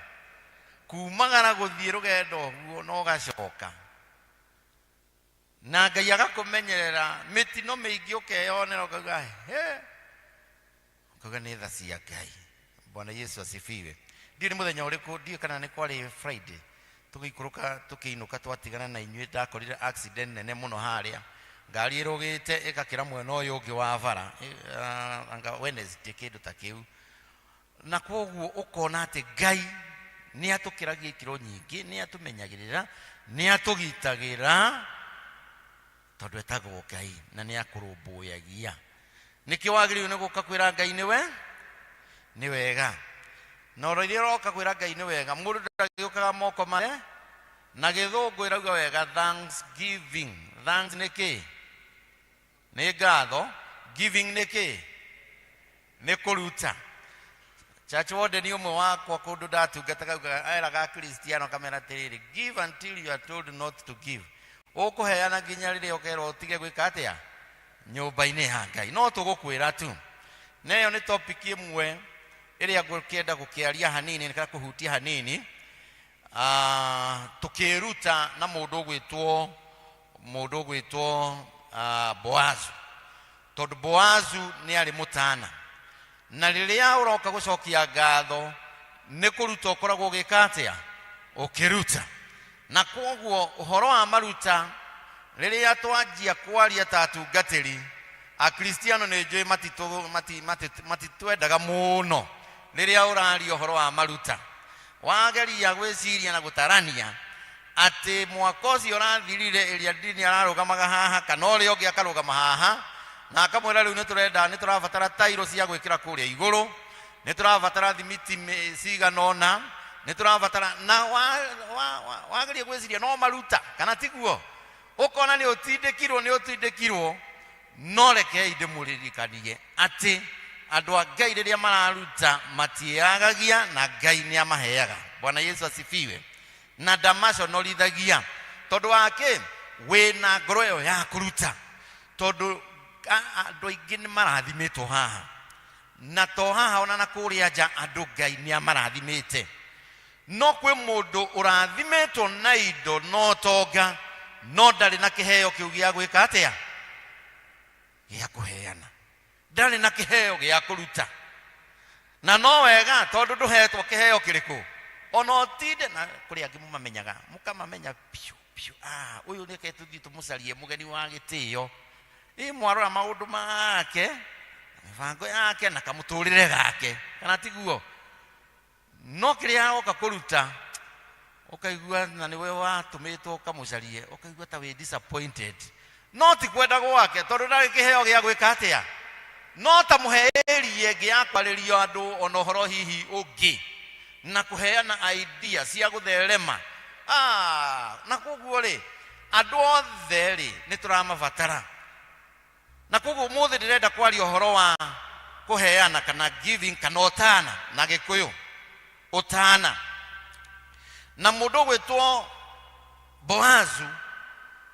kumagara gũthiĩ rũgendo ũguo na ũgacoka, na Ngai agakũmenyerera mĩtino mĩingĩ ũkeyonera, ũkauga he, ũkauga nĩ tha cia Ngai. Bwana Yesu asifiwe. Ndiũĩ nĩ mũthenya ũrĩkũ, ndiũĩ kana nĩ kwarĩ Friday, tũgĩikũrũka tũkĩinũka twatigana na inyuĩ, ndakorire accident nene mũno harĩa, ngari ĩrũgĩte ĩgakĩra mwena ũyũ ũngĩ wa bara, anga Wednesday kĩndũ ta kĩu. Na kwoguo ũkona atĩ Ngai nĩ atũkĩragia ikĩro nyingĩ, nĩ atũmenyagĩrĩra, nĩ atũgitagĩra, tondũ etagwo Ngai na nĩ akũrũmbũyagia. Nĩkĩo wagĩrĩirwo nĩ gũka kwĩra Ngai nĩwe nĩ wega. Na o rĩrĩa ũroka kwĩra Ngai nĩ wega, mũndũ ndagĩũkaga moko mare, na gĩthũngũ ĩrauga wega thanksgiving. Thanks nĩ kĩ? Nĩ ngatho. Giving nĩ kĩ? Nĩ kũruta. Church warden ũmwe wakwa kũndũ ndatungataga augaga, eraga Akristiano akamera atĩrĩrĩ, give until you are told not to give. Ũkũheana nginya rĩrĩa ũkerwo ũtige gwĩka atĩa nyũmba-inĩ ya Ngai. No tũgũkwĩra tu. Na ĩyo nĩ topic ĩmwe ĩrĩa ngũkĩenda gũkĩaria hanini kana kũhutia hanini, tũkĩruta na mũndũ ũgwĩtwo mũndũ ũgwĩtwo Boazu, tondũ Boazu nĩ arĩ mũtana, na rĩrĩa ũroka gũcokia ngatho nĩ kũruta ũkoragwo ũgĩka atĩa? Ũkĩruta. Na kwoguo ũhoro wa maruta, rĩrĩa twanjia kwaria ta atungatĩri Akristiano, nĩ njũĩ matitwendaga mũno rĩrĩa ũraria ũhoro wa maruta. Wageria gwĩciria na gũtarania atĩ mwaka ũcio ũrathirire ĩrĩa ndini ararũgamaga haha kana ũrĩa ũngĩ akarũgama haha na akamwĩra rĩu nĩtũrenda, nĩtũrabatara tairo cia gwĩkĩra kũrĩa igũrũ, nĩtũrabatara thimiti cigana ũna, nĩtũrabatara na wageria gwĩciria no maruta kana tiguo, ũkona nĩ ũtindĩkirwo, nĩ ũtindĩkirwo. No rekei ndĩmũririkanie atĩ andũ a Ngai rĩrĩa mararuta matiĩagagia na Ngai nĩ amaheaga. Bwana Yesu asifiwe. Na ndamaconorithagia tondũ wa kĩ? Wĩna ngoro ĩyo ya kũruta, tondũ andũ aingĩ nĩ marathimĩtwo haha, na to haha ona na kũrĩa nja andũ Ngai nĩ amarathimĩte. No kwĩ mũndũ ũrathimĩtwo na indo na ũtonga, no ndarĩ na kĩheo kĩu gĩa gwĩka atĩa? Gĩa kũheana. Ndarĩ na kĩheo gĩa kũruta. Na no wega tondũ ndũhetwo kĩheo kĩrĩkũ, ona ũtinde na kũrĩ angĩ mũmamenyaga, mũkamamenya biũ biũ, ũyũ reke tũthiĩ tũmũcarie mũgeni wa gĩtĩo. Ĩ mwarora maũndũ make, mĩbango yake na kamũtũrĩre gake, kana tiguo? No kĩrĩa oka kũruta ũkaigua na nĩwe watũmĩtwo ũkamũcarie, ũkaigua ta wĩ disappointed. No ti kwenda gwake, tondũ ndarĩ kĩheo gĩa gwĩka atĩa. No ta mũheĩrie ĩngĩ ya kwarĩrio andũ ona ũhoro hihi ũngĩ na kũheana idea cia gũtherema. Na koguo rĩ, andũ othe rĩ nĩ tũramabatara. Na koguo ũmũthĩ ndĩrenda kwaria ũhoro wa kũheana kana giving kana ũtana na Gĩkũyũ, ũtana. Na mũndũ ũgwĩtwo Boazu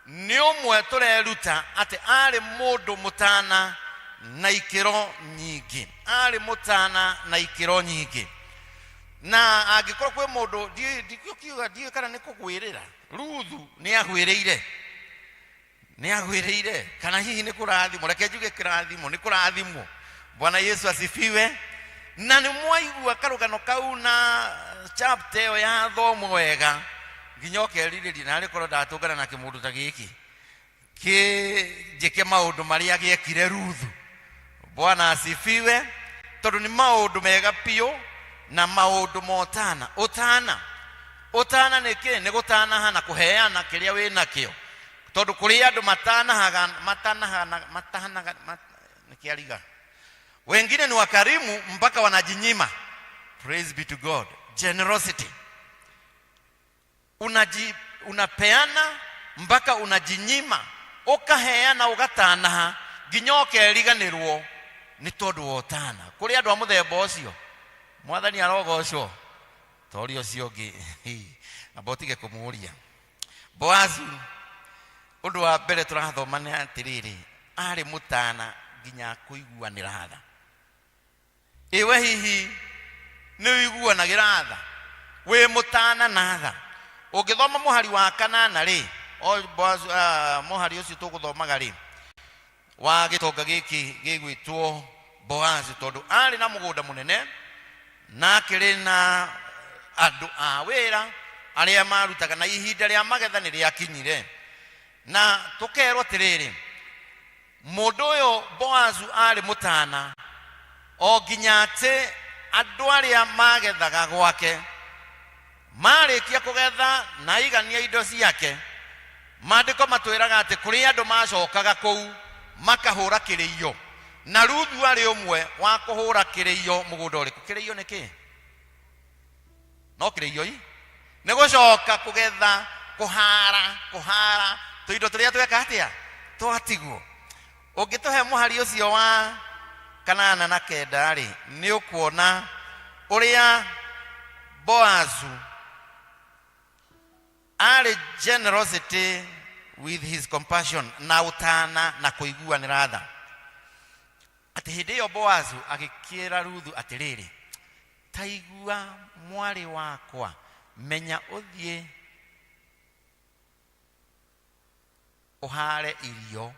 nĩ ũmwe tũreruta atĩ arĩ mũndũ mũtana na ikĩro nyingĩ, arĩ mũtana na ikĩro nyingĩ. Na angĩkorwo kwĩ mũndũ ndikukiuga, ndiũĩ kana nĩ kũgwĩrĩra, Ruthu nĩ agwĩrĩire, nĩ agwĩrĩire, kana hihi nĩ kũrathimwo. Reke njuge kĩrathimo, nĩ kũrathimwo. Bwana Yesu asifiwe. Na nĩ mwaigua karũgano kau na chapter ĩyo ya thomwo wega nginya ũkerirĩria na arĩ korwo ndatũngana na kĩmũndũ ta gĩkĩ kĩnjĩke maũndũ marĩa gĩekire Ruthu. Bwana asifiwe. Tondũ nĩ maũndũ mega biũ na maũndũ ma ũtana. Ũtana. Ũtana nĩ kĩ? Nĩ gũtanaha na kũheana kĩrĩa wĩ nakĩo. Tondũ kũrĩ andũ matanahaga matanahaga matahanaga nĩkĩariga. Wengine ni wakarimu mpaka wanajinyima. Praise be to God. Generosity. Unaji, unapeana mpaka unajinyima, ukaheana ugatanaha nginya ũkeriganĩrwo nĩ tondũ wa ũtana. Kũrĩ andũ a mũthemba ũcio, Mwathani arogocwo. Toria ũcio ũngĩ, amba ũtige kũmũria. Boazu, ũndũ wa mbere tũrathoma nĩ atĩrĩrĩ, arĩ mũtana nginya kũiguanĩra tha. Ĩwe hihi nĩ ũiguanagĩra tha? Wĩ mũtana na tha? Ũngĩthoma mũhari wa kanana rĩ, o Boazu, mũhari ũcio tũgũthomaga rĩ, wa gĩtonga gĩkĩ gĩgwĩtwo Boazu, tondũ arĩ na mũgũnda mũnene na akĩrĩ na andũ a wĩra arĩa marutaga, na ihinda rĩa magetha nĩ rĩakinyire. Na tũkerwo atĩrĩrĩ, mũndũ ũyũ Boazu arĩ mũtana o nginya atĩ andũ arĩa magethaga gwake marĩkia kũgetha na aigania indo ciake, maandĩko matwĩraga atĩ kũrĩ andũ macokaga kũu makahũra kĩrĩio, na Ruthu arĩ ũmwe wa kũhũra kĩrĩio mũgũnda ũrĩkũ? Kĩrĩio nĩ kĩ? No kĩrĩio i nĩ gũcoka kũgetha, kũhara, kũhara tũindo tũrĩa tweka atĩa twatigwo. Ũngĩtũhe mũhari ũcio wa kanana na kenda rĩ, nĩ ũkuona ũrĩa Boazu arĩ generosity with his compassion, na ũtana na kũiguanĩra tha. Atĩ hĩndĩ ĩyo Boazu agĩkĩra Ruthu atĩrĩrĩ, ta igua mwarĩ wakwa, menya ũthiĩ ũhare irio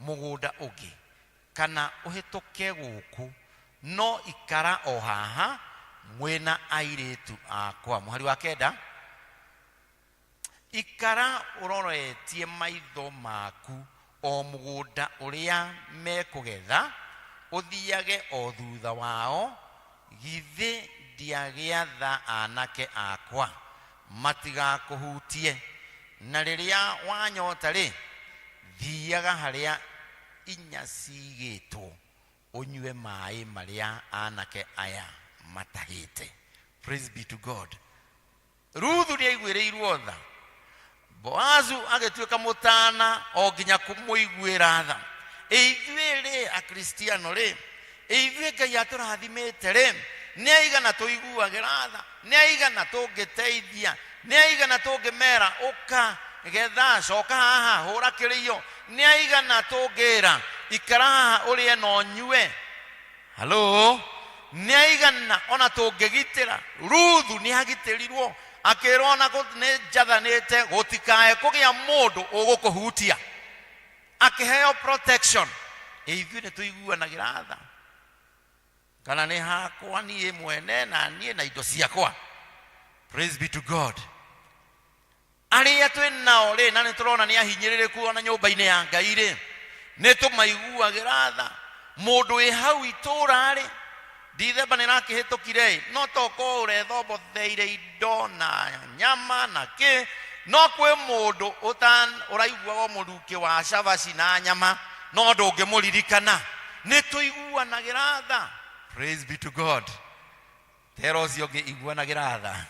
mũgũnda ũngĩ, kana ũhĩtũke gũkũ, no ikara o haha mwĩna airĩtu akwa. Mũhari wa kenda, ikara ũroretie maitho maku o mũgũnda ũrĩa mekũgetha, ũthiage o thutha wao, githĩ ndiagĩatha anake akwa matigakũhutie. Na rĩrĩa wanyota rĩ, thiaga harĩa inya cigĩtwo, ũnyue maĩ marĩa anake aya matahĩte. Praise be to God. Ruthu nĩ aiguĩrĩirwo tha. Boazu agĩtuĩka mũtana o nginya kũmũiguĩra tha. Ithuĩ rĩ, Akristiano rĩ, ithuĩ Ngai atũrathimĩte rĩ, nĩ aigana tũiguagĩra tha? Nĩ aigana tũngĩteithia? Nĩ aigana tũngĩmera ũka getha, coka haha, hũra kĩrĩio? Nĩ aigana tũngĩra ikara haha ũrĩe na ũnyue? Halo, nĩ aigana ona tũngĩgitĩra? Ruthu nĩ agitĩrirwo, akĩrwo ona nĩ njathanĩte gũtikae kũgĩa mũndũ ũgũkũhutia, akĩheo protection. Ithuĩ nĩ tũiguanagĩra tha kana nĩ hakwa niĩ mwene na niĩ na indo ciakwa? Praise be to God. Arĩa twĩ nao rĩ, na nĩ tũrona nĩ ahinyĩrĩrĩku ona nyũmba-inĩ ya Ngai rĩ, nĩ tũmaiguagĩra tha. Mũndũ wĩ hau itũũra rĩ, Dithemba nĩ ĩrakĩhĩtũkire ĩ, no tokorwo ũrethombotheire indo na nyama na kĩ, no kwĩ mũndũ ũraiguaga mũrukĩ wa cabaci na nyama, no ndũngĩmũririkana. Nĩ tũiguanagĩra tha. Praise be to God. Tera ũcio ũngĩ, iguanagĩra tha,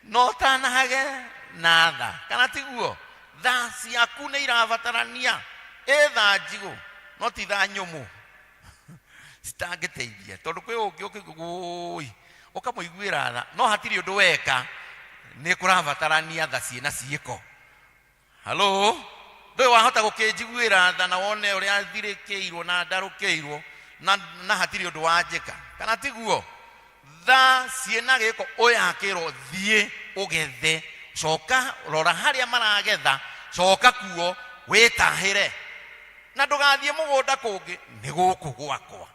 no ũtanahage na tha, kana tiguo? Tha ciaku nĩ irabatarania. Ĩ tha njigũ, no ti tha nyũmũ citangĩteithia, tondũ kwĩ ũngĩ ũkĩigua wũi ũkamũiguĩra tha, no hatirĩ ũndũ weka. Nĩ kũrabatarania tha ciĩna ciĩko. Halo, ndũĩ wahota gũkĩnjiguĩra tha na wone ũrĩa thirĩkĩirwo na ndarũkĩirwo na hatirĩ ũndũ wanjĩka, kana tiguo? Tha ciĩna gĩko. Ũyũ akĩrwo thiĩ ũgethe, coka rora harĩa maragetha, coka kuo wĩtahĩre, na ndũgathiĩ mũgũnda kũngĩ, nĩ gũkũ gwakwa.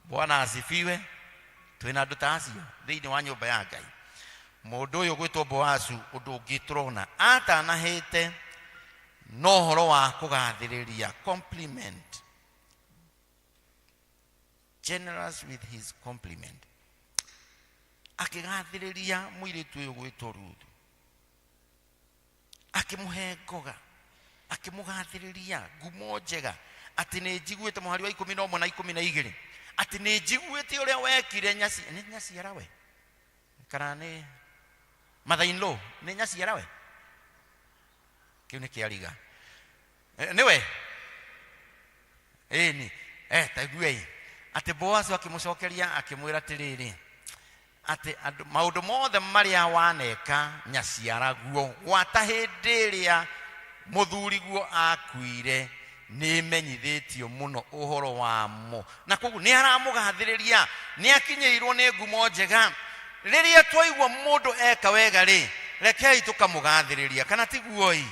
Bwana asifiwe. Twĩna andũ ta acio thĩinĩ wa nyũmba ya Ngai. Mũndũ ũyũ gwĩtwo Boazu, ũndũ ũngĩ tũrona atanahĩte no ũhoro wa kũgathĩrĩria, compliment, generous with his compliment, akĩgathĩrĩria mũirĩtu ũyũ gwĩtwo Ruthu, akĩmũhe ngoga. Akĩmũgathĩrĩria ngumo njega atĩ nĩ njiguĩte mũhari wa 11 na 12 atĩ nĩ njiguĩte ũrĩa wekire nyaci nĩ nyaciara we kana nĩ mother in law nĩ nyaciara we kĩu nĩ kĩariga. Nĩwe ĩni taiguei atĩ Boazu akĩmũcokeria akĩmwĩra atĩrĩrĩ atĩ andũ maũndũ mothe marĩa waneka nyaciaraguo gwata hĩndĩ ĩrĩa mũthuriguo akuire nĩmenyithĩtio mũno ũhoro wamo. Na koguo nĩ aramũgathĩrĩria, nĩ akinyĩirwo nĩ ngumo njega. Rĩrĩa twaigua mũndũ eka wega rĩ, rekei tũkamũgathĩrĩria, kana tiguo-i?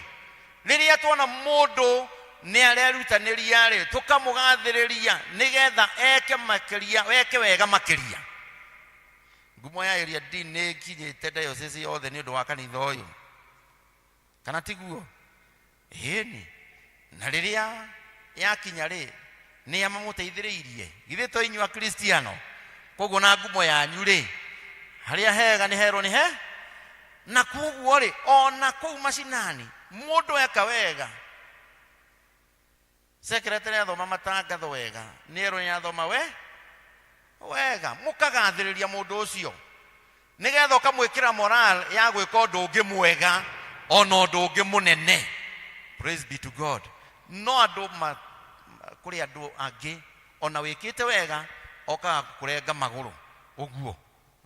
Rĩrĩa tuona mũndũ nĩ arerutanĩria rĩ, tũkamũgathĩrĩria nĩgetha eke makĩria, eke wega makĩria. Ngumo ya area D nĩ ĩkinyĩte diocese yothe nĩ ũndũ wa kanitha ũyũ, kana tiguo? Ĩni. Na rĩrĩa yakinya rĩ, nĩ a mamũteithĩrĩirie? Githĩ to inyuĩ Akristiano? Koguo na ngumo yanyu rĩ, harĩa hega nĩ herwo nĩ he. Na koguo rĩ, ona kũu macinani mũndũ eka wega, secretary athoma matangatho wega, nĩ erwo nĩ athoma we wega, mũkagathĩrĩria mũndũ ũcio nĩgetha ũkamwĩkĩra moral ya gwĩka ũndũ ũngĩ mwega ona ũndũ ũngĩ mũnene. Praise be to God. No andũ ma, kũrĩ andũ angĩ ona wĩkĩte wega okaga gũkũrenga magũrũ ũguo,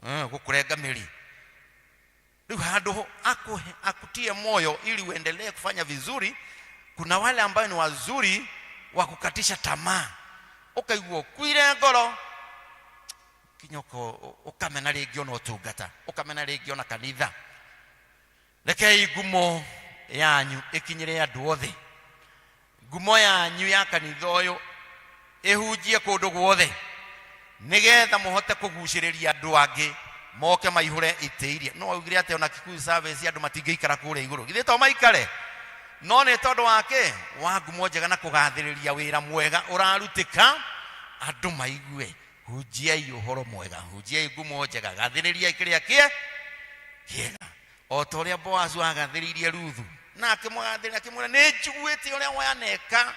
gũkũrenga mĩri. Rĩu handũ akutie moyo ili uendelee kufanya vizuri, kuna wale ambayo ni wazuri wa kukatisha tamaa, ũkaigua ũkuire ngoro kinya ũkamena rĩngĩ ona ũtungata, ũkamena rĩngĩ ona kanitha. Rekei ngumo yanyu ĩkinyĩre andũ othe, ngumo yanyu ya kanitha ũyũ ĩhunjie kũndũ guothe, nĩgetha mũhote kũgucĩrĩria andũ angĩ moke maihũre itĩ iria. No augire atĩ ona Kikuyu service andũ matingĩikara kũrĩa igũrũ, githĩ to maikare? No nĩ tondũ wake wa ngumo njega na kũgathĩrĩria wĩra mwega ũrarutĩka, andũ maigue. Hunjiai ũhoro mwega, hunjiai ngumo njega, gathĩrĩriai kĩrĩa kĩega, o ta ũrĩa Boazu agathĩrĩirie Ruthu na akĩmũgathĩrĩria akĩmwĩra nĩ njiguĩte ũrĩa waneka.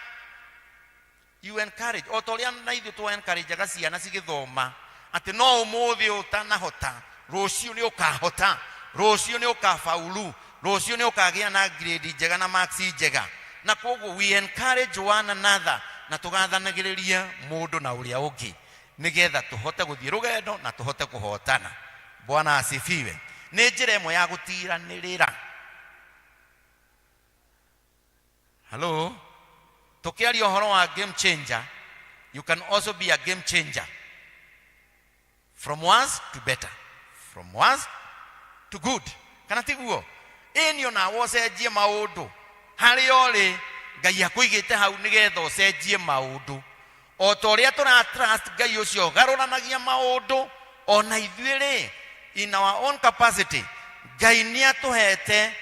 You encourage, o ta ũrĩa na ithuĩ twa encourageaga ciana cigĩthoma atĩ no ũmũthĩ ũtanahota, rũciũ nĩ ũkahota, rũciũ nĩ ũkafaulu, rũciũ nĩ ũkagĩa na grade njega na marks njega. Na koguo we encourage one another na tũgathanagĩrĩria mũndũ na ũrĩa ũngĩ nĩgetha tũhote gũthiĩ rũgendo na tũhote kũhotana. Bwana asifiwe. Nĩ njĩra ĩmwe ya gũtiranĩrĩra. Hello, tũkĩaria ũhoro wa game changer, you can also be a game changer from worse to better, from worse to good, kana tiguo? Ĩni onawe ũcenjie maũndũ harĩa ũrĩ. Ngai akũigĩte hau nĩgetha ũcenjie maũndũ, o ta ũrĩa tũra trust Ngai ũcio garũranagia maũndũ. Ona ithuĩ rĩ, in our own capacity, Ngai nĩ atũhete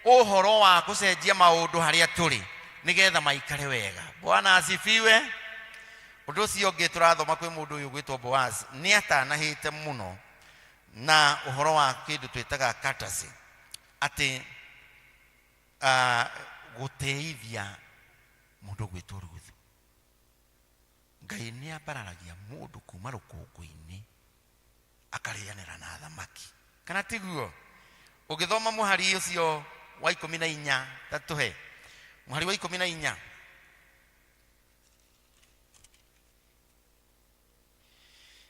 ũhoro wa gũcenjia maũndũ harĩa tũrĩ nĩgetha maikare wega. Bwana asifiwe. Ũndũ ũcio ũngĩ tũrathoma kwĩ mũndũ ũyũ gwĩtwo Boaz, nĩ atanahĩte mũno na ũhoro wa kĩndũ twĩtaga courtesy, atĩ gũtĩithia mũndũ gwĩtwo Ruthu. Ngai nĩ ambararagia mũndũ kuma rũkũngũ-inĩ akarĩanĩra na athamaki, kana tiguo? Ũngĩthoma mũhari ũcio wa 14, tatũhe mũhari wa 14.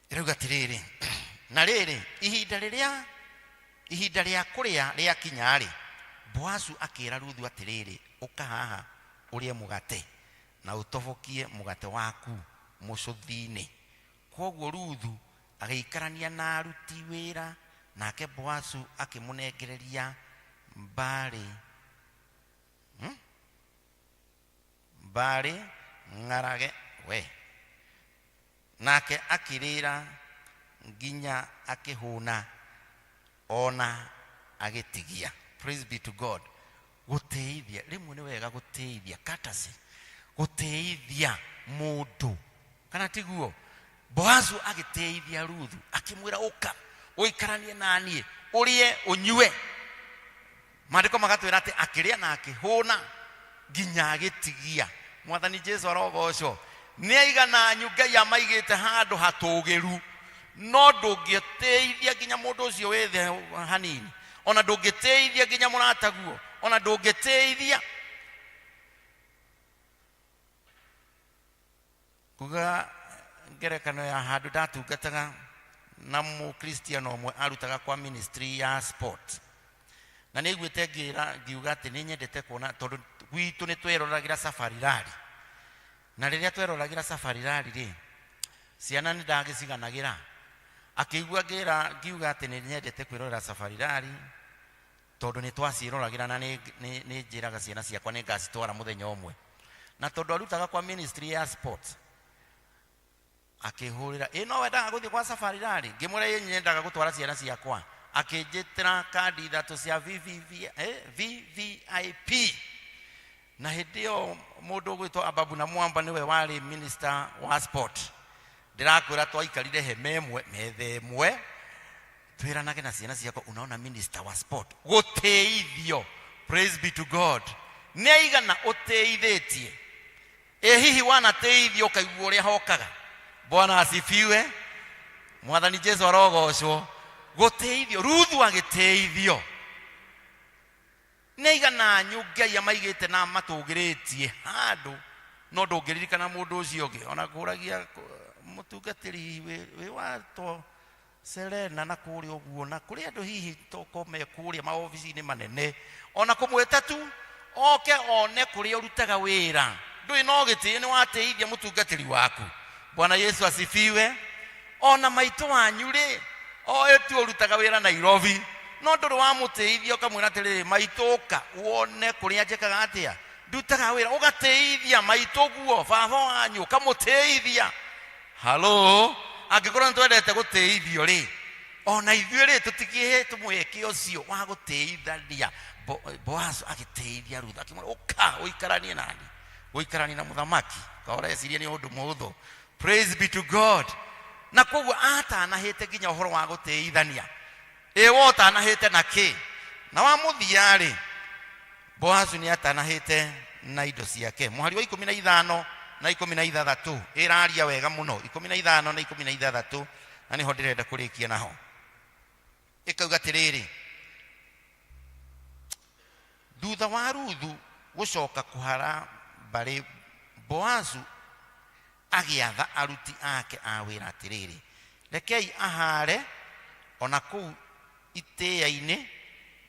Ĩrauga atĩrĩrĩ, na rĩrĩ, ihinda rĩrĩa ihinda rĩa kũrĩa rĩakinya-rĩ, Boazu akĩra Ruthu atĩrĩrĩ, ũka haha ũrĩe mũgate na ũtobokie mũgate waku mũcũthi-inĩ. Kwoguo Ruthu agĩikarania na aruti wĩra, nake Boazu akĩmũnengereria mbarĩ mbarĩ ng'arage we, nake akĩrĩra nginya akĩhũna ona agĩtigia. Praise be to God. Gũtĩithia rĩmwe nĩ wega, gũtĩithia, courtesy, gũtĩithia mũndũ, kana tiguo? Boazu agĩtĩithia Ruthu akĩmwĩra, ũka ũikaranie na niĩ, ũrĩe ũnyue. Maandĩko magatwĩra atĩ akĩrĩa na akĩhũna. Nginya agĩtigia. Mwathani Jesu arogocwo. Nĩ aigana anyu Ngai amaigĩte handũ hatũgĩru, no ndũngĩtĩithia nginya mũndũ ũcio wĩ thĩ hanini, ona ndũngĩtĩithia nginya mũrataguo, ona ndũngĩtĩithia. Nguga ngerekano ya handũ ndatungataga na mũkristiano ũmwe arutaga kwa ministry ya sport, na nĩ aiguĩte ngĩra ngiuga atĩ nĩ nyendete kuona tondũ gwitũ nĩ tweroragĩra Safari Rally, na rĩrĩa tweroragĩra Safari Rally rĩ, ciana nĩ ndagĩciganagĩra. Akĩigua ngĩra ngiuga atĩ nĩ nyendete kwĩrorera Safari Rally tondũ nĩ twaciĩroragĩra na nĩ njĩraga ciana ciakwa nĩ ngacitwara mũthenya ũmwe. Na tondũ arutaga kwa ministry ya sport, akĩhũrĩra, ĩ no wendaga gũthiĩ kwa Safari Rally? Ngĩmwĩra ĩ nyendaga gũtwara ciana ciakwa. Akĩnjĩtĩra kandi ithatũ cia VVIP. Na hĩndĩ ĩyo mũndũ ũgwĩtwo Ababu na Mwamba nĩwe warĩ minister wa sport. Ndĩrakwĩra twaikarire hema ĩmwe, metha ĩmwe, twĩranage na ciana ciakwa, unaona minister wa sport gũtĩithio. Praise be to God. Nĩ aigana ũtĩithĩtie? Ĩ hihi wanatĩithio ũkaigua ũrĩa hokaga? Bwana asifiwe. Mwathani Jesu arogocwo. Gũtĩithio, Ruthu agĩtĩithio. Nĩ aigana anyu Ngai amaigĩte na amatũgĩrĩtie handũ, no ndũngĩririkana mũndũ ũcio ũngĩ. Ona ngũragia mũtungatĩri hihi wĩ watwo Serena na kũrĩa ũguo, na kũrĩ andũ hihi toko me kũrĩa maobici-inĩ manene, ona kũmwĩta tu oke one kũrĩa ũrutaga wĩra, ndũrĩ na ũgĩtĩĩ, nĩ watĩithia mũtungatĩri waku. Bwana Yesu asifiwe. Ona maitũ wanyu rĩ, oĩ tu ũrutaga wĩra Nairobi, no ndũrĩ wamũtĩithia ũkamwĩra atĩrĩrĩ, maitũ ũka wone kũrĩa njĩkaga atĩa, ndutaga wĩra. Ũgatĩithia maitũ guo, baba wanyu ũkamũtĩithia. Halo, angĩkorwo nĩ twendete gũtĩithio rĩ, ona ithuĩ rĩ tũtikĩhetwo mweke ũcio wa gũtĩithania. Boazu agĩtĩithia Ruthu akĩmwĩra, ũka ũikaranie nani, gũikarania na mũthamaki ka ũreciria nĩ ũndũ mũhũthũ. Praise be to God. Na koguo atanahĩte nginya ũhoro wa gũtĩithania. Ĩ we ũtanahĩte na kĩ? Na wa mũthia rĩ, Boazu nĩ atanahĩte na indo ciake. Mũhari wa 15 na 16 ĩraria wega mũno, 15 na 16, na nĩho ndĩrenda kũrĩkia naho. Ĩkauga atĩrĩrĩ, thutha wa Ruthu gũcoka kũhara mbarĩ, Boazu agĩatha aruti ake a wĩra atĩrĩrĩ, rekei ahare o na kũu itĩĩa-inĩ,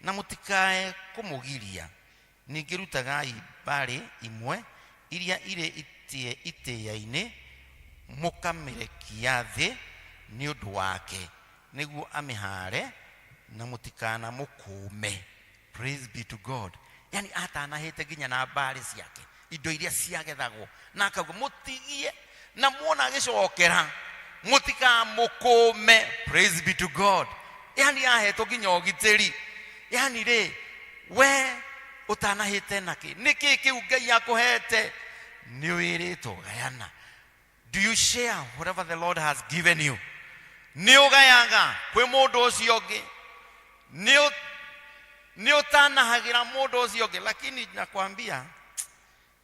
na mũtikae kũmũgiria. Ningĩ rutagai mbarĩ imwe iria irĩ itĩĩa-inĩ, mũkamĩrekia thĩ nĩ ũndũ wake, nĩguo amĩhaare, na mũtikanamũkũũme. Praise be to God. Yani atanahĩte nginya na mbarĩ ciake, indo iria ciagethagwo, na akauga mũtigie, na muona agĩcokera mũtikamũkũme. Praise be to God. Yani ahetwo nginya ũgitĩri. Yani rĩ, we ũtanahĩte nakĩ? Nĩkĩ kĩu Ngai akũhete? Nĩ wĩrĩtwo gayana. Do you share whatever the Lord has given you? Nĩ ũgayaga kwĩ mũndũ ũcio ũngĩ? Nĩ ũtanahagĩra mũndũ ũcio ũngĩ? Lakini nakwambia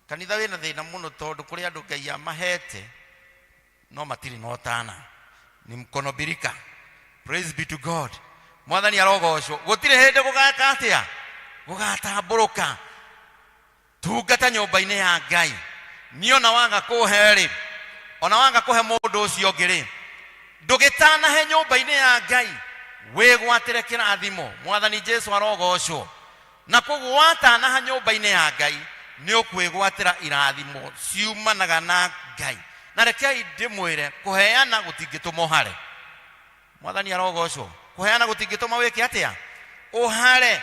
kanitha wĩna thĩna mũno, tondũ kũrĩ andũ Ngai amahete no matirĩ na ũtana, ni mkono birika. Praise be to God. Mwathani arogocwo. Gũtirĩ hĩndĩ gũgaka atĩa, gũgatambũrũka. Tungata nyũmba-inĩ ya Ngai. Niĩ ona waga kũhe rĩ, ona waga kũhe mũndũ ũcio ũngĩ rĩ, ndũgĩtanahe nyũmba-inĩ ya Ngai, wĩgwatĩre kĩrathimo. Mwathani Jesu arogocwo. Na koguo watanaha nyũmba-inĩ ya Ngai, nĩ ũkwĩgwatĩra irathimo ciumanaga na Ngai. Na rekei ndĩmwĩre, kũheana gũtingĩtũma ũhare. Mwathani arogocwo. Kũheana gũtingĩtũma wĩke atĩa? Ũhare.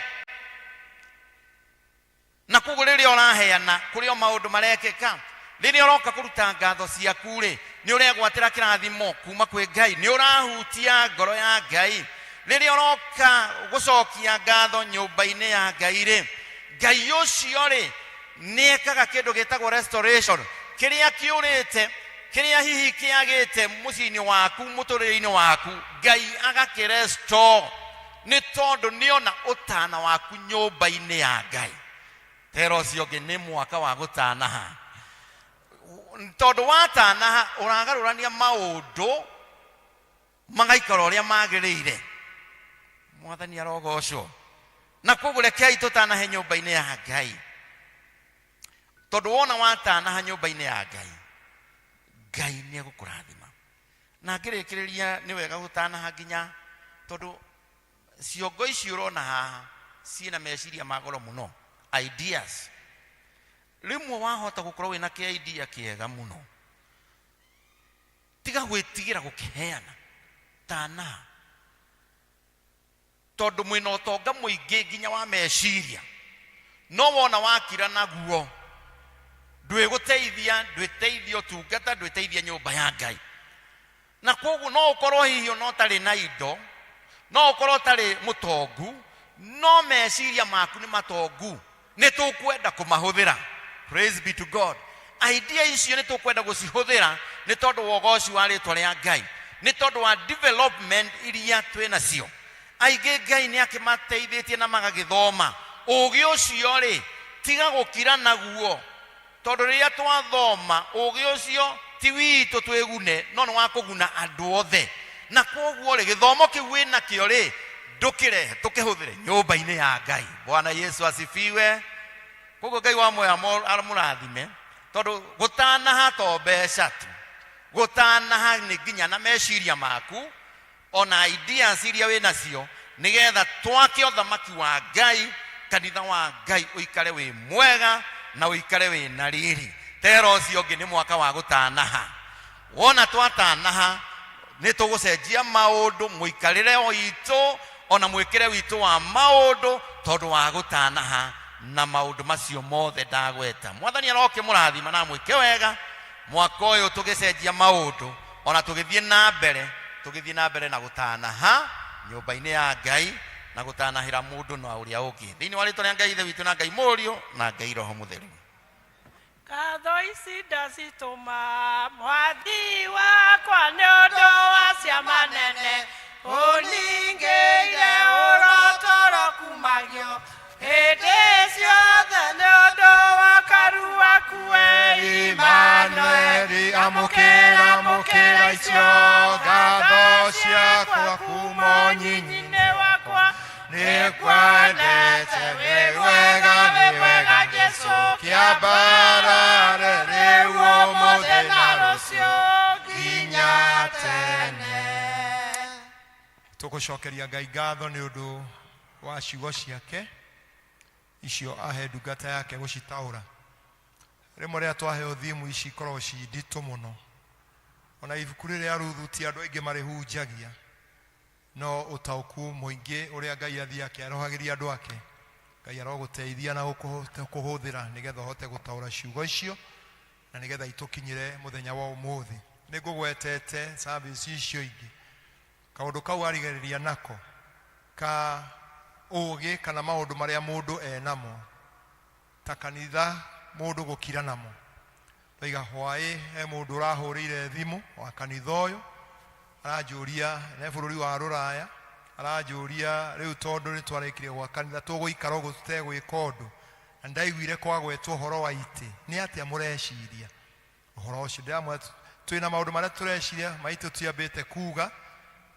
Na koguo rĩrĩa ũraheana, kũrĩ o maũndũ marekĩka. Rĩrĩa ũroka kũruta ngatho ciaku rĩ, nĩ ũregwatĩra kĩrathimo kuma kwĩ Ngai, nĩ ũrahutia ngoro ya Ngai. Rĩrĩa ũroka gũcokia ngatho nyũmba-inĩ ya Ngai rĩ, Ngai ũcio rĩ, nĩ ekaga kĩndũ gĩtagwo restoration, kĩrĩa kĩũrĩte, kĩrĩa hihi kĩagĩte mũciĩ-inĩ waku, mũtũrĩre-inĩ waku, Ngai agakĩrestore, nĩ tondũ nĩona ũtana waku nyũmba-inĩ ya Ngai. Tera ũcio ũngĩ nĩ mwaka wa gũtanaha. Tondũ watanaha ũragarũrania maũndũ magaikara ũrĩa magĩrĩire. Mwathani arogocwo. Na koguo rekei tũtanahe nyũmba-inĩ ya Ngai, tondũ wona watanaha nyũmba-inĩ ya Ngai, Ngai nĩ egũkũrathima. Na ngĩrĩkĩrĩria, nĩ wega gũtanaha nginya tondũ ciongo ici ũrona haha ciĩna meciria ma goro mũno, ideas. Rĩmwe wahota gũkorwo wĩna kĩ idea kĩega mũno, tiga gwĩtigĩra gũkĩheana, tanaha, tondũ mwĩna ũtonga mũingĩ nginya wa meciria, no wona wakira naguo ndwĩgũteithia, ndwĩteithia ũtungata, ndwĩteithia nyũmba ya Ngai. Na koguo no ũkorwo hihi ona ũtarĩ na indo, no ũkorwo ũtarĩ mũtongu, no meciria maku nĩ matongu, nĩ tũkwenda kũmahũthĩra. Praise be to God. Idea icio nĩ tũkwenda gũcihũthĩra nĩ tondũ wa ũgoci wa rĩtwa rĩa Ngai, nĩ tondũ wa development iria twĩ nacio. Aingĩ Ngai nĩ akĩmateithĩtie na magagĩthoma. Ũgĩ ũcio rĩ, tiga gũkira naguo, tondũ rĩrĩa twathoma ũgĩ ũcio ti witũ twĩgune, no nĩ wa kũguna andũ othe. Na koguo rĩ, gĩthomo kĩu wĩ nakĩo rĩ, ndũkĩrehe tũkĩhũthĩre nyũmba-inĩ ya Ngai. Bwana Yesu asifiwe. Koguo Ngai wa muoyo amũrathime, tondũ gũtanaha to mbeca tu, gũtanaha nĩ nginya na meciria maku ona ideas iria wĩ nacio, nĩgetha twake ũthamaki wa Ngai, kanitha wa Ngai ũikare wĩ mwega na ũikare wĩ na riri. Tera ũcio ũngĩ nĩ mwaka wa gũtanaha. Wona twatanaha nĩ tũgũcenjia maũndũ, mũikarĩre witũ ona mwĩkĩre witũ wa maũndũ, tondũ wa gũtanaha na maũndũ macio mothe ndagweta. Mwathani arokĩmũrathima na amwĩke wega mwaka ũyũ, tũgĩcenjia maũndũ ona tũgĩthiĩ na mbere, tũgĩthiĩ na mbere na gũtanaha nyũmba-inĩ ya Ngai na gũtanahĩra mũndũ na ũrĩa ũngĩ, thĩinĩ wa rĩtwa rĩa Ngai Ithe witũ na Ngai Mũriũ na Ngai Roho Mũtheru. Ngatho ici ndacitũma mwathi wakwa nĩ ũndũ wa ciama nene ũningĩire, ũrotoro kumagio hĩndĩ ciothe nĩ ũndũ wa karu waku we Immanueli. Amũkĩra, amũkĩra icio ngatho ciakwa kuma nyinyi-inĩ wakwa. Nĩkwendete, wĩ wega, nĩ wega Jesu, kĩambarare rĩu, ũmũthĩ na rũciũ nginya tene. Tũgũcokeria Ngai ngatho nĩ ũndũ wa ciugo ciake icio ahe ndungata yake gũcitaũra. Rĩmwe rĩrĩa twaheo thimu ici ikoragwo ci nditũ mũno, ona ibuku rĩrĩa Ruthu ti andũ aingĩ marĩhunjagia, no ũtaũku mũingĩ ũrĩa Ngai athiĩ akĩarohagĩria andũ ake. Ngai arogũteithia na gũkũhũthĩra nĩgetha ũhote gũtaũra ciugo icio na nĩgetha itũkinyĩre mũthenya wa ũmũthĩ. Nĩ ngũgwetete service icio ingĩ, kaũndũ kau arigĩrĩria nako ka ũgĩ kana maũndũ marĩa mũndũ enamo ta kanitha, mũndũ gũkira namo. Ndaiga hwaĩ he mũndũ ũrahũrĩire thimũ wa kanitha ũyũ, aranjũria ne bũrũri wa rũraya, aranjũria rĩu tondũ nĩ twarĩkirie gwa kanitha tũgũikara ũguo tũtegwĩka ũndũ, na ndaiguire kwagwetwo ũhoro wa itĩ, nĩ atĩa mũreciria ũhoro ũcio? Ndĩramwĩra twĩna maũndũ marĩa tũreciria maitũ, tiambĩte kuga,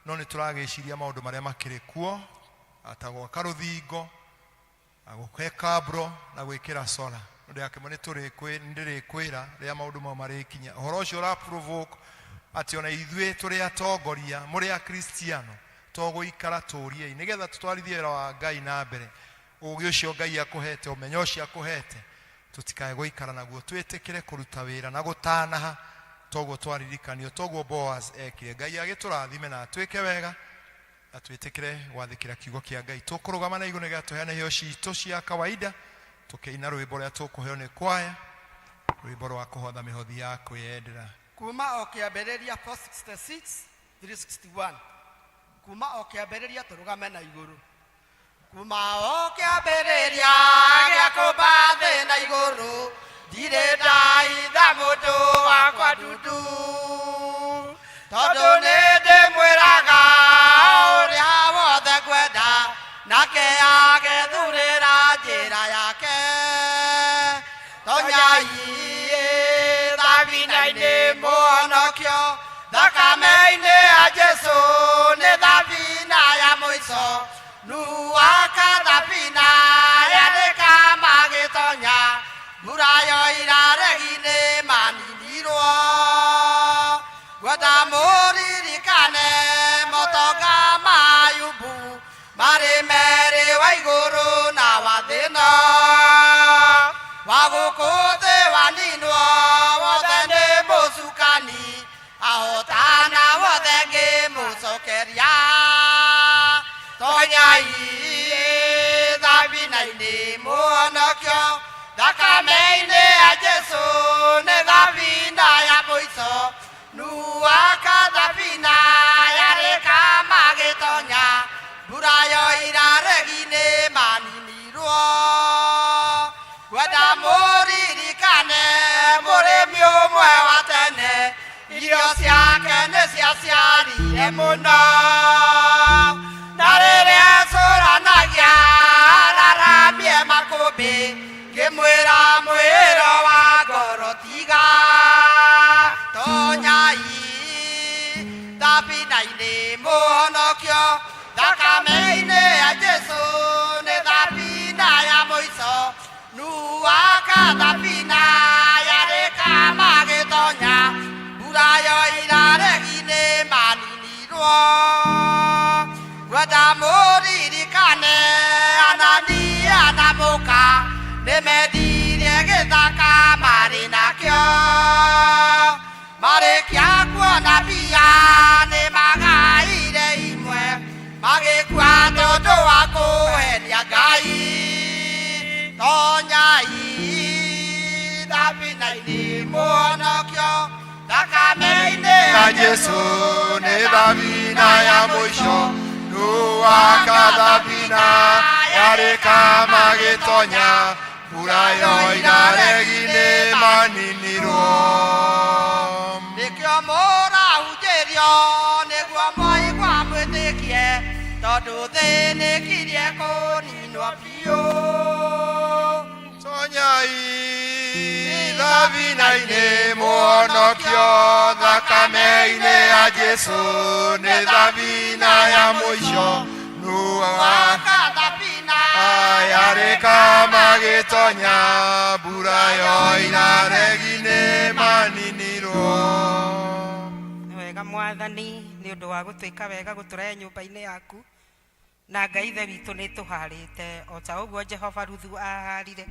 no nĩ tũragĩciria maũndũ marĩa makĩrĩ kuo ta gwaka rũthingo na gũke kabro na gwĩkĩra solar. Ndĩrakĩmwe nĩ ndĩrĩkwĩra rĩrĩa maũndũ mau marĩkinya. Ũhoro ũcio ũra provoke atĩ ona ithuĩ tũrĩ atongoria, mũrĩ akristiano, to gũikara tũriei nĩgetha tũtwarithie wĩra wa Ngai na mbere. Ũgĩ ũcio Ngai akũhete, ũmenyo ũcio akũhete, tũtikae gũikara naguo, twĩtĩkĩre kũruta wĩra na gũtanaha toguo twaririkanio, toguo Boaz ekire. Ngai agĩtũrathime na atwĩke wega na twĩtĩkĩre gwathĩkĩra kiugo kĩa Ngai. Tũkũrũgama na igũrũ nĩgetha tũheane iheo citũ cia kawaida, tũkĩina rwĩmbo rũrĩa tũkũheo nĩ kwaya, rwĩmbo rwa kũhotha mĩhothi ya kwĩyendera. Kuma o kĩambĩrĩria, 466 361, kuma o kĩambĩrĩria, tũrũgame na igũrũ. Kuma o kĩambĩrĩria gĩa kũmba thĩ na igũrũ, ndirĩ ndaitha mũndũ wakwa ndundu, tondũ nĩ ndĩmwĩraga ũrĩa wothe ngwenda, nake agethurĩra njĩra yake. Tonyai thabina-inĩ mũhonokio thakame-inĩ ya Jesũ nĩ thabina ya mũico Nuhu aka thabina yarĩka magĩtonya mbura yoira regi-inĩ maninirwo ngwenda mũririkane motonga ma Ayubu marĩ merĩ wa igũrũ na wa thĩ-ĩno wa gũkũ thĩ waninwo wothe nĩ mũcukani ahotana wothe ngĩmũcokeria tonyai thabina-inĩ mũhonokio thakame-inĩ ya Jesũ nĩ thabina ya mũico Nuhu aka thabina yarĩka magĩtonya mbura yoira regi-inĩ maninirwo ngwenda mũririkane mũrĩmi ũmwe wa tene irio ciake nĩ ciaciarire mũno na rĩrĩa ecũranagia araramie makũmbĩ ngĩmwĩra mwĩro wa ngoro tiga tonyai thabina-inĩ mũhonokio thakame-inĩ ya Jesũ nĩ thabina ya mũico Nuhu aka thabina yarĩka magĩtonya mbura yoira regi-inĩ maninirwo ngwenda mũririkane Anania na mũka nĩmendirie gĩthaka marĩ nakĩo marĩkia kuona mbia nĩmagaire imwe magĩkua tondũ wa kũhenia Ngai tonyai thabina-inĩ mũhonokio thakame-inĩ ya Jesũ nĩ thabina ya mũico Nuhu aka thabina yarĩka magĩtonya mbura yoira regi-inĩ maninirwo nĩkĩo mũrahunjĩrio nĩguo mwaigua mwĩtĩkie tondũ thĩ nĩkirie kũninwo biũ tonyai thabina-inĩ mũhonokio thakame-inĩ ya Jesũ nĩ thabina ya mũico Nuhu aka thabina yarĩka magĩtonya mbura yoira regi-inĩ maninirwo Nĩ wega mwathani nĩ ũndũ wa gũtwĩka wega gũtũrehe nyũmba-inĩ yaku na Ngai ithe witũ nĩ tũharĩte o ta ũguo Jehova Ruthu aharire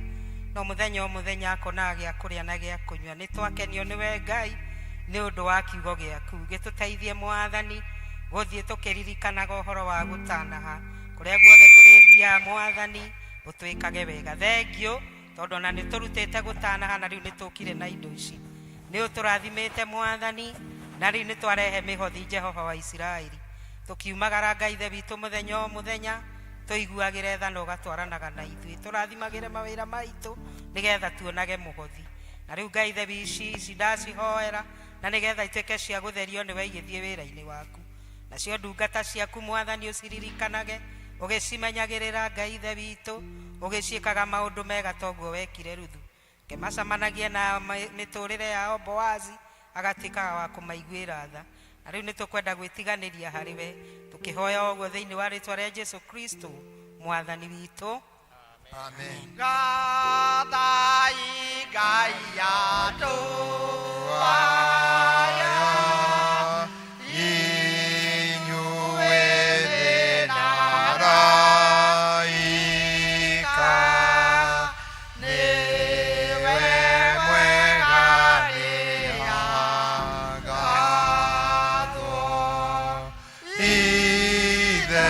no mũthenya o mũthenya akonaga gĩa kũrĩa na gĩa kũnyua nĩ twakenio nĩwe Ngai nĩ ũndũ wa kiugo gĩaku gĩtũteithie mwathani gũthiĩ tũkĩririkanaga ũhoro wa gũtanaha kũrĩa guothe tũrĩthiaga mwathani ũtwĩkage wega thengiũ tondũ ona nĩ tũrutĩte gũtanaha na rĩu nĩ tũkire na indo ici nĩ ũtũrathimĩte mwathani na rĩu nĩ twarehe mĩhothi Jehova wa Isiraeli tũkiumagara Ngai ithe witũ mũthenya o mũthenya tũiguagĩre tha na ũgatwaranaga na ithuĩ tũrathimagĩre mawĩra maitũ nĩgetha tuonage mũhothi na rĩu Ngai ithe ici ici ndacihoera na nĩgetha ituĩke cia gũtherio nĩwe igĩthiĩ wĩra-inĩ waku nacio ndungata ciaku mwathani ũciririkanage ũgĩcimenyagĩrĩra Ngai ithe witũ ũgĩciĩkaga maũndũ mega toguo wekire Ruthu kĩmacamanagie na mĩtũrĩre yao Boazi agatuĩkaga wa kũmaiguĩra tha na rĩu nĩ tũkwenda gwĩtiganĩria harĩ we tũkĩhoya ũguo thĩinĩ wa rĩtwa rĩa Jesu Kristo mwathani witũ Amen. Gathai Ngai andũ aya inyuĩ thĩ na araika nĩwe mwega nĩagathwo Ithe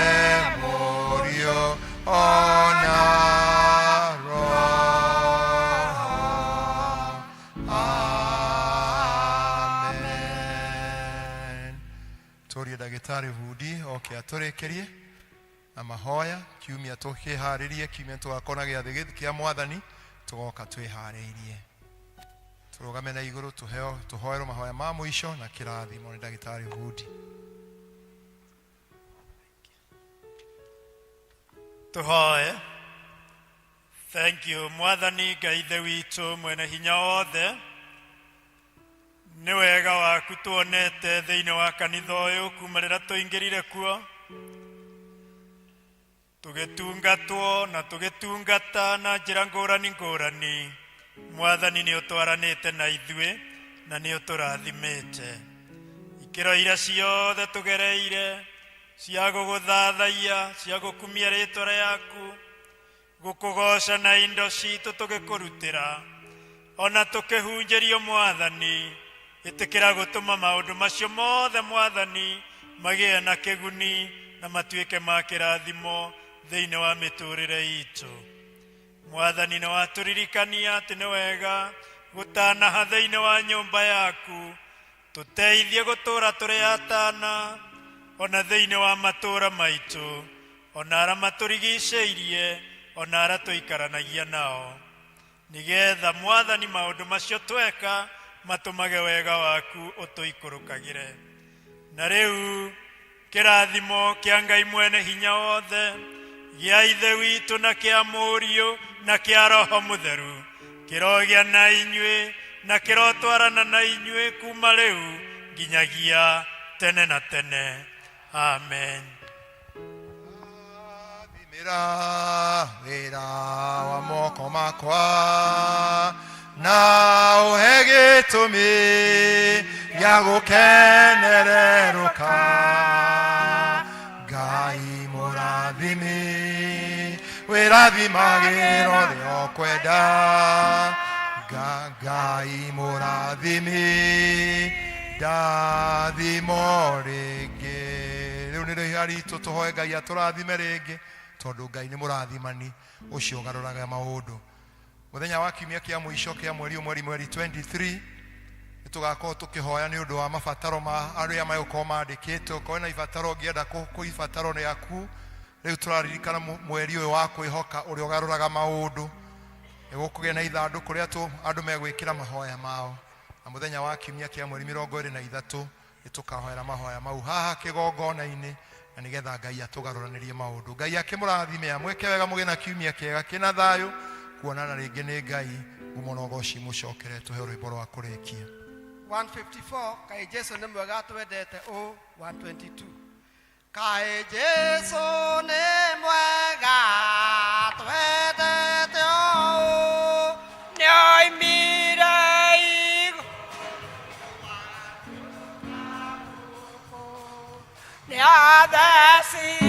Mũriũ ona Roho. Amen. Tũrie ndagĩtarĩ Bundi oke atũrĩkĩrie na mahoya kiumia tũkĩharĩrie kiumia tũgakorwo na gĩathĩ gĩkĩ kĩa mwathani tũgoka twĩharĩirie tũrũgame na igũrũ tũheo tũhoerwo mahoya ma mũico na kĩrathimo nĩ ndagĩtarĩ Bundi. Tũhoe. Thank you Mwathani Ngai Ithe witũ mwene hinya wothe, nĩ wega waku tuonete thĩinĩ wa kanitha ũyũ kuma rĩrĩa tũingĩrire kuo, tũgĩtungatwo na tũgĩtungata na njĩra ngũrani ngũrani. Mwathani, nĩ ũtwaranĩte na ithuĩ na nĩ ũtũrathimĩte. Ikĩro iria ciothe tũgereire cia gũgũthathaiya, cia gũkumia rĩtwa rĩaku, gũkũgoca na indo citũ tũgĩkũrutĩra, ona tũkĩhunjĩrio, Mwathani, ĩtĩkĩra gũtũma maũndũ macio mothe, Mwathani, magĩe na kĩguni na matuĩke ma kĩrathimo thĩinĩ wa mĩtũrĩre itũ. Mwathani, nĩ watũririkania atĩ nĩ wega gũtanaha thĩinĩ wa nyũmba yaku. Tũteithie gũtũra tũrĩ atana ona thĩinĩ wa matũra maitũ, ona arĩa matũrigicĩirie, ona arĩa tũikaranagia nao, nĩgetha, Mwathani, maũndũ macio tweka matũmage wega waku ũtũikũrũkagĩre. Na rĩu kĩrathimo kĩa Ngai mwene hinya wothe, gĩa Ithe witũ na kĩa Mũriũ na kĩa Roho Mũtheru, kĩrogĩa na inyuĩ na kĩrotwarana na inyuĩ kuma rĩu nginyagia tene na tene. Amen. Mĩra wĩra wa moko makwa na ũhe gĩtũmi gĩa gũkenererũka. Ngai mũrathimi, wĩrathimagĩra ũrĩa ũkwenda. Ngai mũrathimi, ndathimo rĩngĩ. Rĩu nĩ rĩhia ritũ, tũhoe Ngai atũrathime rĩngĩ, tondũ Ngai nĩ mũrathimani ũcio ũgarũraga maũndũ. Mũthenya wa kiumia kĩa mũico kĩa mweri ũyũ, mweri 23, nĩ tũgakorwo tũkĩhoya nĩ ũndũ wa mabataro ma arĩa megũkorwo mandĩkĩte. Ũkorwo na ibataro, ũngĩenda kũ ibataro rĩaku. Rĩu tũraririkana mweri ũyũ wa kwĩhoka ũrĩa ũgarũraga maũndũ, nĩ gũkũgĩa na ithandũkũ rĩa tũ andũ megwĩkĩra mahoya mao, na mũthenya wa kiumia kĩa mweri 23 nĩ tũkahoera mahoya mau haha kĩgongona-inĩ, na nĩgetha Ngai atũgarũranĩrie maũndũ. Ngai akĩmũrathime, amwĩke wega, mũgĩe na kiumia kĩega kĩna thayũ. Kuonana rĩngĩ, nĩ Ngai ngumo na ũgoci mũcokere. Tũhe rwĩmbo rwa kũrĩkia. 154, Kaĩ Jesu nĩ mwega twendete ũ. 122, Kaĩ Jesu nĩ mwega twendete ũũ, nĩoimire igũrũ, nĩathecirwo.